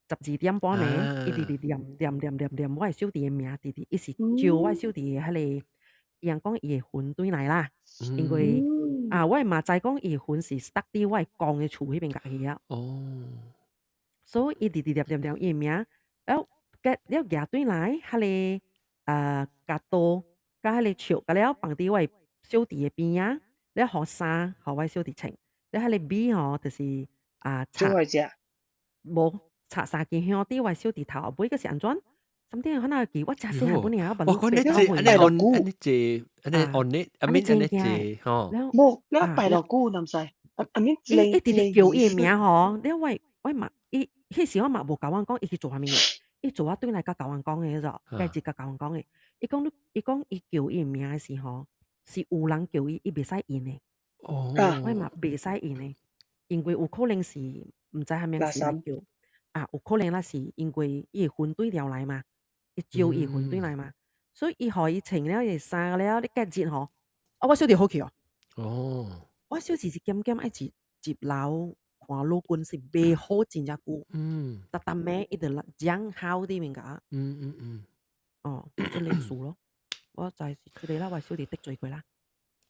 Speaker 5: 12點半暝，伊直直念念念念念我的小弟的名，直直伊是招我小弟的彼個，伊人講伊的魂轉來啦，因為啊，我嘛知講伊的魂是 stuck 佇我的公的厝彼邊共去啊。所以伊直直念念念伊的名，了結了舉轉來，彼個鉸刀佮彼個樹，佮了放佇我的小弟的邊仔，了予衫予我小弟穿，了彼個米吼就是啊插，無插三支香佇我小弟頭尾，閣是按怎？something 可能記我誠細漢本爾，
Speaker 1: 我講你這按呢按按呢這按呢按呢阿咪按呢這吼，
Speaker 10: 無，你拜偌久，若毋知？阿咪
Speaker 5: 伊一直直叫伊的名吼，了我嘛伊彼時我嘛無共阮講伊去做啥物嘅，伊做我對來甲教人講的就，家己甲教人講的。伊講你，伊講伊叫伊名的時候，是有人叫伊，伊袂使應的。我嘛袂使應的，因為有可能是毋知啥物事來叫，啊，有可能那是因為伊會魂對調來嘛，伊招伊魂對來嘛，所以伊予伊穿了伊衫了，你隔日吼，啊，我小弟好去哦。我小時是減減愛入入樓看老君是袂好真正久。逐逐暝伊就講好啲物件。哦，這類事咯，我就係這個啦，我小弟得罪過啦。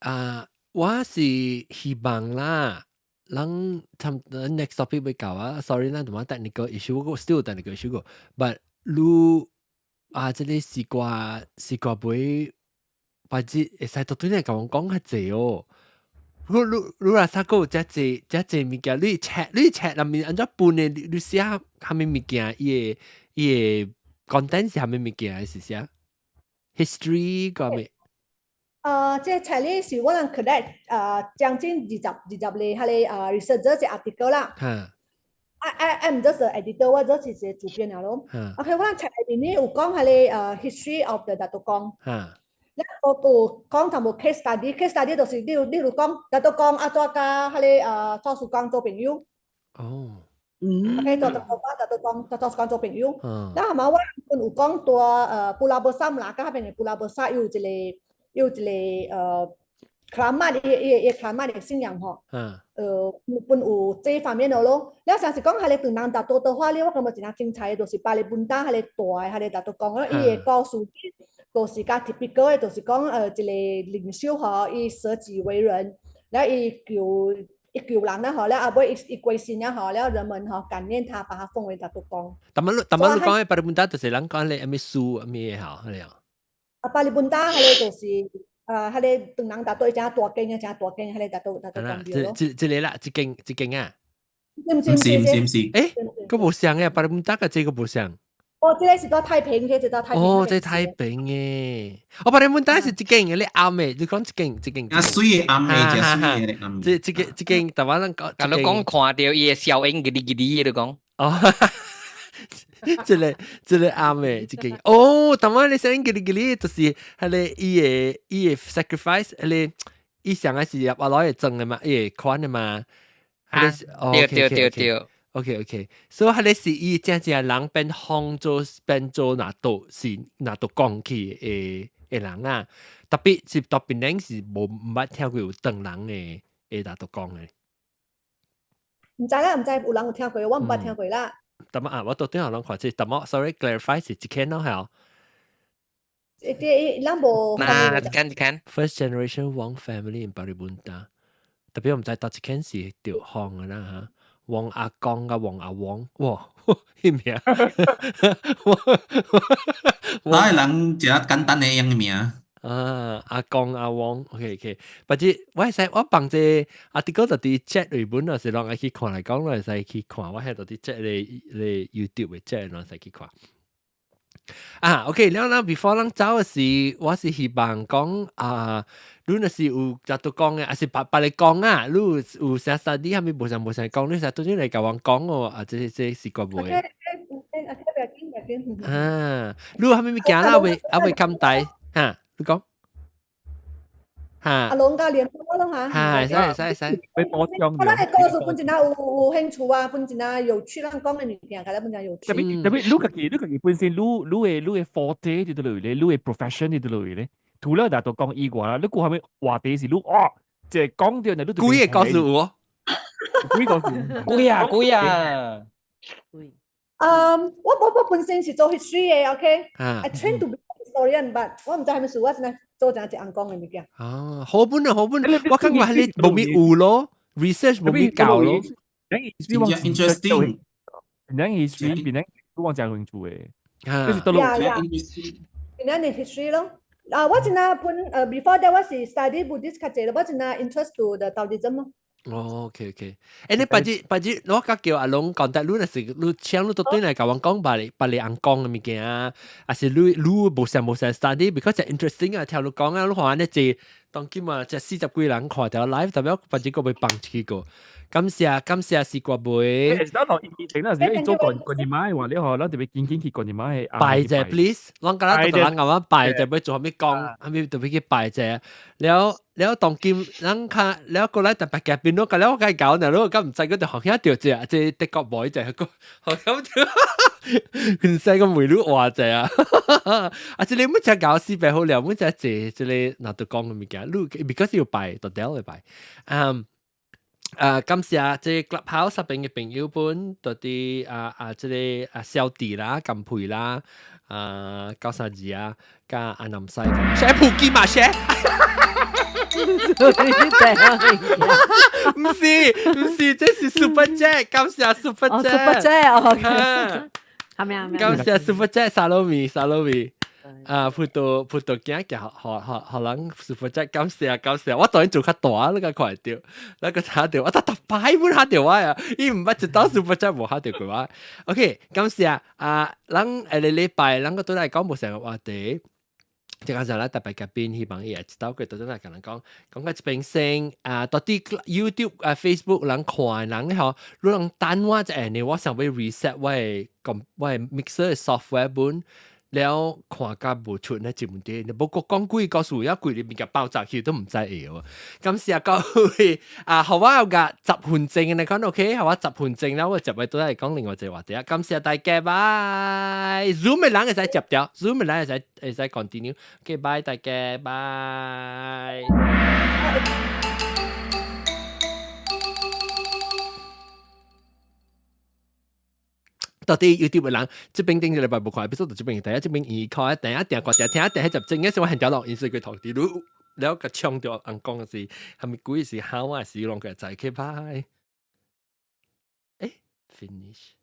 Speaker 1: 啊，我是希望啦，咱差不多 next topic 會到啊，sorry 咱同埋 technical issue，我 still technical issue 個，but 你啊，這個絲瓜絲瓜尾，或者會使到對你共我講較濟哦。你你你若啥閣有遮濟遮濟物件，你冊你冊內面按怎分的？你你寫啥物物件？伊的伊的 content 是啥物物件？是啥？history 個咩？
Speaker 3: 這冊呢是我人 collect 將近20個彼個researcher 的 article 啦。I I'm just the editor，我只是一個主編爾咯。OK，我人冊內面呢有講彼個history of the 拿督公。咧我有講淡薄 case study，case study 就是例如講拿督公按怎佮彼個祖師公做朋友。OK，做做講拿督公佮祖師公做朋友。那係嘛，我有講到Pulau Besar 啦，佮彼邊的 Pulau Besar 有一個 keramat 伊伊 keramat 的信仰吼。本有這方面的咯。了上是講彼個唐人拿督的話咧，我感覺真正精彩的，就是巴厘本達彼個大的彼個拿督公，伊的故事就是較 typical 的，就是講一個領袖吼，伊捨己為人，了伊救伊救人啦吼，了後尾伊伊過身了吼，了人們吼感念他，把他封為拿督公。
Speaker 1: 但係但係你講的巴厘本達就是人講咧，啥物書啥物的吼，彼個。
Speaker 3: 啊，巴厘本達彼個就是啊，彼個唐人拿督真大間啊，真大間，彼個拿督拿督公廟咯。
Speaker 1: 這這個啦，這間這間啊。
Speaker 3: 毋
Speaker 6: 是毋是毋是。
Speaker 1: 欸，閣無相嘅，巴厘本達佮這個無相。
Speaker 3: 哦，這個是佇太平嘅，這佇太平。
Speaker 1: 哦，這太平嘅。哦，巴厘本達是這間嘅，你啱嘅，你講這間這間。
Speaker 6: 啊，媠的暗的，真媠的暗。
Speaker 1: 這這個這間，台灣人講。
Speaker 4: 甲你講看著伊的效應，吉哩吉哩的，你講。
Speaker 1: 哦，這個這個啱嘅，這間。哦，台灣你聲音吉哩吉哩，就是彼個伊的伊的 sacrifice，彼個伊上個是入阿來會裝的嘛，伊會款的嘛。
Speaker 4: 對對對對。
Speaker 1: OK OK，所以彼個是伊真正人變封做變做拿督是拿督公去的的人啊，特別是特別咱是無毋捌聽過有唐人的的拿督公的。
Speaker 3: 毋知啦，毋知有人有聽過，我毋捌聽過啦。
Speaker 1: 但啊，我到頂下攏看這，但我 sorry clarify 是一間咯，係。
Speaker 3: 這咱無。
Speaker 4: 那一間一間。
Speaker 1: First generation Wong family in Parit Buntar，特別我毋知佗一間是著封的啦嚇。王阿公佮王阿王，哇，彼名。
Speaker 6: 我的人一個簡單的樣的名。
Speaker 1: 啊，阿公阿王，OK OK，或者我會使我放這啊，啲個就佇 chat 裏本啊，是攏愛去看來講，會使去看，我喺度佇 chat 咧咧 YouTube 的 chat 攏使去看。啊，OK，了咱 before 咱走的時，我是希望講啊，你若是有拿督公的，還是別別個講啊，你有有啥 study 啥物無相無相講，你使拄則來共阮講哦，啊，這這是個袂。啊，你有啥物物件啦？未啊未冚大哈？你講。哈。
Speaker 3: 阿龍甲連我攏哈。
Speaker 1: 哈，會使會使會使。
Speaker 3: 我咱的故事本真正有有興趣啊，本真正有趣，咱講的物件，較本真有趣。
Speaker 2: 特別特別，你家己你家己本身，你你的你的 forte 佇佗落咧，你的 profession 佇佗落咧，除了拿督公以外啦，你閣啥物話題是你哦，這講著呢，你
Speaker 1: 幾个故事有哦？
Speaker 2: 幾個故事？
Speaker 4: 幾啊幾啊？
Speaker 3: 嗯，我我我本身是做 history 的，OK？I train to be historian，but 我毋知啥物事，我真係做正一紅講的物件。
Speaker 1: 啊，好本啊，好本，我感覺係你無咪有咯，research 無咪夠咯。
Speaker 6: Interesting，
Speaker 2: 人 history 變成你往真興趣的，
Speaker 1: 啊，
Speaker 2: 就是倒落
Speaker 3: 呀呀，變成 history 咯。啊，我真係本before that 我是 study Buddhist 較濟咯，我真係 interest to the Taoism 咯。
Speaker 1: 哦，OK OK，欸，你別日別日，我較叫阿龍講，但你若是你請你倒轉來共阮講別個別個尪公的物件啊，還是你你無啥無啥 study，because interesting 啊，聽你講啊，你看按呢濟當今啊，這40幾人看著 live，特別別日閣欲放一個，感謝感謝西瓜妹。
Speaker 2: 其實當以前嗰陣時，做過過年媽嘅話，你可咱特別緊緊去過年媽嘅
Speaker 1: 拜者，please，咱今日都人啱啱拜者，欲做啥物講，啥物特別去拜者。了了當今咱看了過來特別嘅變咗，個了我該搞呢，如果咁毋知嗰條學兄掉只，這德國妹就個學咁條，唔使個梅魯話者啊！啊，這個每隻搞四百好了，每隻這這個拿到講嘅物件，你 because 要拜，就掉嚟拜。嗯。啊，感謝這 Clubhouse 入邊嘅朋友們，到底啊啊，這個啊小弟啦、甘佩啦、啊高三字啊，加阿南西，寫普吉嘛寫，毋是毋是，這是 Super Jack，感謝 Super
Speaker 5: Jack， Super Jack，OK，係咪啊？
Speaker 1: 感謝 Super Jack，沙魯米沙魯米。啊，葡萄葡萄鏡嘅學學學人 Super Jack，感謝感謝，我當然做較大，你個看到，那個查到，我特特擺本嚇到我啊，伊毋捌一道 Super Jack 無嚇到過我。OK，感謝啊，咱下個禮拜咱個對來講無成個話題。這個時候咧特別嘉賓，希望伊會一道過到陣來共人講，講個這邊先啊，到底 YouTube 啊 Facebook 人看人吼，你人等我一下呢，我想欲 reset 我的我的 mixer 的 software 本。了看甲無出呢一問題，你無過講幾個故事，抑規日物件爆炸去都毋知會喎。感謝各位啊，予我有個10分鐘你講 OK，予我十分鐘了，我接位都來講另外一個話題啊。感謝大家，拜。Zoom 的人會使接掉，Zoom 的人會使會使 continue。OK，拜大家，拜。到底 YouTube 的人，這邊頂個禮拜無看，比如說這邊第一，這邊耳看，第一定看定聽，定迄集真嘅是我現條錄，因為佢頭啲路了個搶掉人講的是，係咪鬼是好啊？是攏個在去拜。誒，finish。